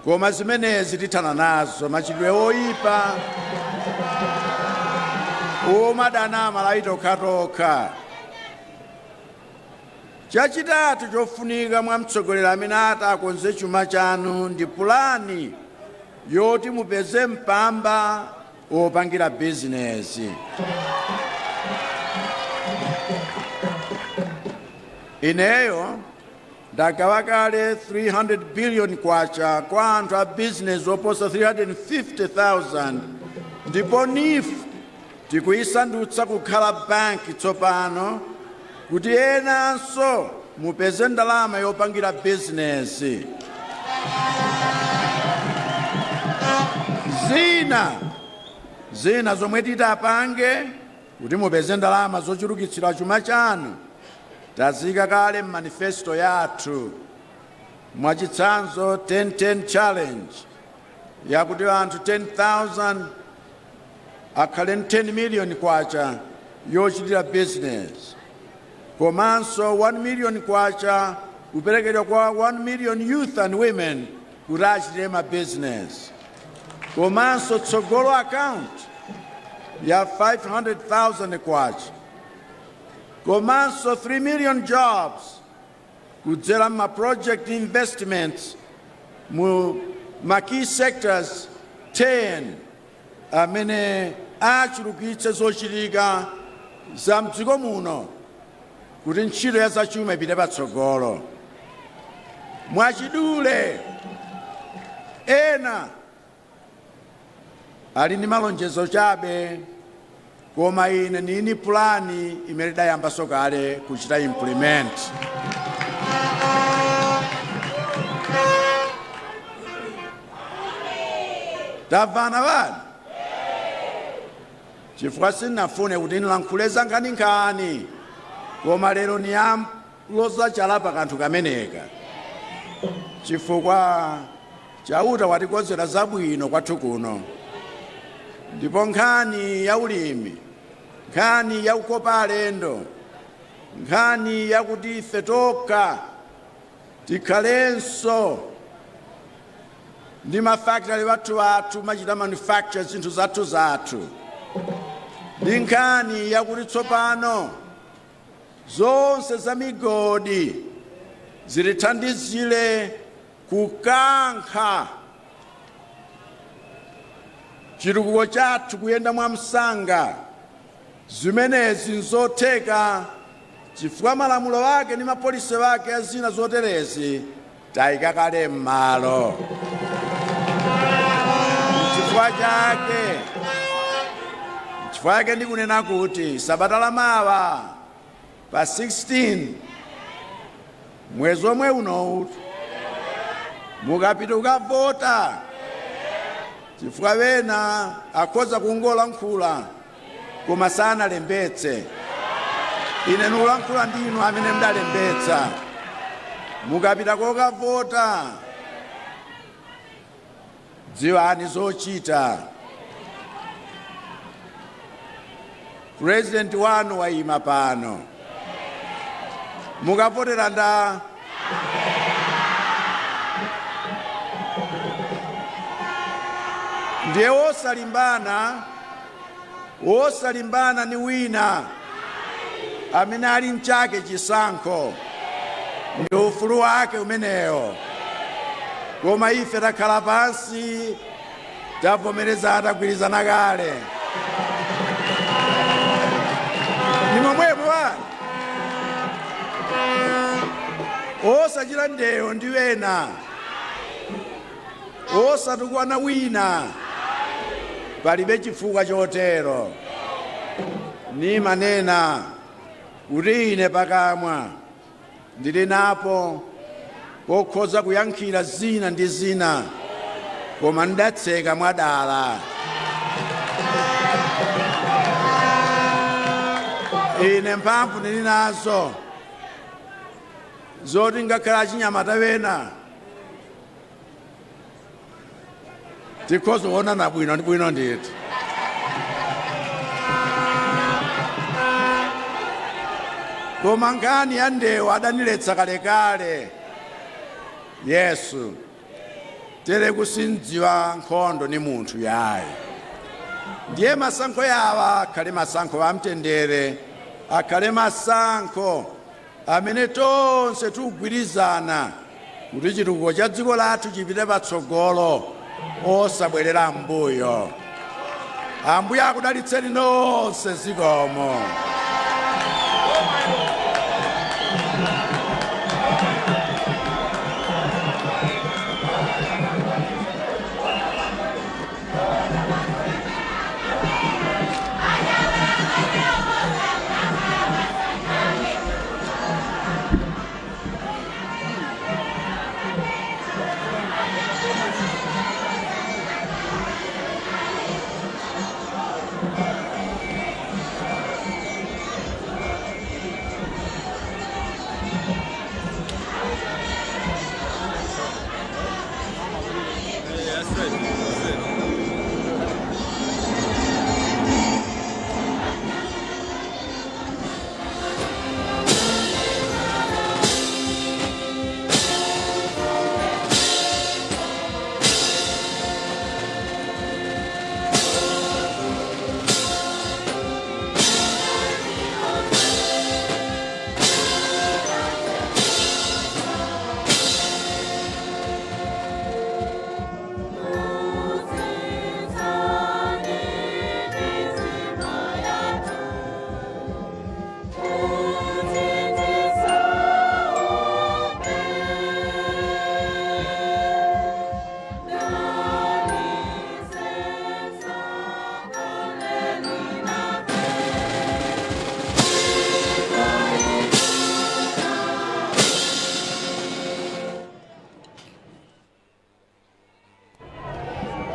Koma zimenezi tithana nazo, machitidwe oyipa omadana Amalawi tokhatokha. Chachitatu chofunika mwa mtsogoleri amene ati akonze chuma chanu ndi pulani yoti mupeze mpamba wopangira bizinesi. Ineyo ndagawa kale 300 billion kwacha kwa anthu a bizinesi oposa 350,000, ndipo NEEF tikuyisandutsa kukhala banki tsopano kuti enanso mupeze ndalama yopangira bizinesi. Zina zomwe titapange kuti mupeze ndalama zochulukitsira chuma chanu taziyika kale m'manifesto yathu. Mwachitsanzo, 10-10 challenge yakuti anthu 10,000 akhale 10 million kwacha yochitira business, komanso 1 million kwacha kuperekedwa kwa 1 million youth and women kuti achitire ma business, komanso Tsogolo account ya 500,000 kwacha, komanso 3 million jobs kudzera ma project investments mu ma key sectors 10 amene achulukitse zochitika za mdziko muno kuti ntchito ya zachuma ipite patsogolo. Mwachidule, ena Ali ndi malonjezo chabe, koma ine nini pulani imene idayambaso kale kuchita implement. Tamvana bana? Chifukwa sindinafune kuti ndilankhule za nkhaninkhani, koma lero niyaloza chala pa kanthu kameneka, chifukwa Chauta watikonzera zabwino kwathu kuno. Ndipo nkhani ya ulimi, nkhani ya kukopa alendo, nkhani yakuti ife tokha tikhalenso ndi mafakitale wathu athu machita manufacture zinthu zathu zathu, ndi nkhani yakuti tsopano zonse za migodi zitithandizire kukankha chitukuko chathu kuyenda mwamsanga. Zimenezi nzotheka chifukwa malamulo ake ndi mapolisi ake a zina zoterezi tayika kale m'malo. Chifukwa chake ndikunena kuti sabata lamawa pa 16 mwezi omwe unowu mukapita kukavota, chifukwa wena akhoza kungolankhula koma sanalembetse. Ine ndikulankhula ndinu amene mudalembetsa. Mukapita kokavota, dziwani zochita. Purezidenti wanu wayima pano, mukavotera nda ndiye wosalimbana ni wina amene ali mchake chisankho, ndi ufulu wake umenewo. Koma ife takhala pansi, tavomereza, tagwirizana kale, ni momwemo wani osachita ndewo ndi wena, osatukwana wina, palibe chifukwa chotero. Nimanena kuti ine pakamwa ndili napo pokhoza kuyankhira zina ndi zina, koma ndatseka mwadala. Ine mphamvu ndili nazo zoti ngakhale achinyamata wena tikhoza kuonana bwino ndi bwino ndithu. Koma nkhani ya ndewu adaniletsa kalekale Yesu tere kusindziwa nkhondo ni munthu yayi. Ndiye masankho yawa akhale masankho amtendere, akhale masankho amene tonse tikugwirizana kuti chitukuko cha dziko lathu chipite patsogolo, osabwerera mbuyo. Ambuye akudalitseni nonse. Zikomo.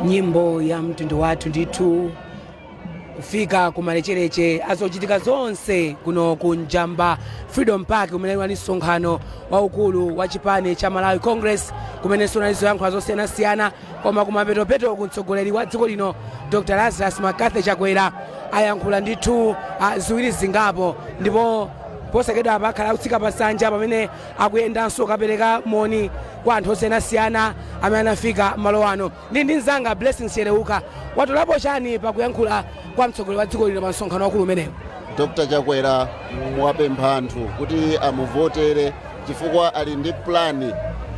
Nyimbo ya mtundu wathu ndithu kufika kumalechereche azochitika zonse kuno ku Njamba Freedom Park, kumene unali msonkhano waukulu wa chipani cha Malawi Congress, kumenenso unali zoyankhula zosiyanasiyana. Koma kumapetopeto, mtsogoleri wa dziko lino Dr Lazarus McCarthy Chakwera ayankhula ndithu ziwiri zingapo, ndipo posachedwa apa akhala akutsika pasanja pamene akuyendanso kukapereka moni kwa anthu osiyanasiyana amene anafika malo ano. Ndi mnzanga Blessings Chereuka. Watolapo chani pakuyankhula kwa mtsogoleri wa dziko lino pa msonkhano wakulu umenewu? Dr Chakwera wapempha anthu kuti amuvotere chifukwa ali ndi plani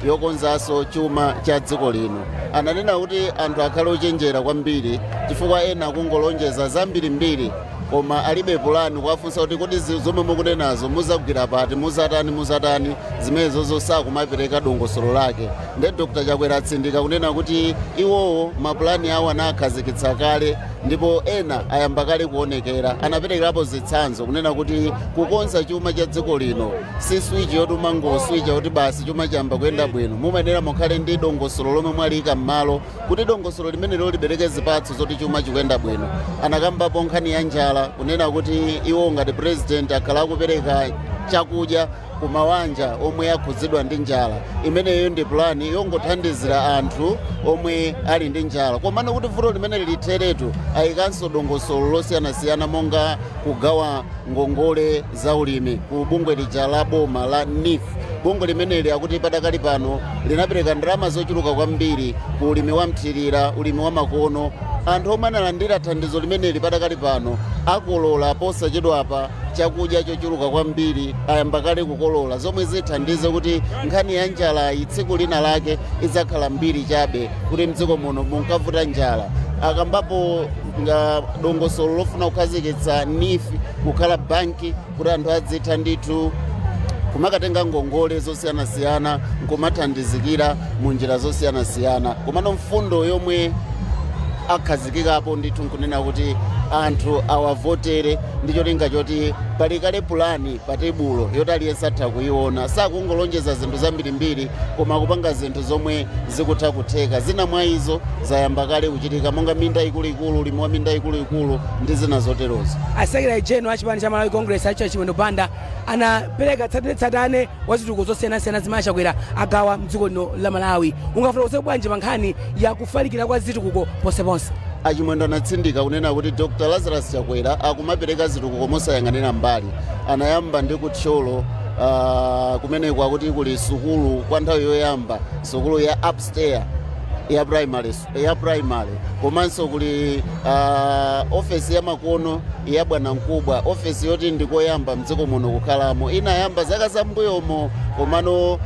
yokonzanso chuma cha dziko lino. Ananena kuti anthu akhale ochenjera kwambiri chifukwa ena akungolonjeza zambirimbiri koma alibe pulani. Kuwafunsa kuti kodi zomwe mukunenazo muzagwira pati, muzatani, muzatani, zimenezozo sakumapereka dongosolo lake. Nde Dr Chakwera atsindika kunena kuti iwowo mapulani awo anakhazikitsa kale ndipo ena ayamba kale kuonekera. Anaperekerapo zitsanzo kunena kuti kukonza chuma cha dziko lino si switch yoti umangoswicha kuti basi chuma chayamba kuyenda bwino. Mumayenera mukhale ndi dongosolo lomwe mwaliyika m'malo kuti dongosolo limenelo libereke zipatso zoti chuma chikuyenda bwino. Anakambapo nkhani ya njala, kunena kuti iwo ngati president akhala akupereka chakudya ku mawanja omwe akhudzidwa ndi njala. Imeneyo ndi pulani yongothandizira anthu omwe ali ndi njala, komano kuti vuto limene litheretu ayikanso dongosolo losiyanasiyana, monga kugawa ngongole za ulimi ku bungwe lija la boma la NEEF. Bungwe limeneli akuti padakali pano linapereka ndalama zochuluka kwambiri ku ulimi wa mthirira, ulimi wa makono. Anthu omwe analandira thandizo limeneli padakali pano akolola posachedwapa chakudya chochuluka kwambiri, ayamba kale kukolola, zomwe zithandize kuti nkhani ya njalayi tsiku lina lake idzakhala mbiri chabe kuti mdziko muno munkavuta njala. Akambapo nga dongosolo lofuna kukhazikitsa NEEF kukhala banki kuti anthu adzitha ndithu kumakatenga ngongole zosiyanasiyana nkumathandizikira mu njira zosiyanasiyana. Komano mfundo yomwe akhazikikapo ndithu nkunena kuti anthu awavotere ndi cholinga choti palikale pulani pa tebulo yoti aliyense atha kuiona. Sakungolonjeza zinthu zambirimbiri koma kupanga zinthu zomwe zikutha kutheka. Zina mwa izo zayamba kale kuchitika, monga minda ikuluikulu, ulimi wa minda ikuluikulu ndi zina zoterozo. A secretary general a chipani cha Malawi Congress a Richard Chimwendo Banda anapereka tsatanetsatane wa zitukuko zosiyanasiyana zimene Achakwera agawa mdziko lino la Malawi. Ungafotokoze bwanji pa nkhani ya kufalikira kwa zitukuko ponseponse? Achimwendo anatsindika kunena kuti Dr Lazarus Chakwera akumapereka zitukuko mosayang'anira mbali. Anayamba ndi kuthyolo, kumeneko akuti kuli sukulu kwa nthawi yoyamba, sukulu ya upstairs ya primary, komanso kuli ofesi ya makono ya bwanamkubwa, ofesi yoti ndikoyamba mdziko muno kukhalamo. Inayamba zaka zambuyomo, komano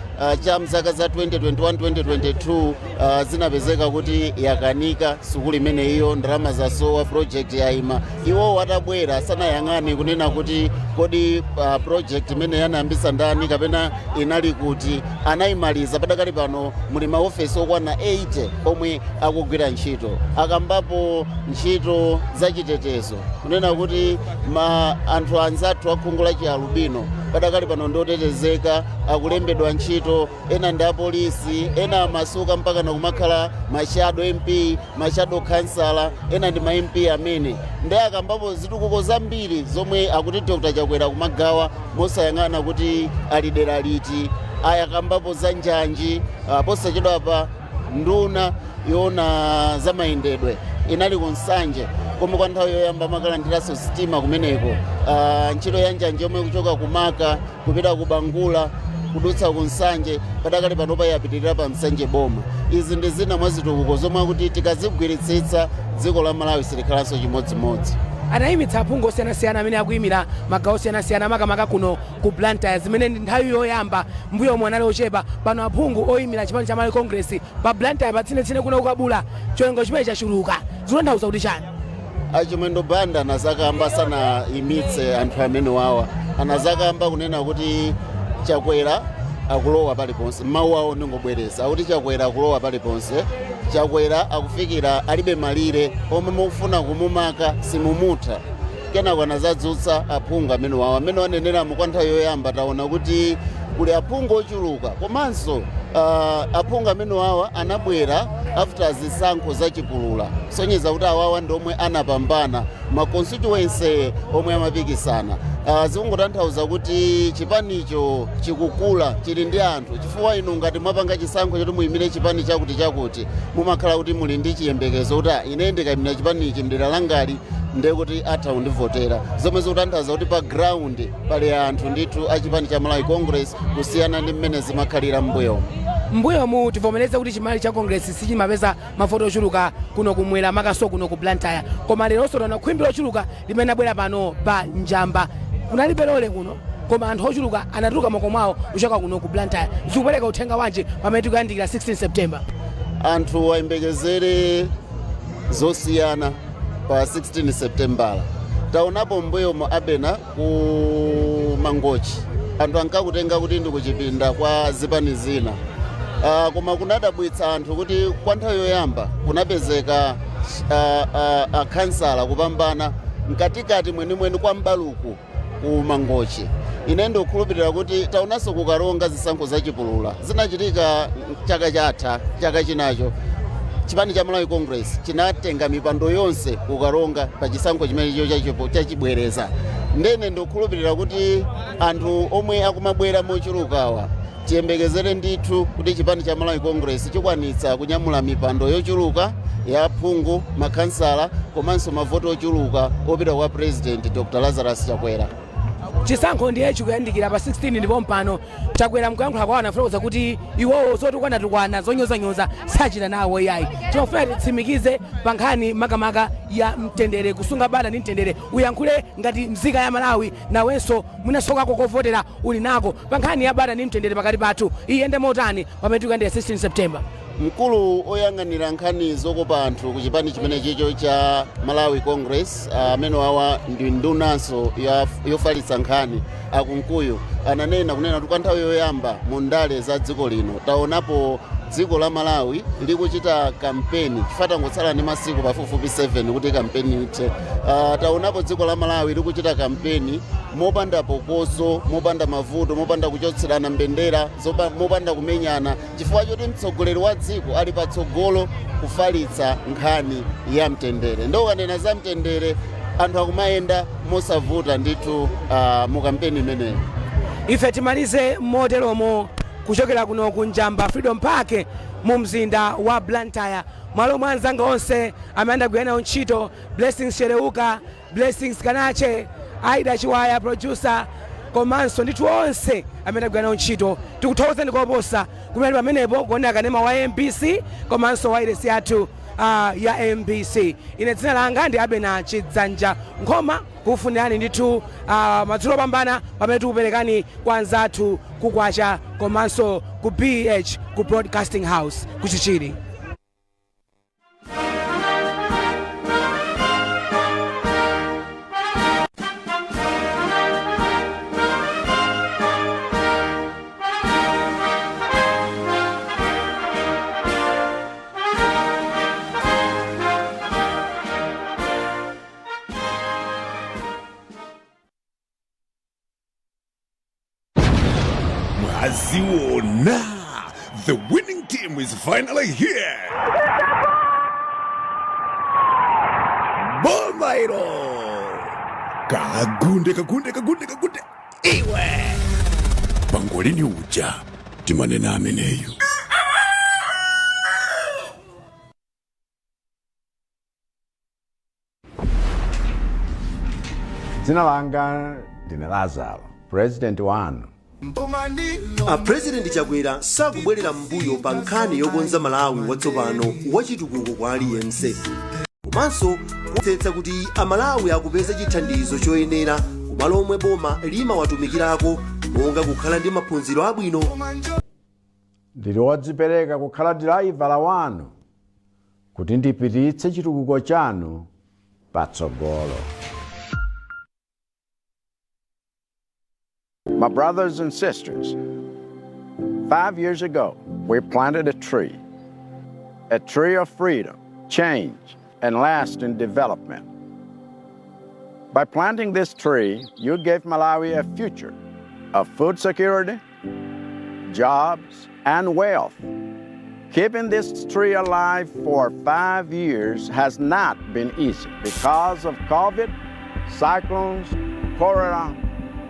cha mzaka za 2021 2022 zinapezeka kuti yakanika sukulu imeneyiyo, ndalama zasowa, project yayima. Iwo atabwera sanayang'ane kunena kuti kodi project imene yanayambisa ndani kapena inali kuti. Anayimaliza. Padakali pano muli maofesi okwana 80 omwe akugwira ntchito. Akambapo ntchito zachitetezo, kunena kuti ma anthu anzathu akhungu la chialubino padakali pano ndotetezeka, akulembedwa ntchito, ena ndi apolisi, ena amasuka mpaka nakumakhala ma shadow MP, ma shadow kansala, ena ndi ma MP amene. Ndi akambapo zitukuko zambiri zomwe akuti Dr Chakwera kumagawa mosayang'ana kuti ali dera liti. Ayakambapo za njanji. Posachedwapa nduna yoona za mayendedwe inali ku Nsanje komwe kwa nthawi yoyamba amakalandiranso sitima kumeneko. Ntchito ya njanji yomwe kuchoka kumaka kupita ku Bangula kudutsa ku Nsanje padakali panopa yapitirira pa Nsanje boma. Izi ndi zina mwa zitukuko zomwe akuti tikazigwiritsitsa dziko la Malawi silikhalanso chimodzimodzi. Anayimitsa aphungu osiyanasiyana amene akuyimira magawo osiyanasiyana, makamaka kuno ku Blantyre, zimene ndi nthawi yoyamba. Mbuyo omwe anali ochepa. Pano aphungu oyimira chipani cha Malawi Congress pa Blantyre, patsinetsine kuno kukabula, chiwerengero chimene chachuluka, zikutanthauza kuti chani? Achimwendo Banda anazakamba sanayimitse anthu amene wawa, anazakamba kunena kuti Chakwera akulowa paliponse. Mawu awo ndingobwereza, akuti Chakwera akulowa paliponse, Chakwera akufikira, alibe malire, omwe mukufuna kumumaka simumutha. Kenako anazadzutsa aphungu amene wawa amene waneneramo kwa nthawi yoyamba. Taona kuti kuli aphungu ochuluka komanso Aphungu amene awa anabwera after zisankho zachipulula, kusonyeza kuti awawa ndi omwe anapambana ma constituency omwe amapikisana. Zikungotanthauza kuti chipanicho chikukula, chili ndi anthu, chifukwa inu ngati mwapanga chisankho choti muyimire chipani chakuti chakuti, mumakhala kuti muli ndi chiyembekezo kuti, "Ah, ine ndikayimira chipanichi mdera langali, ndiye kuti atha kundivotera," zomwe zikutanthauza kuti pa ground pali anthu ndithu a chipani cha Malawi Congress, kusiyana ndi mmene zimakhalira m'mbuyomu. Mbuyomu tivomereze kuti chipani cha Congress sichimapeza mavoti ochuluka kuno kumwera, makaso kuno ku Blantyre, koma leronso taona khwimbi lochuluka limene abwera pano pa Njamba. Kunalibe lole kuno, koma anthu ochuluka anatuluka makomo awo kuchoka kuno ku Blantyre. Zikupereka uthenga wanji pamene tikuyandikira 16 September? Anthu ayembekezere zosiyana pa 16 Septembala. Taonapo mbuyomo, abena ku Mangochi anthu ankakutenga kuti ndi kuchipinda kwa zipani zina, koma kunadabwitsa anthu kuti kwa nthawi yoyamba kunapezeka akhansala kupambana mkatikati mwenimweni kwa Mbaluku ku Mangochi. Ine ndikukhulupirira kuti taonanso kuKaronga zisankho zachipulula zinachitika chaka chatha, chaka chinacho, chipani cha Malawi Congress chinatenga mipando yonse kuKaronga pa chisankho chimenecho chachibwereza. Ndene ndikukhulupirira kuti anthu omwe akumabwera mochulukawa, tiyembekezere ndithu kuti chipani cha Malawi Congress chikwanitsa kunyamula mipando yochuluka ya phungu, makhansala komanso mavoti ochuluka opita kwa President Dr Lazarus Chakwera. Chisankho ndiye chikuyandikira pa 16, ndipo mpano Chakwera mkuyankhula kwawo anafotokoza kuti iwowo zotukwanatukwana, zonyozanyoza sachita nawo iyayi. Timafuna titsimikize pa nkhani makamaka ya mtendere, kusunga bata ndi mtendere. Uyankhule ngati mzika ya Malawi, nawenso mwinasokako kovotera uli nako, pa nkhani ya bata ndi mtendere pakati pathu iyende motani pamene tikuyandikira 16 September? Mkulu oyang'anira nkhani zokopa anthu ku chipani chimenechicho cha Malawi Congress, amene wawa ndi ndunanso yofalitsa nkhani, aKunkuyu, ananena kunena kuti kwa nthawi yoyamba mu ndale za dziko lino taonapo dziko la Malawi likuchita kampeni, chifukwa tangotsala ndi masiku pafupifupi 7 kuti kampeni ithe. Taonapo dziko la Malawi likuchita kampeni mopanda pokoso, mopanda mavuto, mopanda kuchotserana mbendera, mopanda kumenyana, chifukwa choti mtsogoleri wa dziko ali patsogolo kufalitsa nkhani ya mtendere. Ndo ukanena za mtendere, anthu akumayenda mosavuta ndithu mu kampeni imeneyi. Ife timalize moteromo kuchokera kuno ku Njamba Freedom Park mu mzinda wa Blantyre. Mwalo mwa anzanga onse amene andagwira nawo ntchito, Blessings Shereuka, Blessings Kanache, Aida Chiwaya producer, komanso ndithu onse amene agwira nawo ntchito, tikuthokozani koposa kumene pamenepo kuonera kanema wa MBC komanso wailesi yathu ya MBC. Ine dzina langa ndi Abena Chidzanja Nkhoma, kufunirani ndithu madzulo opambana pamene tikuperekani kwa anzathu kuKwacha komanso ku BH, ku Broadcasting House ku Chichiri. Mwaziona, the winning team is finally here. Boma ilo. Kagunde, kagunde, kagunde, kagunde. Iwe. Pangolini uja timanena ameneyu. Dzina langa ndine Lazaro, president wanu. A President Chakwera sakubwerera m'mbuyo pa nkhani yokonza Malawi watsopano wachitukuko kwa aliyense, komanso kuonetsetsa kuti Amalawi akupeza chithandizo choyenera kumalo omwe boma limawatumikirako, monga kukhala ndi maphunziro abwino. Ndili wodzipereka kukhala dilaivala wanu kuti ndipititse chitukuko chanu patsogolo. My brothers and sisters, 5 years ago, we planted a tree of freedom, change, and lasting development. By planting this tree, you gave Malawi a future of food security, jobs, and wealth. Keeping this tree alive for 5 years has not been easy because of COVID, cyclones, cholera,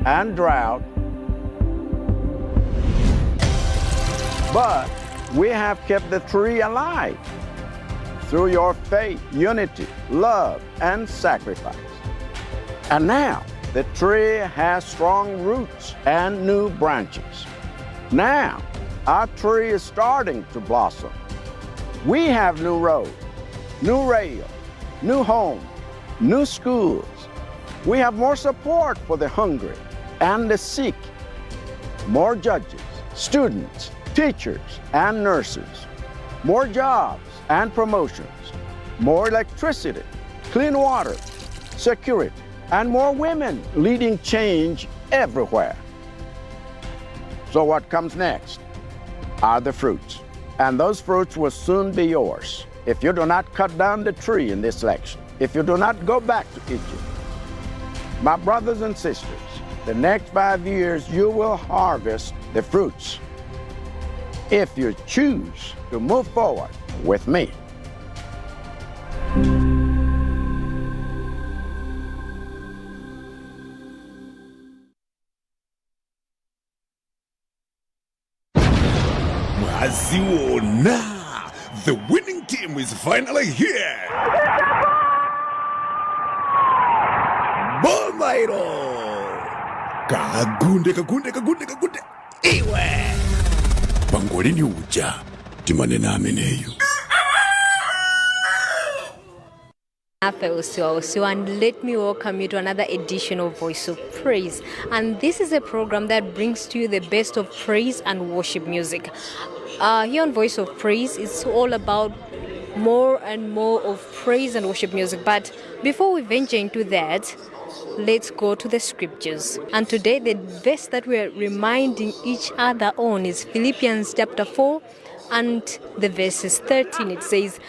and drought. But we have kept the tree alive through your faith, unity, love, and sacrifice. And now the tree has strong roots and new branches. Now our tree is starting to blossom. We have new roads, new rail, new homes, new schools. We have more support for the hungry and the sick, more judges, students, teachers, and nurses, more jobs and promotions, more electricity, clean water, security, and more women leading change everywhere. So, what comes next are the fruits, and those fruits will soon be yours if you do not cut down the tree in this election, if you do not go back to Egypt. My brothers and sisters, the next 5 years you will harvest the fruits if you choose to move forward with me. Mwaziona, the winning team is finally here. Boma ilo. Kagunde, kagunde, kagunde, kagunde. Iwe. Pangolini uja. Timanena ameneyu. Afe Usiwa Usiwa, and let me welcome you to another edition of Voice of Praise. And this is a program that brings to you the best of praise and worship music. Here on Voice of Praise, it's all about more and more of praise and worship music. But before we venture into that, let's go to the scriptures. And today, the verse that we are reminding each other on is Philippians chapter 4 and the verse is 13. It says,